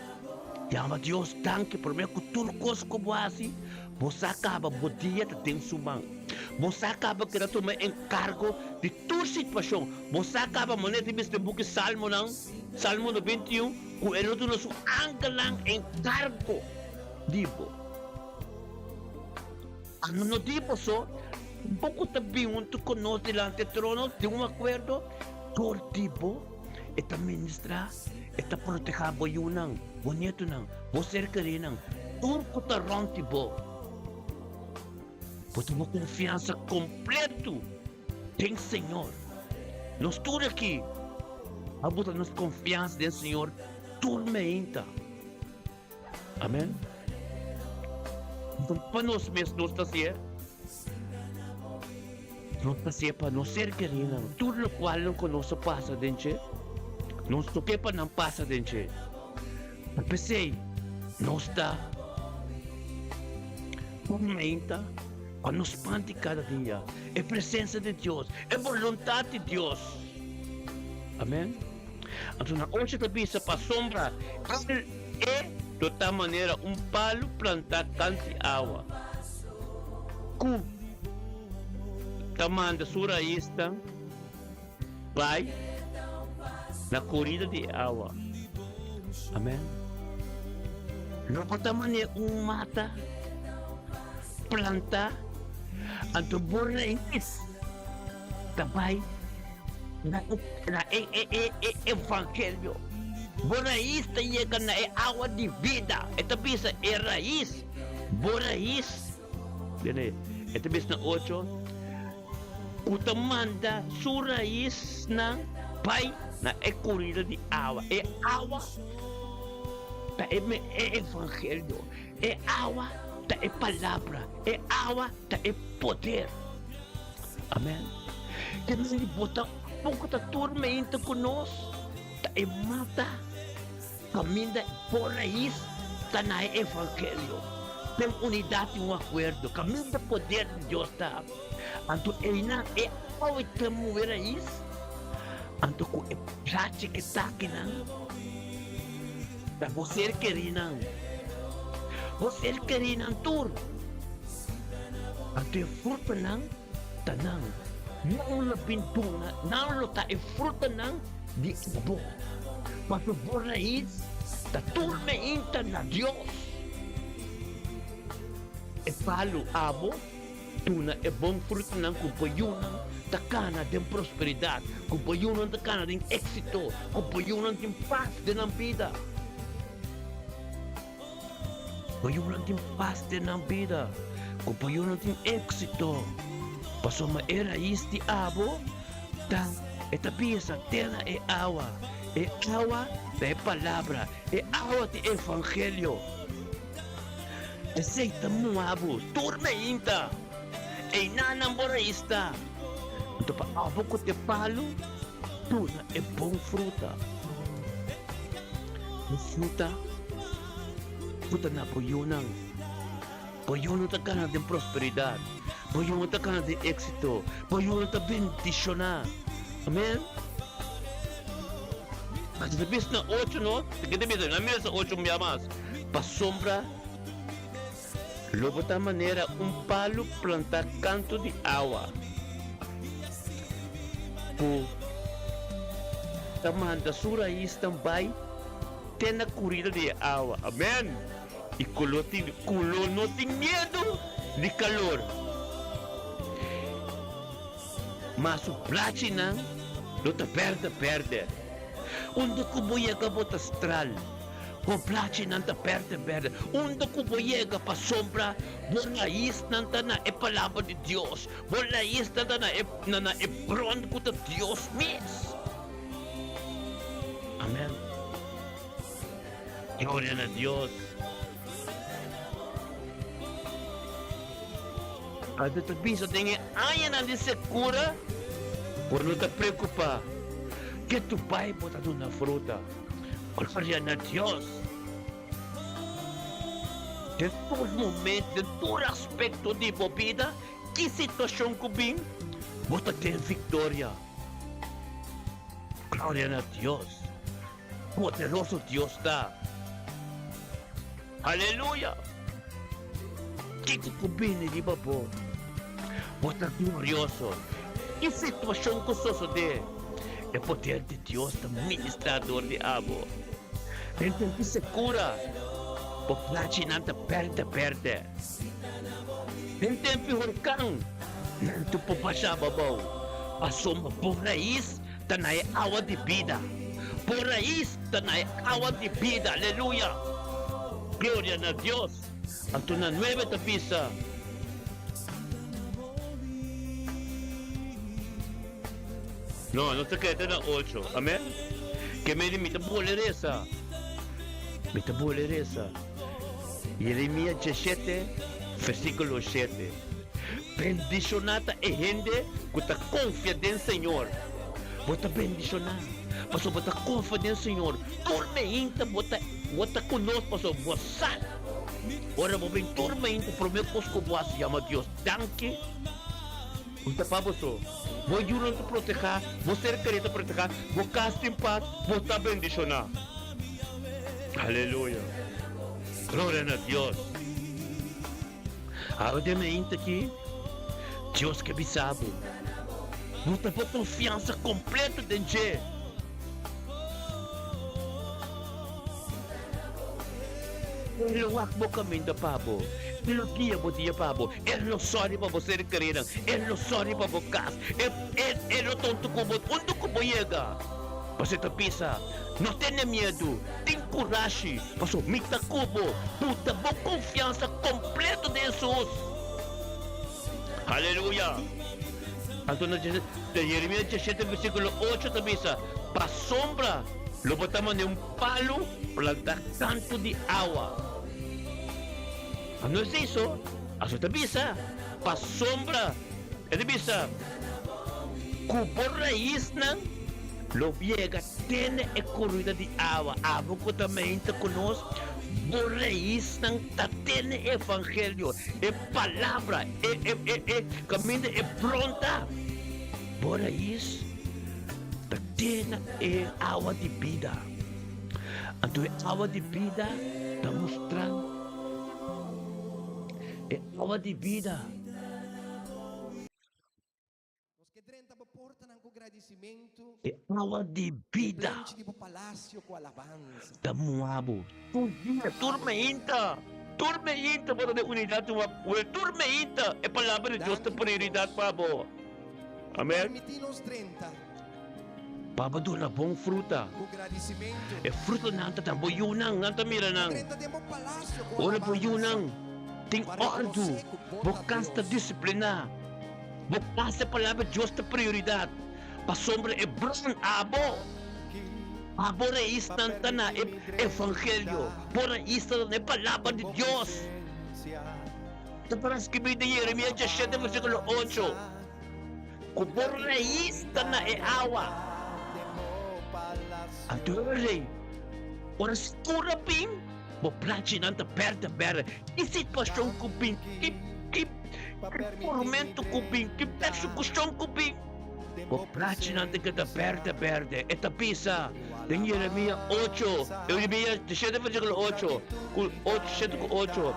yama Dios danki promé ku tur kos ku bo hasi bo sa kaba bo dia ta den su man bo sa kaba keda tuma enkargo di tur situashon bo sa kaba manera ta bisa den buki Salmonan Salmo 91 ku e lo duna su angelnan enkargo di bo. Anu no di boso, bo ku ta bin huntu ku nos dilanti e trono den un akuerdo, dor di bo e ta ministrá, e ta protehá bo yunan, bo nietunan, bo ser kerínan, tur ku ta rònt di bo. Bo ta bo konfiansa kompletu den Señor. Nos tur aki a bota nos konfiansa den Señor tur meinta. Amen. Anto pa nos mes nos ta hasié? Nos ta hasié pa nos ser kerinan. Tur lokual ku nos a pasa den dje, nos no ke pa nan pasa den dje. Ta p'esei nos ta tormenta pa nos panti kada dia e presensia di Dios, e boluntat di Dios. Amen. Anto na ocho ta bisa pasobra el e lo ta manera un palu plantá kant'i awa, ku ta manda su raisnan bai na korida di e awa. Amen. Lo por ta manera un mata plantá, anto bo rais ta bai na e evangelio. Bo rais ta yega na e awa di bida. E ta bisa e rais, bo rais. Bene, e ta bisa na ocho, ku ta manda su raisnan bai na e kurida di awa. E awa ta e e evangelio. E awa ta e palabra. E awa ta e poder. Amen. Ke men di bo ta poko ta tur meinta ku nos ta e mata kaminda bo rais ta na e evangelio. Den unidat i un akuerdo kaminda poder di Dios ta. Anto einan e awa ta move rais anto ku e plachi ke takinan ta bo ser kerinan. Bo ser kerinan tur. Anto e frutanan ta nan. Nan lo bin duna, nan lo ta e frutanan di bo. Pasobra bo rais ta tur meinta na Dios. E palu abo duna e bon frutanan ku bo yunan ta kana den prosperidat, ku bo yunan ta kana den éksito, ku bo yunan tin pas den nan bida. Bo yunan tin pas den nan bida, ku bo yunan tin éksito, pasobra e rais di abo ta e ta bisa te na e awa. E awa ta e palabra, e awa ta e evangelio. Esei ta muha bo tur meinta, einan nan bo rais ta. Anto pa abo ku te palu duna e bon fruta. E fruta ku ta na bo yunan. Bo yunan ta gana den prosperidat. Bo yunan ta gana den éksito. Bo yunan ta bendishoná. Amen. Anto ta bisa na ocho no? Ke ta bisa? No a mira sa ocho un bia mas. Pasobra lo bo ta manera un palu plantá kantu di awa ku ta manda su raisnan bai te na kurida di e awa. Amen! I ku lo tin, ku lo no tin miedu di kalor. Ma su plachinan lo ta berde berde. Unda ku bo yega bo ta stral. Bo plachinan ta berde berde. Unda ku bo yega pasobra bo raisnan ta na e Palabra di Dios. Bo raisnan ta na e na na e bron ku ta Dios mes. Amen. Gloria na Dios. Anto ta bisa den e añanan di sekura, bo no ta preokupá ke tu bai bo ta duna fruta. Gloria na Dios! Den tur momento, den tur aspekto di bo bida, ki situashon ku bin, bo ta den viktoria. Gloria na Dios! Poderoso Dios ta! Aleluya! Kiko ku bini riba bo, bo ta glorioso. Ki situashon ku sosodé, e poder di Dios ta ministrá dor di abo. Den tempu sekura, bo plachinan ta bèrdè bèrdè. Den tempu horkan, nan ta por basha abou, pasobra bo rais ta na e awa di bida. Bo rais ta na e awa di bida. Aleluya! Gloria na Dios! Anto na nuebe ta bisa. No, nos ta keda na ocho. Amen? Ke medi mi ta bole resa. Mi ta bole resa. Jeremia diesshete, versíkulo shete. Bendishoná ta e hende ku ta konfia den Señor. Bo ta bendishoná pasobra bo ta konfia den Señor. Tur meinta bo ta bo ta ku nos pasobra bo sa. Ora bo bin tur meinta promé kos ku bo hasi yama Dios danki. Bo ta pa boso. Bo yunan ta protehá, bo ser kerí ta protehá, bo kas tin pas, bo ta bendishoná. Aleluya! Gloria na Dios! Awe den meinta aki, Dios ke bisa bo, bo ta bo konfiansa kompleto den dje. E lo wak bo kaminda pa bo, e lo guia bo dia pa bo, e lo sòri pa bo ser kerinan, e lo sòri pa bo kas, e, e, e lo tonto ku bo unda ku bo yega. Pasobra e ta bisa, No tene miedu, tin kurashi, pasobra mi ta ku bo. Buta bo konfiansa kompleto den Hesus. Aleluya! Anto na Jeremias diesshete versíkulo ocho ta bisa, Pasobra lo bo ta manera un palu plantá kantu di awa. A no esei so, aso ta bisa, pasobra e ta bisa ku bo raisnan lo yega te na e korida di awa. Abo ku ta meinta ku nos, bo raisnan ta te na e evangelio, e palabra, e e e e kaminda e bron ta. Bo rais ta te na e awa di bida. Anto e awa di bida ta mustra e awa di bida. Nos ke drenta bo portanan ku gradisimentu. E awa di bida. Plenchi di bo palasio ku alabansa. Ta muha bo tur dia, tur meinta, tur meinta bo ta den unidat un acuerdo, tur meinta e palabra di Dios ta prioridat pa bo. Amen. Permití nos drenta. Pa bo duna bon fruta. Ku gradisimentu. E frutanan ta ta bo yunan, nan ta mira nan. Drenta den bo palasio ku Ora bo alabansa. yunan tin Pa òrdu, rekonosé ku bo bo ta kas ta Dios. disipliná. Bo kas e palabra di Dios ta prioridat, pasobra e bron abo. Abo raisnan ta na e evangelio, bo raisnan ta na e palabra di Dios. Ta para skibí den Jeremias diesshete versíkulo ocho. Ku bo rais ta na e awa. Anto e rei, ora skura bin, bo plachinan ta berde berde. Ki situashon ku bin, ki ki tormento ku bin, ki persekushon ku bin, bo plachinan ta keda berde berde. E ta bisa den Jeremia ocho, Jeremia shete versíkulo ocho, ku ocho, shete ku ocho,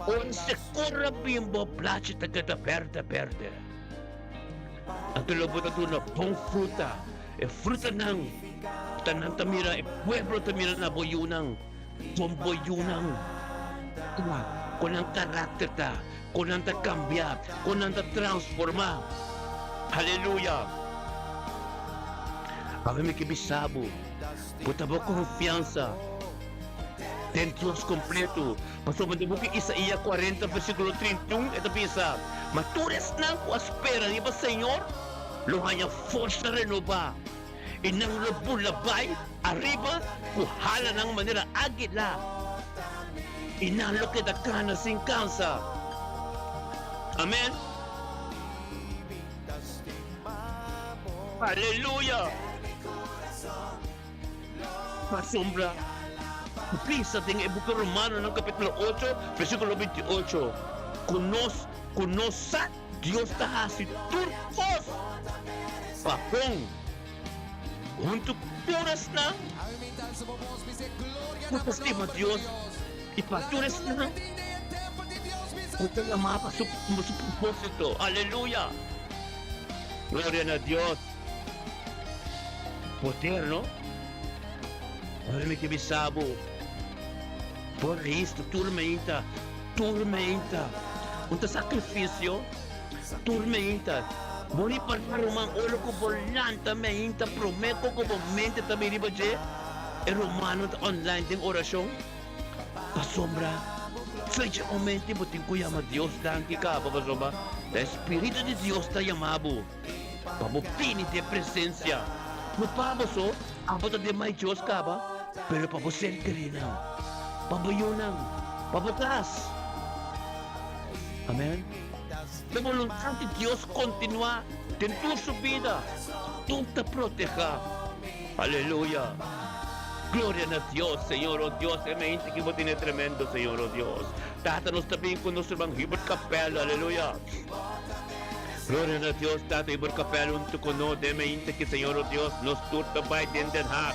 Ora sekura bin bo plachi ta keda berde berde. Anto lo bo ta duna bon fruta. E frutanan ta nan ta mira, e pueblo ta mira na bo yunan, kon bo yunan ta, kon nan karakter ta, kon nan ta kambia, kon nan ta transforma. Aleluya! Awe mi ke bisa bo, bo ta bo konfiansa. Den Dios kompleto. Pasobra den buki Isaías kuarenta versíkulo 31 e ta bisa, Ma tur esnan ku a spera riba Señor lo haña forsa renobá, i nan lo bula bai ariba ku halanan manera águila, i nan lo keda kana sin kansa. Amèn. Aleluya! Pasobra ku bisa den e buki Romanonan kapítulo ocho, versíkulo 28, ku nos ku nos sa Dios ta hasi tur kos pa bon huntu ku tur esnan ku ta stima Dios i pa tur esnan ku ta yamá pa su propósito. Aleluya! Gloria na Dios! Poder no? Ora mi ke bisa bo, bo reis ta tur meinta, tur meinta. Un ta sakrifisio, tur meinta. Bo ripará ruman ora ku bo lanta meinta promé ku ku bo mente ta bin riba dje, e rumannan ta online den orashon. Pasobra fecha omente bo tin ku yama Dios danki kaba pasobra ta e Spiritu di Dios ta yama bo. Pa bo bini den presencia, no pa bo so, abo ta den Dios caba, pero pa bo ser kerinan, pa bo yunan, pa bo cas. Amen. E boluntad di Dios continua den tur su bida, tur ta proteha. Aleluya. Gloria na Dios, Señor, oh Dios, e mente ki bo tene tremendo, Señor, oh Dios. Tata, nos ta bin cu nos herman Hubert Capello, aleluya. Gloria na Dios Tata i por kapel huntu ku nos den mainta ki Señor o Dios nos tur ta bai den Den Haag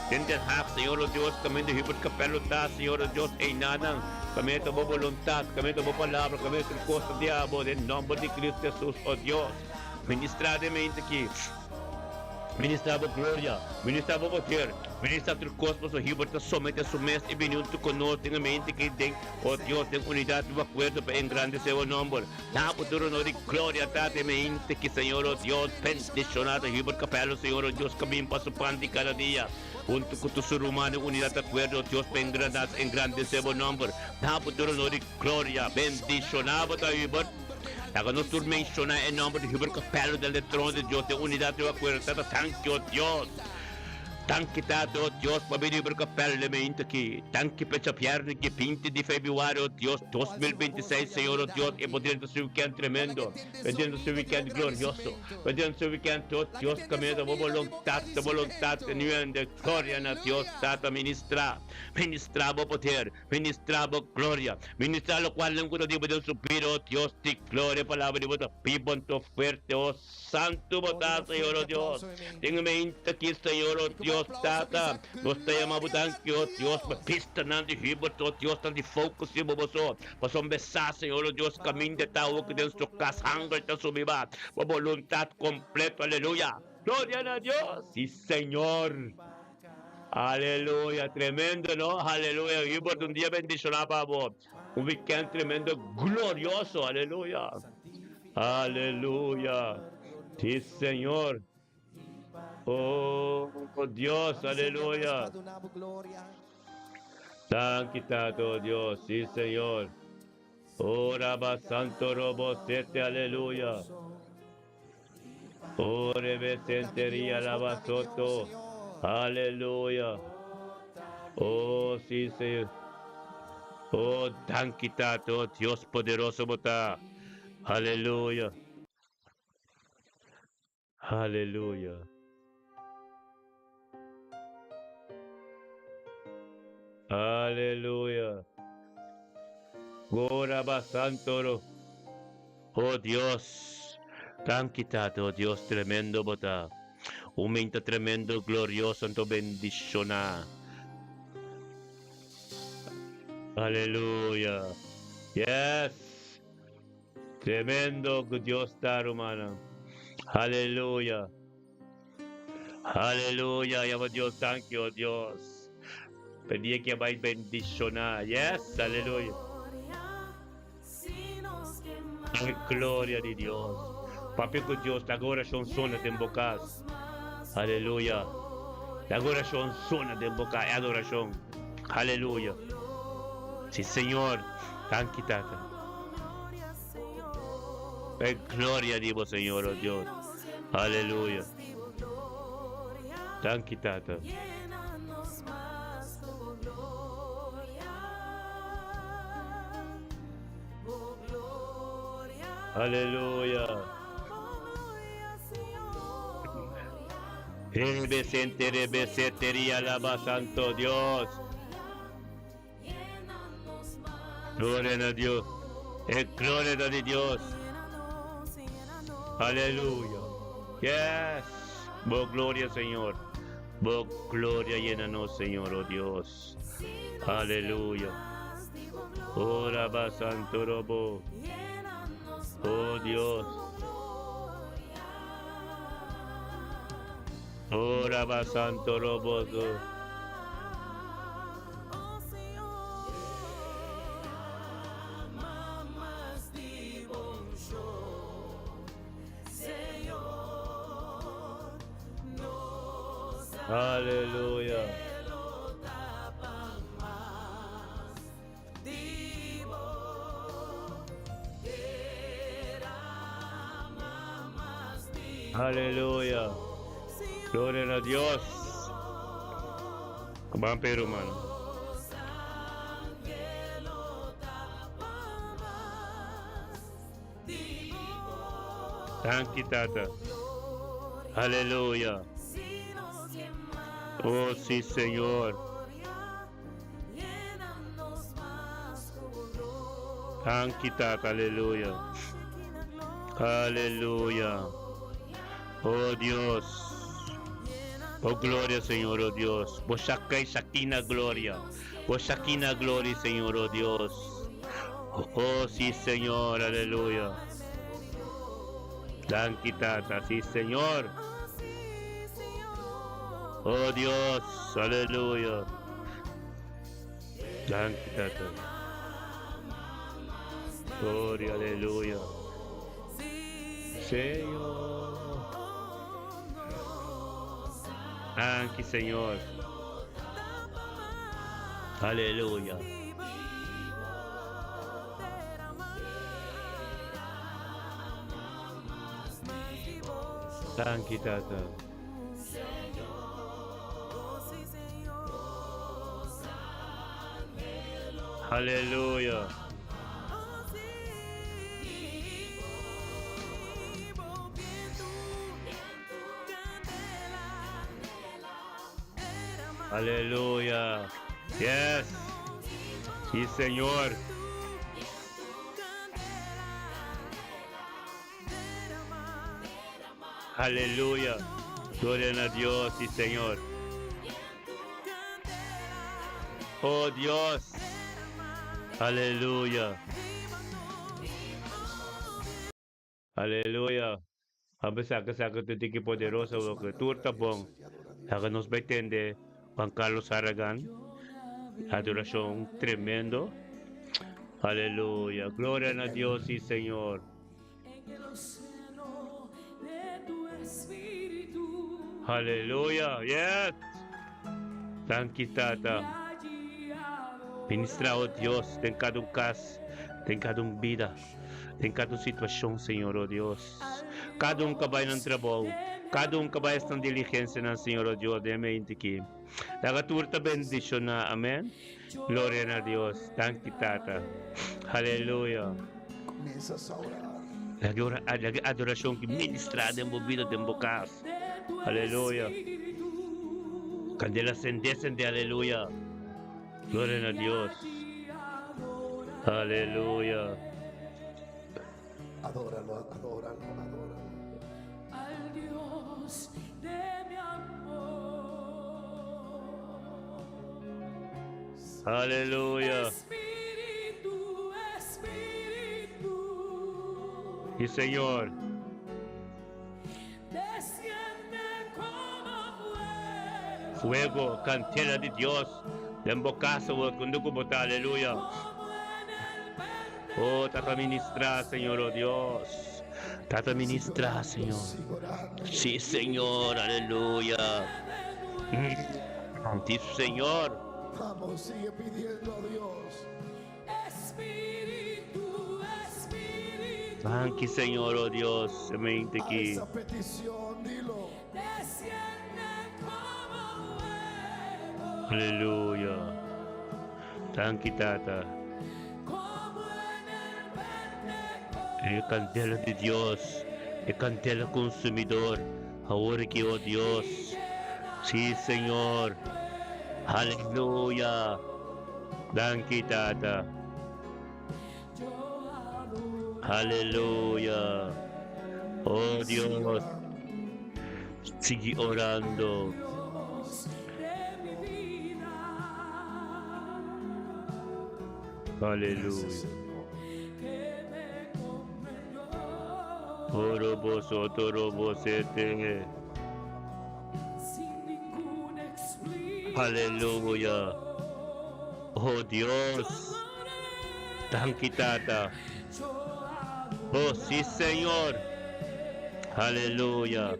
den Den Haag Señor o Dios kaminda Hubert Capello ta Señor o Dios einanan kaminda ta bo boluntat kaminda ta bo palabra kaminda tur kos ta di abo den nomber di Cristo Jesus o Dios ministra den mainta ki. Ministrá bo gloria, ministrá bo poder, ministrá tur kos pasobra Hubert ta someté su mes i bini huntu ku nos den e mente ki den, o Dios, den unidat riba akuerdo pa engrandesé bo nòmber. Na bo tur honor i gloria, Tata, e mente ki Señor, o Dios, bendishoná ta Hubert Capello, Señor, o Dios, kamin pa su pan di kada dia, huntu ku tur su ruman den unidat akuerdo, o Dios, pa engrandesé bo nòmber. Na bo tur honor i gloria, bendishoná bo ta Hubert. Laga nos tur menshoná e nòmber di Hubert Capello den e trono di Dios den unidat riba kuerpo. Tata, danki, o Dios. Danki, Tata, o Dios, pa bini Hubert Capello den meinta aki. Danki pa e djabièrnè di binti di febrüari, o Dios, 2026, Señor, o Dios, e bo drenta su wikènt tremendo, e drenta su wikènt glorioso, e drenta su wikènt, o Dios, kaminda bo boluntat, ta boluntat teniendo. Gloria na Dios, Tata, ministrá, ministrá bo poder. Ministrá bo gloria. Ministrá lokual nan ku ta diba den su bida, o Dios di gloria. Palabra di bo ta biba anto fuerte, o Santu bo ta, Señor, o Dios. Den e meinta aki, Señor, o Dios Tata, nos ta yama bo danki, o Dios, pa bistanan di Hubert, o Dios, nan di focus riba boso, pasobra sa, Señor, o Dios, kaminda ta awor ku den su kas hangel ta subi ba bo boluntat kompleto. Aleluya! Gloria na Dios! Si, Señor! Aleluya, tremendo no? Aleluya, Hubert, un dia bendiciona pa bo. Un weekend tremendo, glorioso, aleluya. Aleluya. Sí, Señor. Oh, Dios, aleluya. Danki, Tata, oh Dios, sí, Señor. Oh, Rabba Santo Robo Sete, aleluya. Oh, rebe senteria lava soto. Aleluya. Oh, sí, Señor. Oh, danki, Tata, oh, Dios poderoso bo ta. Aleluya. Aleluya. Aleluya. Gora ba santoro. Oh Dios, danki Tata, oh Dios tremendo bo ta. Un menta tremendo, glorioso, anto bendiciona. Aleluya. Yes. Tremendo ku Dios ta, rumannan. Aleluya. Aleluya. Yama Dios, danki, oh Dios. Pa dia ki a bai bendiciona. Yes, aleluya. E gloria di Dios. Papia ku Dios, laga oracion sona den bo cas. Aleluya. Laga oracion sona den bo cas. E adoracion. Aleluya. Si, Señor. Danki, Tata. E gloria di bo, Señor, oh Dios. Aleluya. Danki, Tata. Aleluya. Rebesente, rebeseteria, alaba Santo Dios. Gloria na Dios. E gloria ta di Dios. Aleluya. Yes. Bo gloria, Señor. Bo gloria llena nos, Señor, oh Dios. Aleluya. Oh, Rabba Santo Robo. Oh Dios. Oh Rabba Santo Robo. Aleluya. Aleluya. Gloria na Dios. Ban pe hermano. Danki Tata. Aleluya. Oh sí, Señor. Danki Tata, aleluya. Aleluya. Oh Dios. Oh gloria, Señor, oh Dios. Bo sakai sakina gloria. Bo sakina gloria, Señor, oh Dios. Oh sí, Señor, aleluya. Danki Tata, sí, Señor. Oh Dios, aleluya. Danki Tata. Gloria, aleluya. Señor. Danki Señor. Aleluya. Danki Tata. Aleluya. Aleluya. Yes. Sí, Señor. Aleluya. Gloria na Dios, sí, Señor. Oh Dios. Aleluya. Aleluya. Abo saka saka te tiki poderoso ku tur ta bon. Laga nos bai tende Juan Carlos Harragan. Adoracion tremendo. Aleluya. Gloria na Dios y Señor. Aleluya. Yes. Danki Tata. Ministra, oh Dios, den cada un cas, den cada un bida, den cada un situacion, Señor, oh Dios. Cada un cu bay nan trabou, cada un cu bay esnan diligencianan, Señor, oh Dios, den mente aki. Laga tur ta bendiciona. Amen. Gloria na Dios. Danki Tata. Aleluya. Comienzas a orar. Laga ora, laga adoracion ki ministra den bo bida, den bo cas. Aleluya. Candela sende, sende, aleluya. Gloria na Dios. Aleluya. Adóralo, adóralo, adóralo. Al Dios de mi amor. Aleluya. Espíritu, Espíritu. Sí, Señor. Desciende como fuego. Fuego, candela di Dios. Den bo cas, unda cu bo ta, aleluya. Oh, Tata ministra, Señor, oh Dios. Tata ministra, Señor. Sí, Señor, aleluya. Sí, Señor. Vamos, sigue pidiendo a Dios. Espíritu, Espíritu. Danki, Señor, oh Dios. Mente A aki. esa petición, dilo. Desciende como fuego. Aleluya. Danki, Tata. Como en el Pentecostés. E candela di Dios, e candela consumidor. Awor aki, oh Dios. Sí, Señor. Aleluya. Danki, Tata. Aleluya. Oh Dios. Sigui orando. De mi vida. Aleluya. Que me comprendió. Orobo soto robo sete. Sin ninguna explicación. Aleluya. Oh Dios. Danki Tata. Oh sí, Señor. Aleluya.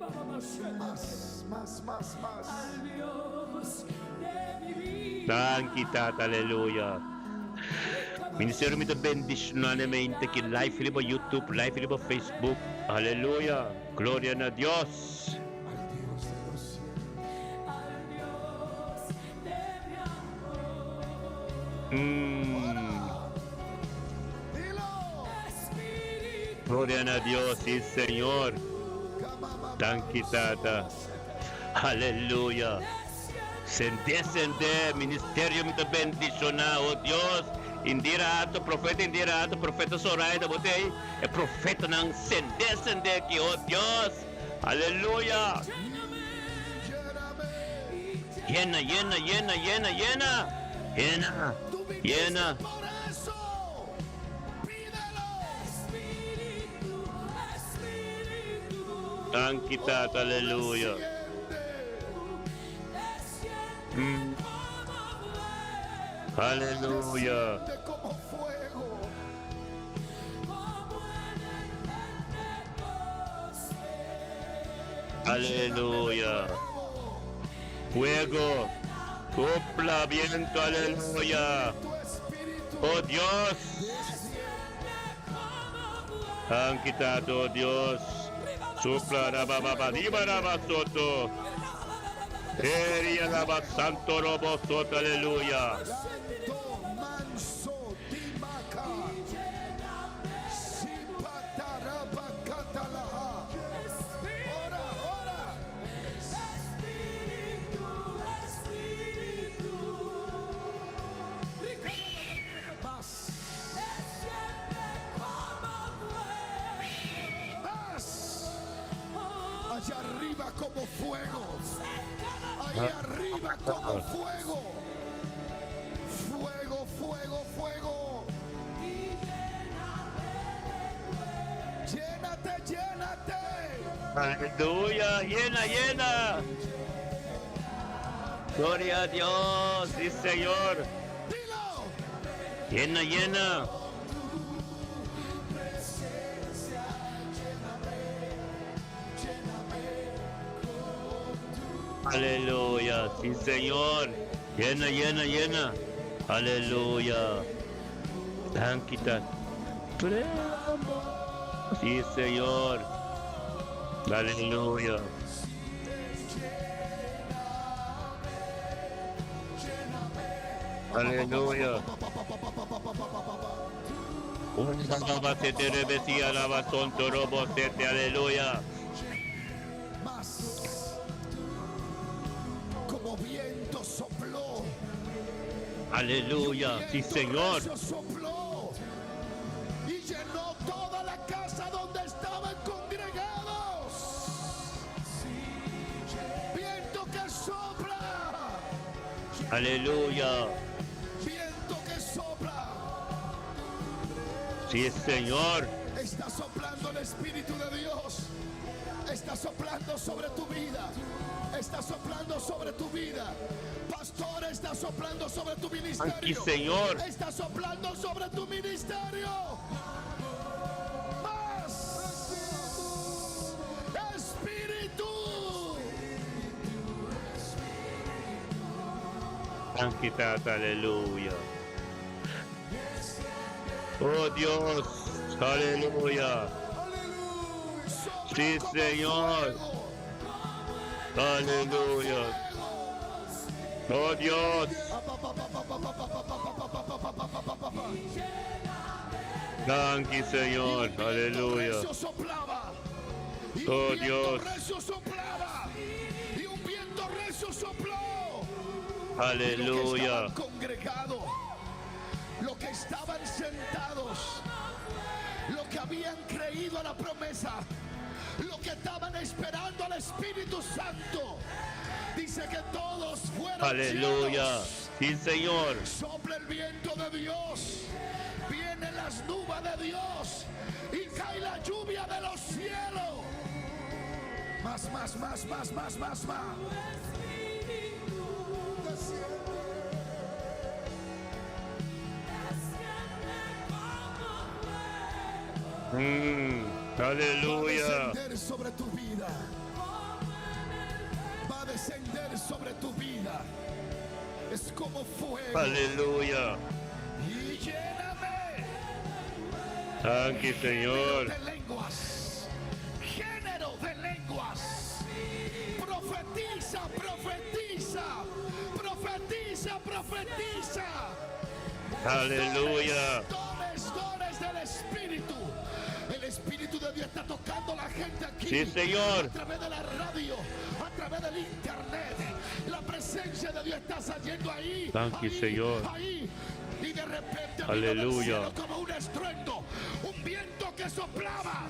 Mas, mas, mas, mas. Al Dios de mi vida. Danki Tata, aleluya. Ministerio mi ta bendiciona aki live riba YouTube, live riba Facebook. Aleluya. Gloria na Dios. Al Dios de los cielos. Al Dios de mi amor. Dilo. Espíritu. Gloria na Dios, sí, Señor. Danki Tata. Aleluya. Sende, sende, ministerio mi ta bendiciona, oh Dios. Indira Ato, profeta Indira Ato, profeta Zoraida, bo t'ey, e profetanan sende, sende aki, oh Dios. Aleluya. Yena, yena, yena, yena, yena. Yena, Tú viniste yena. por eso. Pídelo. Espíritu, Espíritu. Danki Tata, aleluya. Desciende. Mm. Aleluya. Desciende como fuego. Aleluya. Fuego. Sopla viento, aleluya. Tu espíritu. Oh Dios. Han quitado, oh Dios. Sopla rabababa, raba soto. Eria raba santo robo soto, aleluya. Lando manso dimaka. Sipatarabakatalaha. Ora, ora. Más. Más. Allá arriba como fuego. Ahí arriba como fuego. Fuego, fuego, fuego. Llénate, llénate. Aleluya, llena, llena. Gloria a Dios, sí Señor. Dilo. Llena, llena. Aleluya, sí Señor. Llena, llena, llena. Aleluya. Tranquita. Sí Señor. Aleluya. Aleluya. Aleluya. Más. Como viento sopló. Aleluya. Sí, Viento Señor. recio sopló y llenó toda la casa donde estaban congregados. Viento que sopla, Aleluya. viento que sopla. Sí, Señor. Está soplando el Espíritu de Dios. Está soplando sobre tu vida. Está soplando sobre tu vida. Pastor, está soplando sobre tu ministerio. Aquí, Señor. Está soplando sobre tu ministerio. Más. Espíritu. Santidad, aleluya. Oh Dios, aleluya. Sopla Sí, como Señor. fuego. Aleluya. Oh Dios, thank you, Señor. Y un viento Aleluya. recio soplaba. Y un Oh, viento Dios. recio soplaba. Y un viento recio sopló. Y los que Aleluya. estaban congregados, los que estaban sentados, los que habían creído a la promesa, los que estaban esperando al Espíritu Santo. Dice que todos fueron Aleluya. llenos. Sí, Señor. Sopla el viento de Dios. Vienen las nubes de Dios. Y cae la lluvia de los cielos. Más, más, más, más, más, más, más. Va a Aleluya. descender sobre tu vida. Va a descender sobre tu vida. Es como fuego. Aleluya. Y lléname. Thank you, Señor. Género de lenguas. Género de lenguas. Profetiza, profetiza. Profetiza, profetiza. Aleluya. Dones, dones del Espíritu. El Espíritu de Dios está tocando a la gente aquí. Sí, Señor. A través de la radio, a través del internet. La presencia de Dios está saliendo ahí. Thank you, ahí, Señor. Ahí. Y de repente vino del Aleluya. cielo como un estruendo, un viento que soplaba.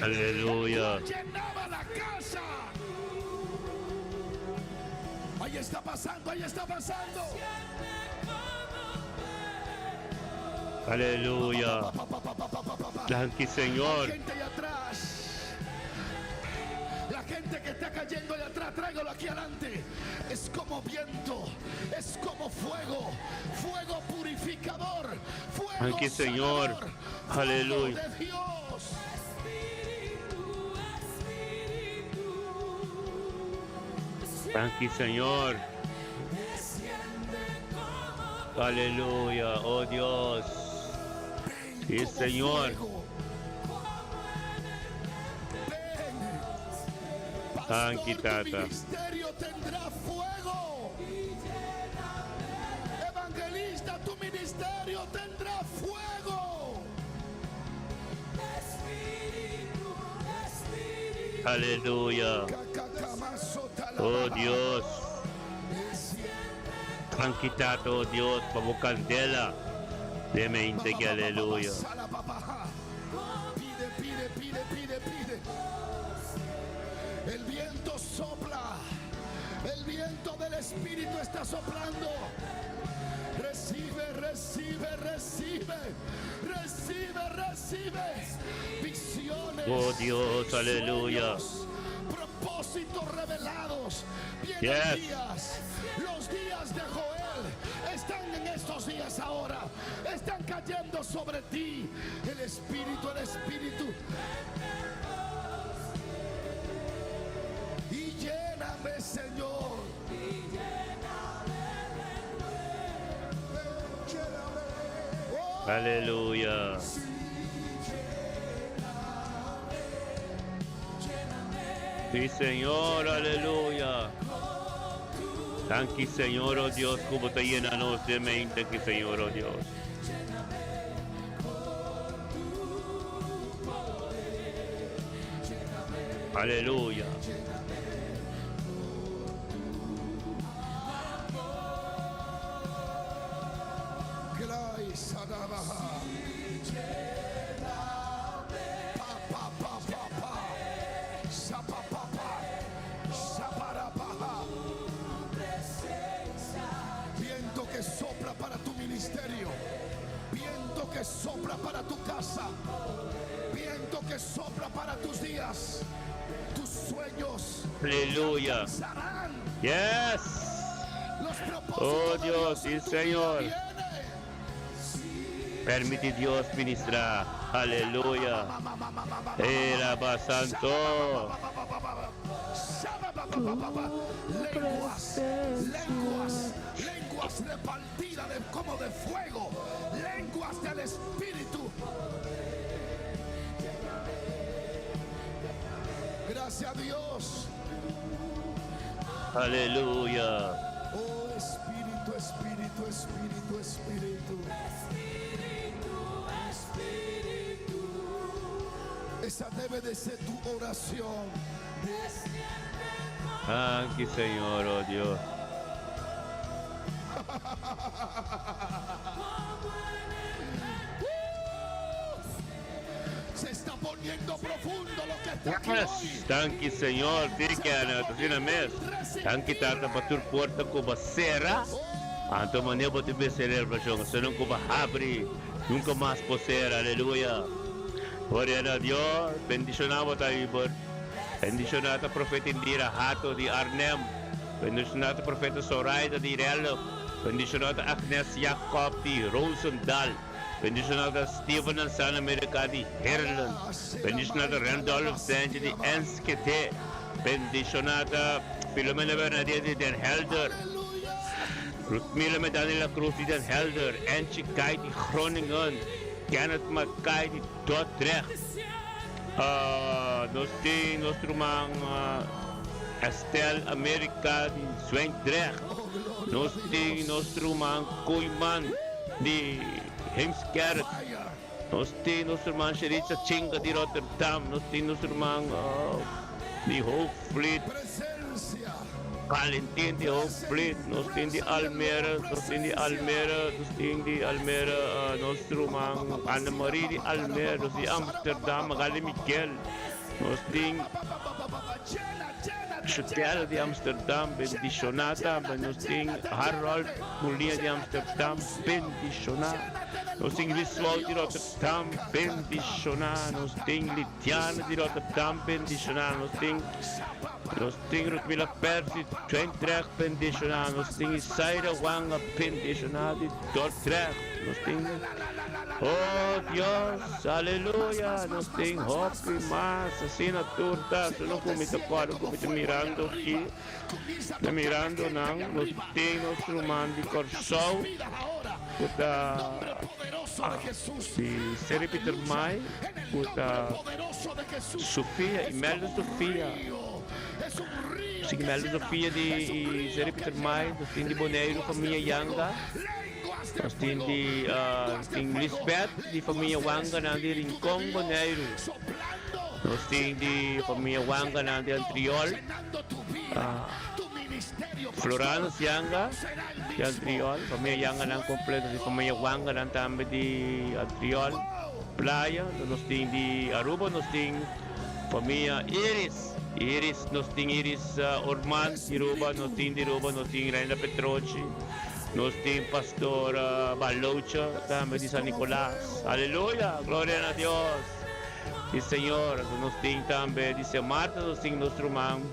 Aleluya. Llenaba la casa. Ahí está pasando, ahí está pasando. Aleluya. Pa, pa, pa, pa, pa, pa, pa, pa. Thank you, Señor. La gente allá atrás. La gente que está cayendo allá atrás, tráigalo aquí adelante. Es como viento, es como fuego, fuego purificador, fuego Danki, Señor. sanador, fuego Aleluya. de Dios. Danki, Señor. Aleluya, oh Dios. Ven Sí, como Señor. fuego. Ven. Danki, Pastor, tu Tata. ministerio tendrá fuego. Evangelista, tu ministerio tendrá fuego. Aleluya. Oh Dios. Danki, Tata, oh Dios, pa bo kandela. Den mente ku aleluya. Pide, pide, pide, pide, pide. El viento sopla. El viento del Espíritu está soplando. Recibe, recibe, recibe. Recibe, recibe. Visiones. Oh Dios, aleluya. sueños, propósitos revelados. Vienen días. Los días de Joel están en estos días ahora. Están cayendo sobre ti. El Espíritu, el Espíritu. Y lléname, Señor. Oh, Aleluya. Sí, Señor, aleluya. Danki, Señor, oh Dios, ku bo ta yena nos den mente aki, Señor, oh Dios. Aleluya. Glai Sadabaha. Pa pa pa pa pa. Sapa pa pa. Saparapaha. Viento que sopla para tu ministerio. Viento que sopla para tu casa. Viento que sopla para tus días. Tus sueños Aleluya. alcanzarán. Los propósitos Oh de Dios, Dios en sí, tu vida Señor. vienen. Permití Dios ministrá. Aleluya. Era Santo. Lenguas, lenguas, lenguas repartidas de, como de fuego, lenguas del Espíritu. Gracias a Dios. Aleluya. Oh Espíritu, Espíritu, Espíritu, Espíritu. Esa debe de ser tu oración. Danki, Señor, oh Dios. Se está poniendo profundo lo que está aquí hoy. Danki, Señor. Di ku na asina mes. Danki Tata pa tur porta ku bo a sera. Anto manera bo tin selebrashon. Sino ku bo a habri. Nunka mas por sera. Aleluya. Gloria na Dios. Bendishoná bo ta Ibor. Bendishoná ta profeta Indira Hato di Arnhem. Bendishoná ta profeta Zoraida di Rello. Bendishoná ta Agnes Jacob di Roosendaal. Bendishoná ta Steven en San America di Heerlen. Bendishoná ta Randolph Sanje di Enschede. Bendishoná ta Filomena Bernadette di Den Helder. Ruthmila Medani La Cruz di Den Helder. Angie Kai di Groningen. Kenneth Mackay di Dordrecht. Uh, nos tin nos ruman uh, Estelle America di Zwijndrecht. Nos tin nos ruman Koeiman di Heemskerk. Nos tin nos ruman Sheritza Chinga di Rotterdam. Nos tin nos ruman uh, di Hoogvliet. Presencia. Valentin di Hoogvliet. Nos tin di Almere. Nos tin di Almere. Nos tin di Almere. Uh, nos ruman Annemarie di Almere. Nos di Amsterdam. Magali Miguel. Nos tin Llena, llena. Shutel di Amsterdam, bendishoná tambe. Nos tin Harold Molina di Amsterdam, bendishoná. Nos tin Lisuau di Rotterdam, bendishoná. Nos tin Lidiana di Rotterdam, bendishoná. Nos tin Nos tin Rutmila Percy Dordrecht, bendishoná. Nos tin Isaira Wanga, bendishoná di Dordrecht. Nos tin Oh Dios, aleluya, nos tin hopi mas asina tur ta solo ku mi ta kòrda ku mi ta mirando aki, ta mirando nan, nos tin nos ruman di Kòrsou ku ta di Seri Pietermaai ku ta Sofia, Imelda Sofia, si Imelda Sofia di Seri Pietermaai, nos tin di Boneiru famia Yanga. Nos tin di nos tin Lisbeth di famia Wanganan di Rincon, Boneiru. Nos tin di famia Wanganan di Antriol, Floranus Yanga di Antriol, famia Yanganan completo di famia Wanganan tambe di Antriol, Playa. Nos tin di Aruba nos tin famia Iris, Iris nos tin Iris Orman di Aruba, nos tin di Aruba nos tin Reina Petrochi. Nos tin Pastor Balocha tambe di San Nicolas. Aleluya! Gloria na Dios! Si Señor. Anto nos tin tambe di Sint Maarten nos tin nos ruman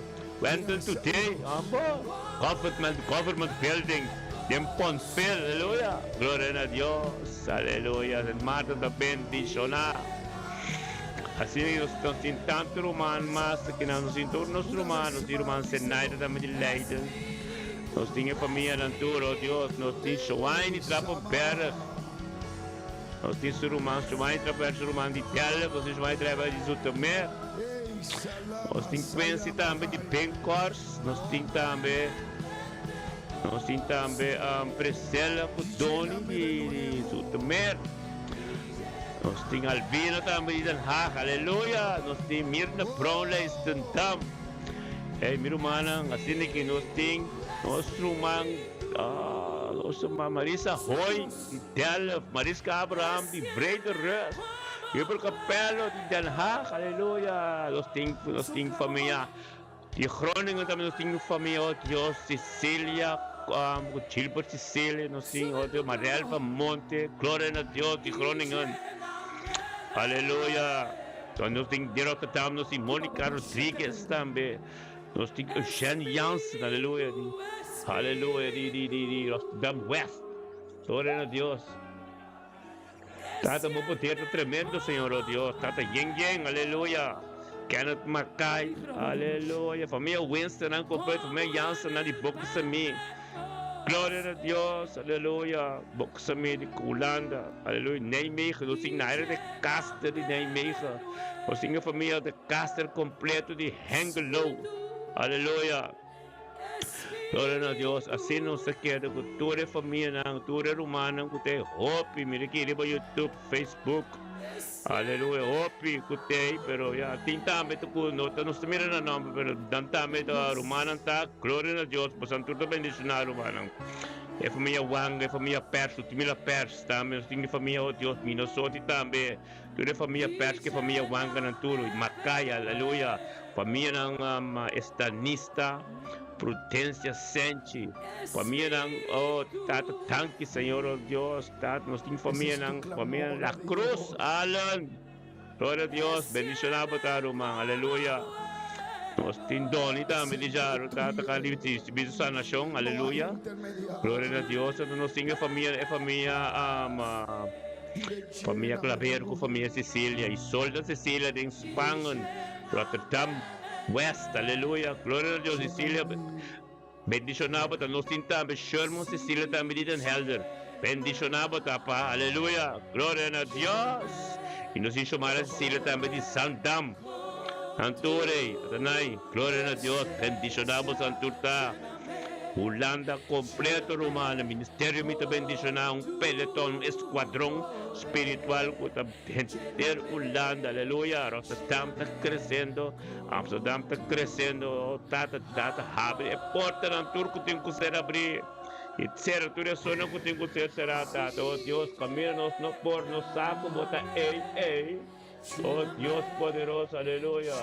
Wendell Today. Ambo! Government, Government Building den Pontville. Aleluya! Gloria na Dios! Aleluya! Sint Maarten ta bendiciona. Asina nos nos tin tanto ruman mas akinan. Nos tin tur nos ruman. Nos tin ruman Zenaida tambe di Leiden. Nos tin e famianan tur, oh Dios, nos tin Shoaini Trappenberg, nos tin su ruman Shoaini Trappenberg, su ruman di Delft, nos tin Shoaini Trappenberg di Zoetermeer, nos tin Quincy tambe di Binckhorst, nos tin tambe, nos tin tambe Priscilla cu Doni di Zoetermeer, nos tin Albino tambe di Den Haag, aleluya, nos tin Mirna Brownlijstendam. Ey, mi rumannan, asina ki nos tin nos ruman, nos ruman Marisa Hoy di Delft, Mariska Abraham di Vrede Rust, Hubert Capello di Den Haag, aleluya. Nos tin, nos tin famia di Groningen tambe, nos tin famia, oh Dios, Cecilia, Gilbert Cecilia, nos tin, oh Dios, Marel van Monte, gloria na Dios di Groningen, aleluya. Nos tin di Rotterdam, nos tin Monica Rodriguez tambe, nos tin Eugène Jansen, aleluya, di, aleluya, di, di, di, di Rotterdam West. Gloria na Dios. Tata, bo poder ta tremendo, Señor, oh Dios. Tata, yen, yen, aleluya. Kenneth Mackay, aleluya. Familia Winston, nan completo, familia Jansen, nan di Boksemi. Gloria na Dios, aleluya. Boksemi di Hulanda. Aleluya, Nijmegen, nos tin Naira de Caster di Nijmegen, nos tin e familia de Caster completo di Hengelo, aleluya. Gloria na Dios, asina nos ta keda cu tur e famianan, tur e rumannan cu ta e hopi, mira aki riba YouTube, Facebook, aleluya, hopi cu ta ei, pero ya, tin tambe ta cu no ta, nos ta mira nan nomber, pero nan tambe ta rumannan ta, gloria na Dios, bosan tur ta bendiciona rumannan. E famia Wanga, e famia Pers, Ludmila Pers tambe, nos tin e famia, oh Dios mi, nos soti tambe, tur e famia Pers ku e famia Wanga nan tur, Makaya, aleluya, famianan Estanista, Prudencia Senchi, famianan, oh Tata, danki Señor, oh Dios, Tata, nos tin famianan, famia La Cruz, Allen. Gloria a Dios, bendiciona bo ta ruman, aleluya. Nos tin doni tambe di Jaro, tata ka ricibi su sanacion, aleluya. Gloria na Dios, anto nos tin e famia, e famia um, famia Claver cu famia Cecilia, Isolda Cecilia den Spangen, Rotterdam West, aleluya. Gloria na Dios, Cecilia. Bendiciona bo ta nos tin tambe Sherman Cecilia tambe di Den Helder bendiciona bo ta pa aleluya gloria na Dios y nos tin Shomara Cecilia tambe di Zandam nan tur ey atanay gloria na Dios bendiciona bo san tur ta Hulanda completo rumannan ministerio mi ta bendiciona un peleton un escuadron spiritual cu ta henter Hulanda aleluya Rotterdam ta creciendo Amsterdam ta creciendo oh tata tata habri e portanan tur cu tin cu ser abri y cera tur e zona cu tin cu ser cera tata oh Dios camina nos no por nos sa cu bo ta ey ey oh Dios poderoso aleluya.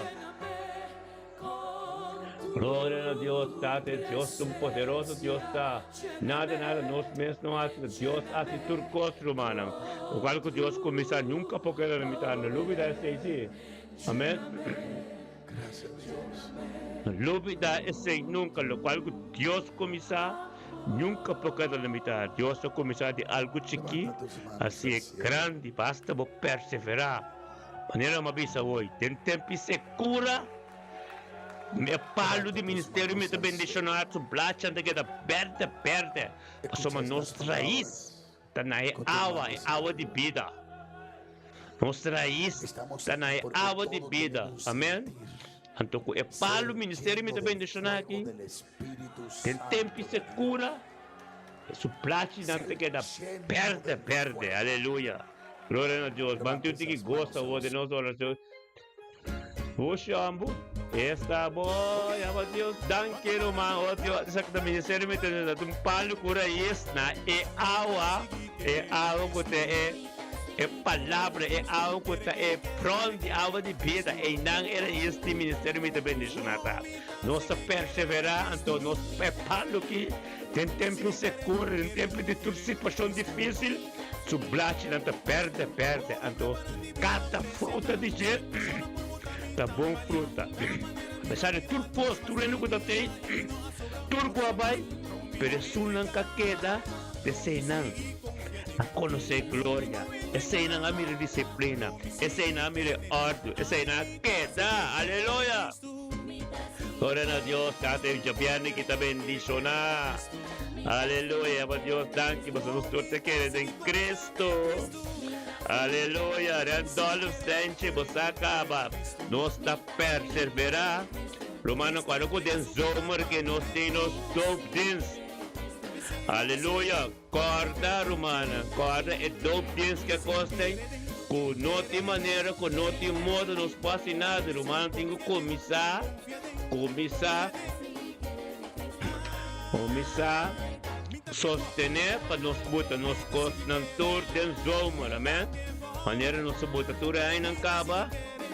Gloria na Dios, Tata e Dios un poderoso Dios ta. Nada nada nos mes no haci, Dios haci tur cos rumannan. Locual cu Dios cuminsa nunca por keda na mitad, no lubida esey si. Amen. Gracias Dios. No lubida esey nunca, locual cu Dios cuminsa nunca por keda na mitad. Dios a cuminsa di algo chiki Levanta tus manos haci al e cielo. grandi, basta bo persevera. Manera mi a bisa hoy, den tempo di secura. E palu di ministerio mi ta bendishoná su blachan ta keda berde berde pasobra nos rais ta na e awa, e awa di bida. Nos rais ta na e awa di bida. Amen. Anto ku e palu ministerio mi ta bendishoná aki, den tempu sekura su blachinan ta keda berde berde. Aleluya. Gloria na Dios. Ban tin un tiki goso awor den nos orashon. Bushi ambu, esta bo, yama Dios danki ruman, oh Dios, esaki ta ministerio mi tene ta un palu ku rais na e awa, e awa ku ta e e palabra, e awa ku ta e bron di awa di bida, einan e rais di ministerio mi ta bendishoná ta. Nos ta perseverá anto nos e palu ki den tempu sekura, den tempu di tur situashon difísil, Su blachinan ta berde berde, anto kada fruta di dje ta bon fruta. Apesar di tur kos, tur hende ku ta tei, tur ku a bai, pero esunnan ku a keda, eseinan a konosé gloria, eseinan a mira disiplina, eseinan a mira e òrdu, eseinan a keda. Aleluya! Gloria na Dios, Tata e djabièrnè ki ta bendishoná. Aleluya, pa Dios danki pasobra nos tur ta kere den Cristo. Aleluya, Randolph Sanchez, bo sa kaba. Nos ta perseverá. Rumannan, kuando ku den zomer ke nos tin nos doopdienst. Aleluya, kòrda rumannan, kòrda e doopdienst ke kos ei ku no tin manera, ku no tin modo nos por hasi nada. Rumannan tin ku kuminsá, kuminsá. Kuminsá sostené pa nos buta nos kosnan tur den zomer, amèn. Manera nos a buta tur e añanan kaba,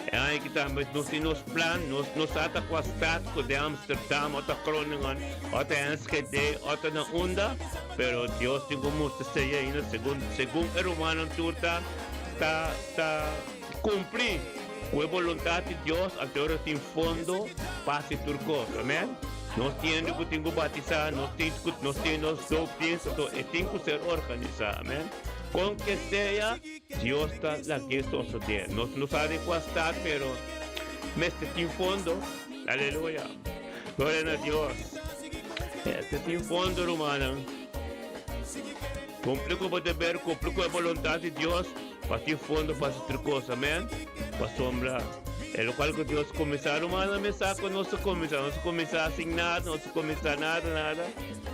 e aña aki tambe nos tin nos plan, nos no sa ta kua stad ku den Amsterdam o ta Groningen o ta Enschede o ta na unda, pero Dios tin ku mustra esei ainda segun segun e rumannan tur ta ta ta Cumpli cu e boluntad di Dios anto ora tin fondo pa haci tur cos. Amen. Nos tin hende cu tin cu batisa, nos tin cu nos tin nos doopdienst, anto e tin cu ser organisa. Amen. Con que sea, Dios ta lagu'e sosode. Nos no sa den cua stad, pero mester tin fondo. Aleluya. Gloria na Dios. Mester tin fondo, rumannan. Cumpli cu bo deber, cumpli cu e boluntad di Dios. Pa tin fondo pa haci tur cos, amen. Pasobra e locual cu Dios cuminsa, rumannan, mi sa cu nos a cuminsa, nos a cuminsa sin nada, nos a cuminsa nada, nada,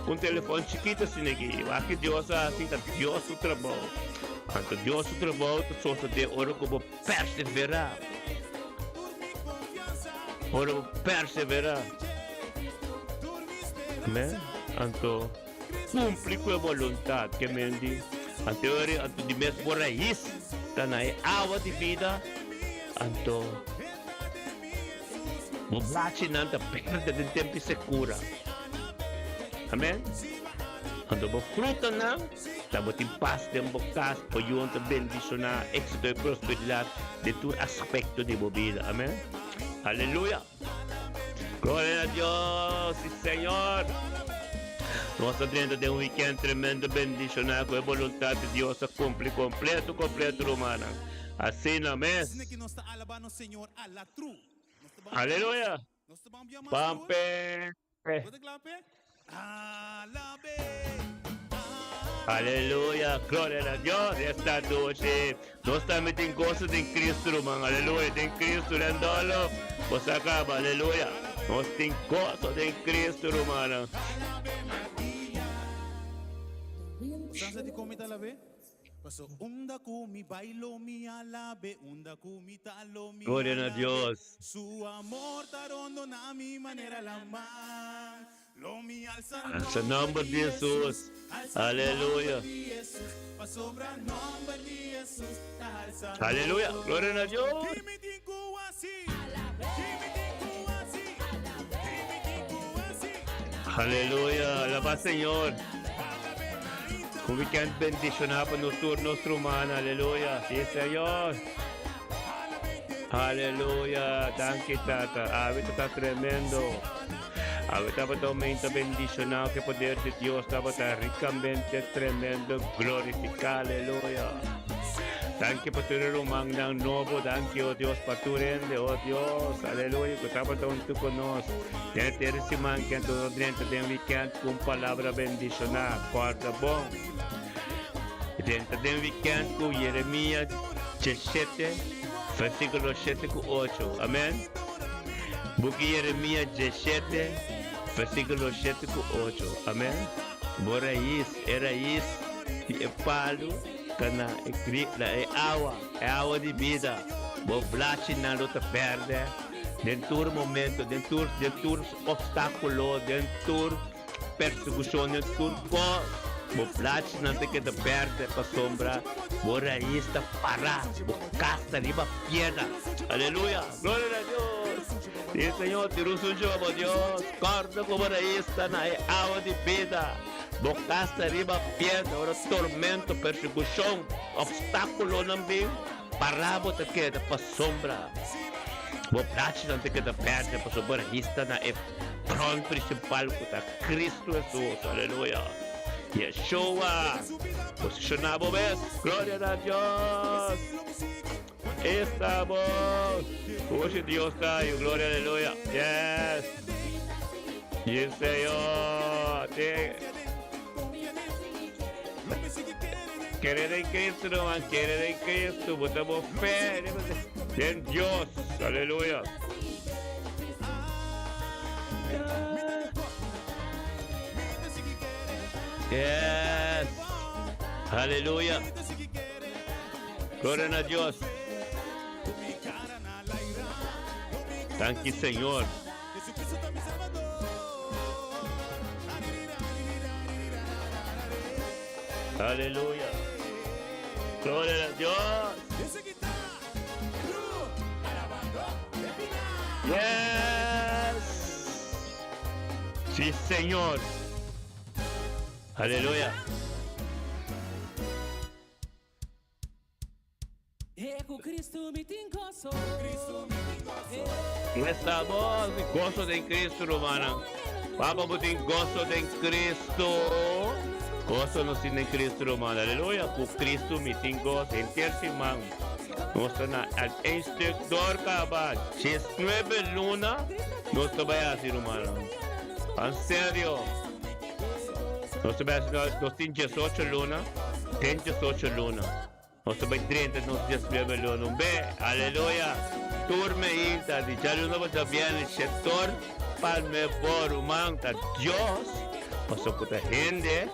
cu un telefon chikito asina aki. Wak ki Dios a haci ta Dios su trabou. Anto Dios su trabou ta sosode ora cu bo persevera. Ora bo persevera. Amen. Anto. Cumpli cu e boluntad ke men di anterior anto di mes bo rais ta na e awa di bida anto bo blachinan ta berde den tempo di secura amen anto bo frutanan ta bo tin pas den bo cas bo yunan ta bendiciona exito y prosperidad den tur aspecto di bo bida amen aleluya. Gloria na Dios, si Señor. Nos ta drenta den un weekend tremendo bendicioná ku e boluntad di Dios ta cumpli completo, completo, rumannan. Asina mes. Aleluya. Pampe. Aleluya, gloria na Dios, esta noche nos tambe tin goso den Cristo, ruman, aleluya, den Cristo, Randolo, bo sa caba, aleluya, nos tin goso den Cristo, rumannan. Gloria na Dios. Alsa nomber di Jesus. Aleluya. Aleluya. Gloria na Dios. Aleluya, alabá Señor. Un weekend bendicioná pa nos tur, nos ruman. Aleluya. Sí, Señor. Aleluya. Danki, Tata. Awe ta tremendo. Awe tabata un momento bendicioná ku e poder di Dios tabata rikamente tremendo glorifiká. Aleluya. Danki pa tur e rumannan nobo. Danki, oh Dios, pa tur hende, oh Dios. Aleluya, ku tabata huntu ku nos. Den e tera siman ku anto nos drenta den wikènt ku un palabra bendishoná. Kòrda bon. Drenta den wikènt ku Yeremia diesshete, versíkulo shete ku ocho. Amèn. Buki Yeremia diesshete, versíkulo shete ku ocho. Amèn. Bo rais, e rais di e palu ta na e kri, na e awa, e awa di bida. Bo blachinan lo ta bèrdè. Den tur momento, den tur, den tur obstáculo, den tur persecucion, den tur cos, bo blachinan ta keda berde pasobra bo rais ta para, bo cas ta riba piedra. Aleluya! Gloria na Dios! Sí, Señor, tira un sunchi pa bo Dios. Corda cu bo rais ta na e awa di bida. Bo cas ta riba piedra. Ora tormento, persecucion, obstáculonan bin, Pará bo ta keda pasobra bo brachinan ta keda bèrdè pasobra bo hista na e bron prinsipal ku ta Kristu Hesus. Aleluya! Yeshua! Posishoná bo mes. Gloria na Dios! Esta bo! Oshi Dios ta yu. Gloria aleluya! Yes! Yes Señor! Kere den Cristo, ruman, kere den Cristo, bo ta bo fe den Dios. Aleluya. Yes. Aleluya. Gloria na Dios. Danki, Señor. Aleluya. Gloria a Dios. Yes. Sí, Señor. Aleluya. Esta bo goso den Cristo, rumannan. Papa bo tin goso den Cristo. Goso nos tin den Cristo, ruman. Aleluya. Ku Cristo mi tin goso. Henter siman nos ta na al eindstuk door kaba. Diesnuebe luna nos ta bai hasi, rumannan. En serio. Nos ta bai hasi, nos tin diesocho luna. Den diesocho luna. Nos ta bai drenta nos diesnuebe luna un be. Aleluya! Tur meinta di djaluna pa djabièrnè shetor palme bo ruman ta Dios pasobra ku ta hende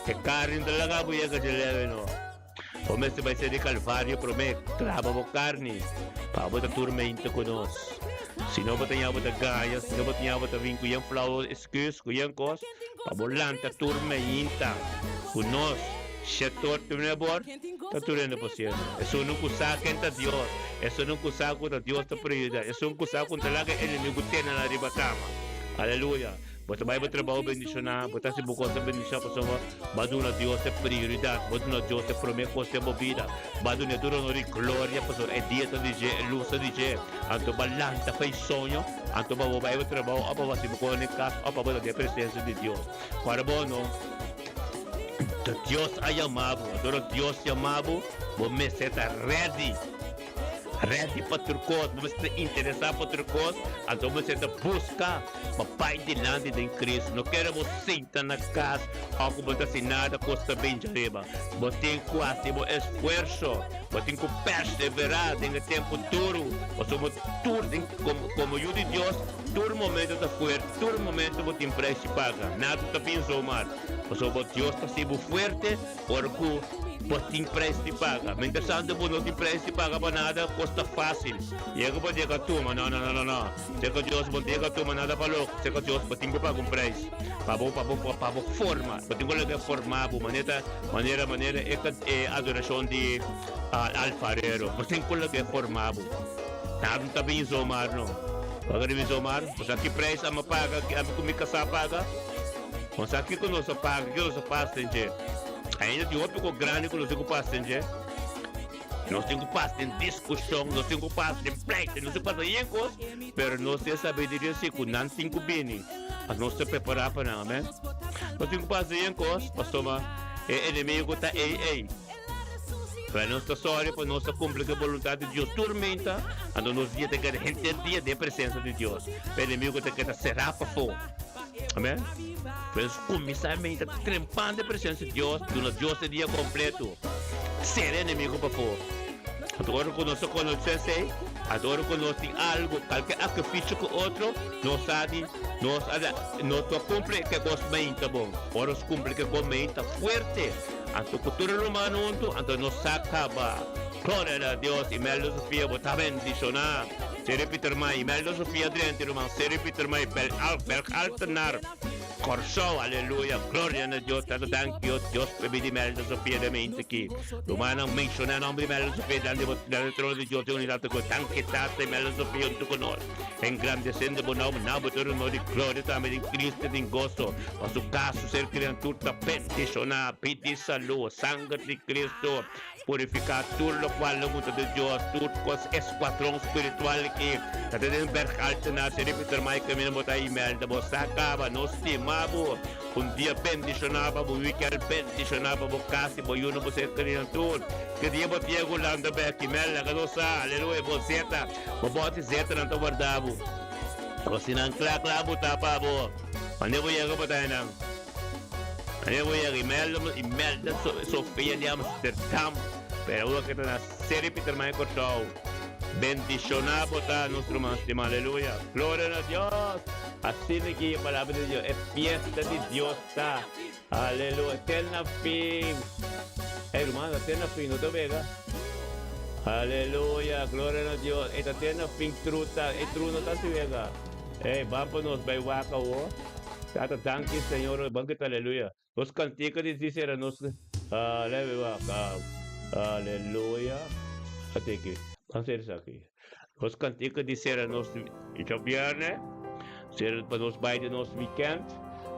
e karni no ta laga bo yega dje leve no. Bo mester bai ser di Kalvario promé klaba bo karni pa bo ta tur meinta ku nos. Si no bo ta ña bo ta gaña, si no bo ta ña bo ta bin ku yen flauw excuse ku yen kos pa bo lanta tur meinta ku nos. Shetor primer bor ta tur hende por siendo. Esun no ku sa ken ta Dios, esun no ku sa ku ta Dios ta prioridad, esun ku sa ku no ta laga e enemigu tene nan riba kama. Aleluya! Bo ta bai bo trabou bendishoná, bo ta hasi bo kosnan bendishoná pasobra bo a duna Dios e prioridad, bo a duna Dios e promé kos den bo bida, bo a dun'é tur honor i gloria pasobra e dia ta di dje, e lus ta di dje. Anto bo a lanta pa e soño, anto pa bo bai bo trabou òf pa bo hasi bo kosnan den kas òf pa bo ta den e presensia di Dios. Ora bo no. Ta Dios a yama bo. Ora Dios yama bo, bo mester ta ready. Ready pa tur kos. Bo mester ta interesá pa tur kos. Anto bo mester ta buska pa bai dilanti den Cristo. No kere bo sinta na kas òf ku bo no ta hasi nada, kos ta bin djariba. Bo tin ku hasi bo esfuerso. Bo tin ku perseverá den e tempu duru. Pasobra bo tur den komo yu di Dios, tur momento ta fuerte. Tur momento bo tin prijs di paga. Nada ta bin zomaar. Pasobra bo Dios ta hasi bo fuerte ora ku bo tin prijs di paga. Mientrastanto bo no tin prijs di paga pa nada, kos ta fásil. Yega bo yega tuma. No, no, no, no, no. Serka Dios bo no yega tuma nada pa loko. Serka Dios bo tin ku paga un prijs pa bo, pa bo, pa bo forma. Bo tin ku laga e forma bo manera, manera, manera e e adorashon di alfarero. Bo tin ku laga e forma bo. Nada no ta bin zomaar, no. Paga di mi zomaar. Bo sa ki prijs ami a paga, ami ku mi kasá a paga? Bo sa kiko nos a paga, kiko nos a pasa den dje? Ainda tin hopi kos grandi ku nos tin ku pasa den dje. Nos tin ku pasa den diskushon, nos tin ku pasa den pleito, nos tin ku pasa yen kos, pero nos tin e sabiduria si ku nan tin ku bini, pa nos ta prepará pa nan, amen. Nos tin ku pasa yen kos, pasobra e enemigu ta ei ei. Pero nos ta sòri pa nos ta kumpli ku e boluntat di Dios tur meinta, anto nos dia ta keda henter dia den e presensia di Dios. E enemigu ta keda será pafó. Amen. Pero nos kuminsá meinta trempan den e presensia di Dios, duna Dios e dia kompleto. Sera e enemigu pafó. Anto ora ku nos ta konosé esei, anto ora ku nos tin algu, kalke akrifisio ku otro, nos sa di nos a nos no kumpli ke kos meinta bon. Ora nos kumpli ke kos meinta fuerte. Anto ku tur e rumannan huntu, anto nos sa kaba. Gloria na Dios! Imelda Sofia, bo ta bendishoná. Seri Pietermaai, Imelda Sofia drenta ruman. Seri Pietermaai, Berg Altenaar, Kòrsou. Aleluya! Gloria na Dios! Tata danki o Dios pa e bida Imelda Sofia den mente aki. Rumannan, menshoná nòmber di Imelda Sofia dilanti bo dilanti e trono di Dios den unidat ku danki Tata Imelda Sofia huntu ku nos. Engrandesendo bo nòmber, nau bo ta honor i gloria tambe den Cristo den goso. Pa su kas, su ser krian tur ta bendishoná. Pidi salú, sanger di Cristo purifiká tur lokual no gusta di Dios, tur kos eskuadron spiritual ki ta den berg altená. Seri Peter Mike kaminda bo ta Imelda, bo sa kaba, nos stima bo. Un dia bendishoná pa bo weekend bendishoná pa bo kas i bo yunan bo ser krian tur. Ki dia bo tia ku lanta bek Imelda ka nos sa, aleluya, bo zeta. Bo bòt i zetanan ta warda bo. Bo si nan kla kla bo ta pa bo. Wanneer bo yega bo ta hennan? Wanneer bo yega? Imelda, Imelda Sofia di Amsterdam. Pero awor ke ta na Seri Pietermaai Kòrsou. Bendishoná bo ta nos ruman stimá. Aleluya. Gloria na Dios. Asina ki e palabra di Dios. E fiesta di Dios ta. Aleluya. Te na fin. Ey ruman, ta te na fin, no ta bega. Aleluya. Gloria na Dios. E ta te na fin tru ta. E tru no ta si bega. Ey, ban pa nos bay wak awo. Tata, danki Señor. Ban grita aleluya. Nos kantika di si sera nos leve wak. Aleluya. Ate aki. Ban sera esaki. Nos kantika di sera nos djabierne. Sera pa nos bay den nos weekend.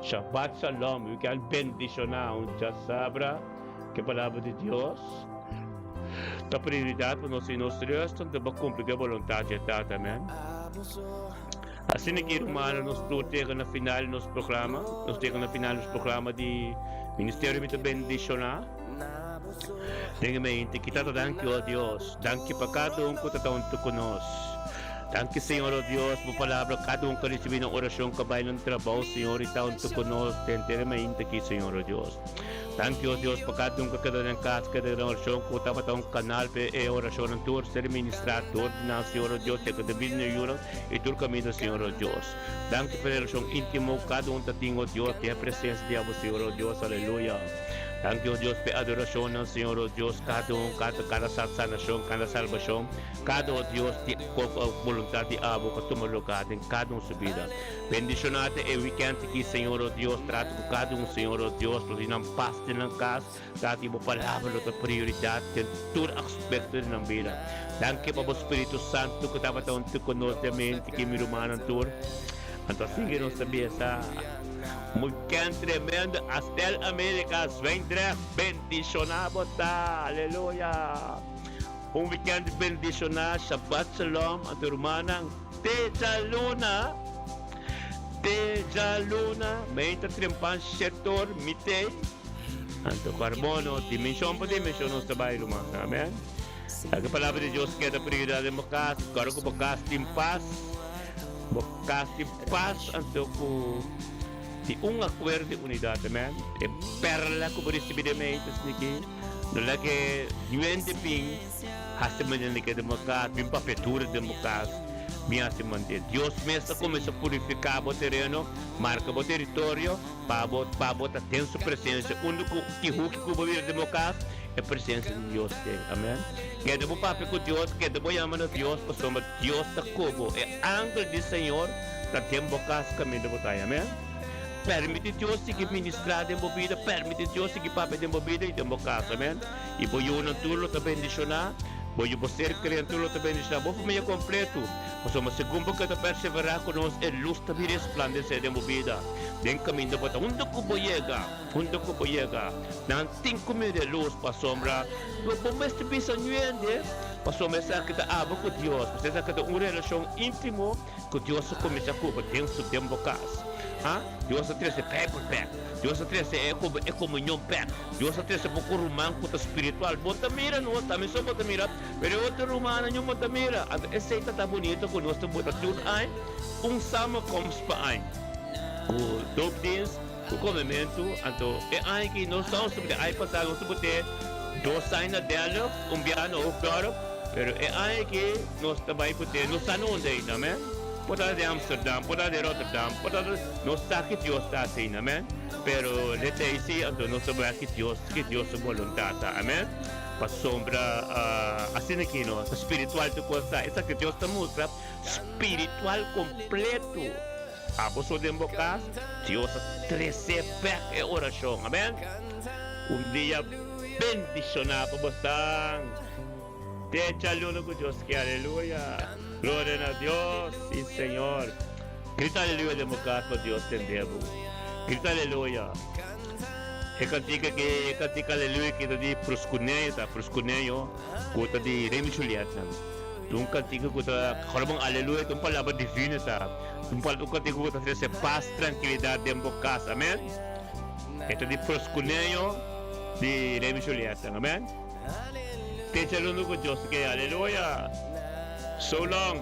Shabbat shalom. Weekend bendiciona. Un djasabra. Ke palabra di Dios ta prioridad pa nos i nos rest anto pa cumpli ku e boluntad dje Tata. Amen. Asina ki rumannan nos tur tega na final di nos programa. Nos tega na final di nos programa di Ministerio Mi Ta Bendiciona. Den e mente ki Tata danki o Dios. Danki pa kada un ku ta ta huntu ku nos. Danki Señor o Dios bo palabra kada un ku a ricibi nan oracion ku a bai nan trabou Señor i ta huntu ku nos den e mente ki Señor o Dios. Danki o Dios pa kada un ku a keda den kas, keda den orashon, ku tabata un kanal pa e orashonnan tur ser ministrá dor di nan, Señor o Dios, yega David na yunan i tur kaminda, Señor o Dios. Danki pa e relashon íntimo ku kada un ta tin, o Dios, den e presensia di abo, Señor o Dios. Aleluya. Danki o Dios pa e adorashonnan, Señor o Dios, kada un, kada, kada sanashon, kada salbashon, kada, o Dios, di boluntat di abo ku a tuma lugá den kada un su bida. Bendiciona te e weekend aki Señor o Dios trata cu cada un Señor o Dios lo di nan pas den nan cas tata y bo palabra lo ta prioridad den tur aspecto di nan bida danki pa bo Spiritu Santo cu tabata hunto cu nos den mente ki mi rumannan tur anto a sigui nos ta bisa un weekend tremendo Astel America Zwijndrecht bendiciona bo ta aleluya un weekend bendiciona Shabbat Shalom anto rumannan. Te djaluna, te djaluna, mei ta trempan shetor mitei. Anto carbono, dimension pa dimension nos ta bai ruman. Amen. Laga e palabra di Dios keda prioridad den bo cas. Ora cu bo cas tin pas, bo cas tin pas anto cu tin un acuerdo di unidad. Amen. E perla cu bo ricibi den mei ta esaki. No laga e nuente bin. Hasi manera di keda den bo kas, bin papia duru den bo kas, bin hasi manera. Dios mes ta kuminsá purifiká bo tereno, marka bo teritorio pa bo pa bo ta den su presensia. Unda ku ki huki ku bo bira den bo kas, e presensia di Dios den. Amen. Keda bo papia ku Dios, keda bo yama na Dios, pasobra Dios ta ku bo. E angel di Señor ta den bo kas kaminda bo ta. Amen. Permiti Dios sigui ministrá den bo bida, permiti Dios sigui papia den bo bida i den bo kas. Amen. I bo yunan tur lo ta bendishoná. Bo yu bo ser krente lo ta bendishoná bo famia kompletu, pasobra segun bo ke ta perseverá ku nos, e lus ta bin resplandesé den bo bida. Den kaminda bo ta huntu ku bo yega, huntu ku bo yega. Nan tin ku mira e lus, pasobra lo bo mester bisa nuende, pasobra esaki ta abo ku Dios, pasobra esaki ta un relashon íntimo ku Dios a kuminsá ku bo den su den bo kas. Ha? Dios a trese Bijbel bèk. Dios a trese e e komunion bèk. Dios a trese bo ku ruman ku ta spiritual. Bo ta mira nos, tambe so bo ta mira, pero e otro rumannan yo bo ta mira. Anto esei ta ta bunito ku nos ta bota tur aña un samenkomst pa aña ku doopdienst, ku komementu. Anto e aña aki nos ta nos aña pasá nos ta bot'é dos aña na Delft, un biaha na Hoofddorp, pero e aña aki nos ta bai bot'é no sa na unda ainda, amen. Por ta di Amsterdam, por ta di Rotterdam, por ta nos sa ki Dios ta hasi, amen. Pero leta ei si, anto nos ta wak ki Dios, ki Dios su boluntat ta, amen. Pasobra asina aki no, ta spiritual tur kos ta. Esaki Dios ta mustra spiritual kompleto. Abo so den bo kas, Dios a trese bek e orashon, amen. Un dia bendishoná pa bosan. Te djaluna ku Dios ke, aleluya. Gloria na Dios, si Señor. Grita aleluya den bo kas pa Dios tende bo. Grita aleluya. E kantika ke, e kantika aleluya ke ta di Proskuneo ta, Proskuneo ku ta di Remy Juliet nan. Ta un kantika ku ta, ora bon aleluya ta un palabra divino ta. Un un kantika ku ta trese pas, trankilidat den bo kas. Amen. E ta di Proskuneo di Remy Juliet nan. Amen. Te djaluna ku Dios ke. Aleluya. So long.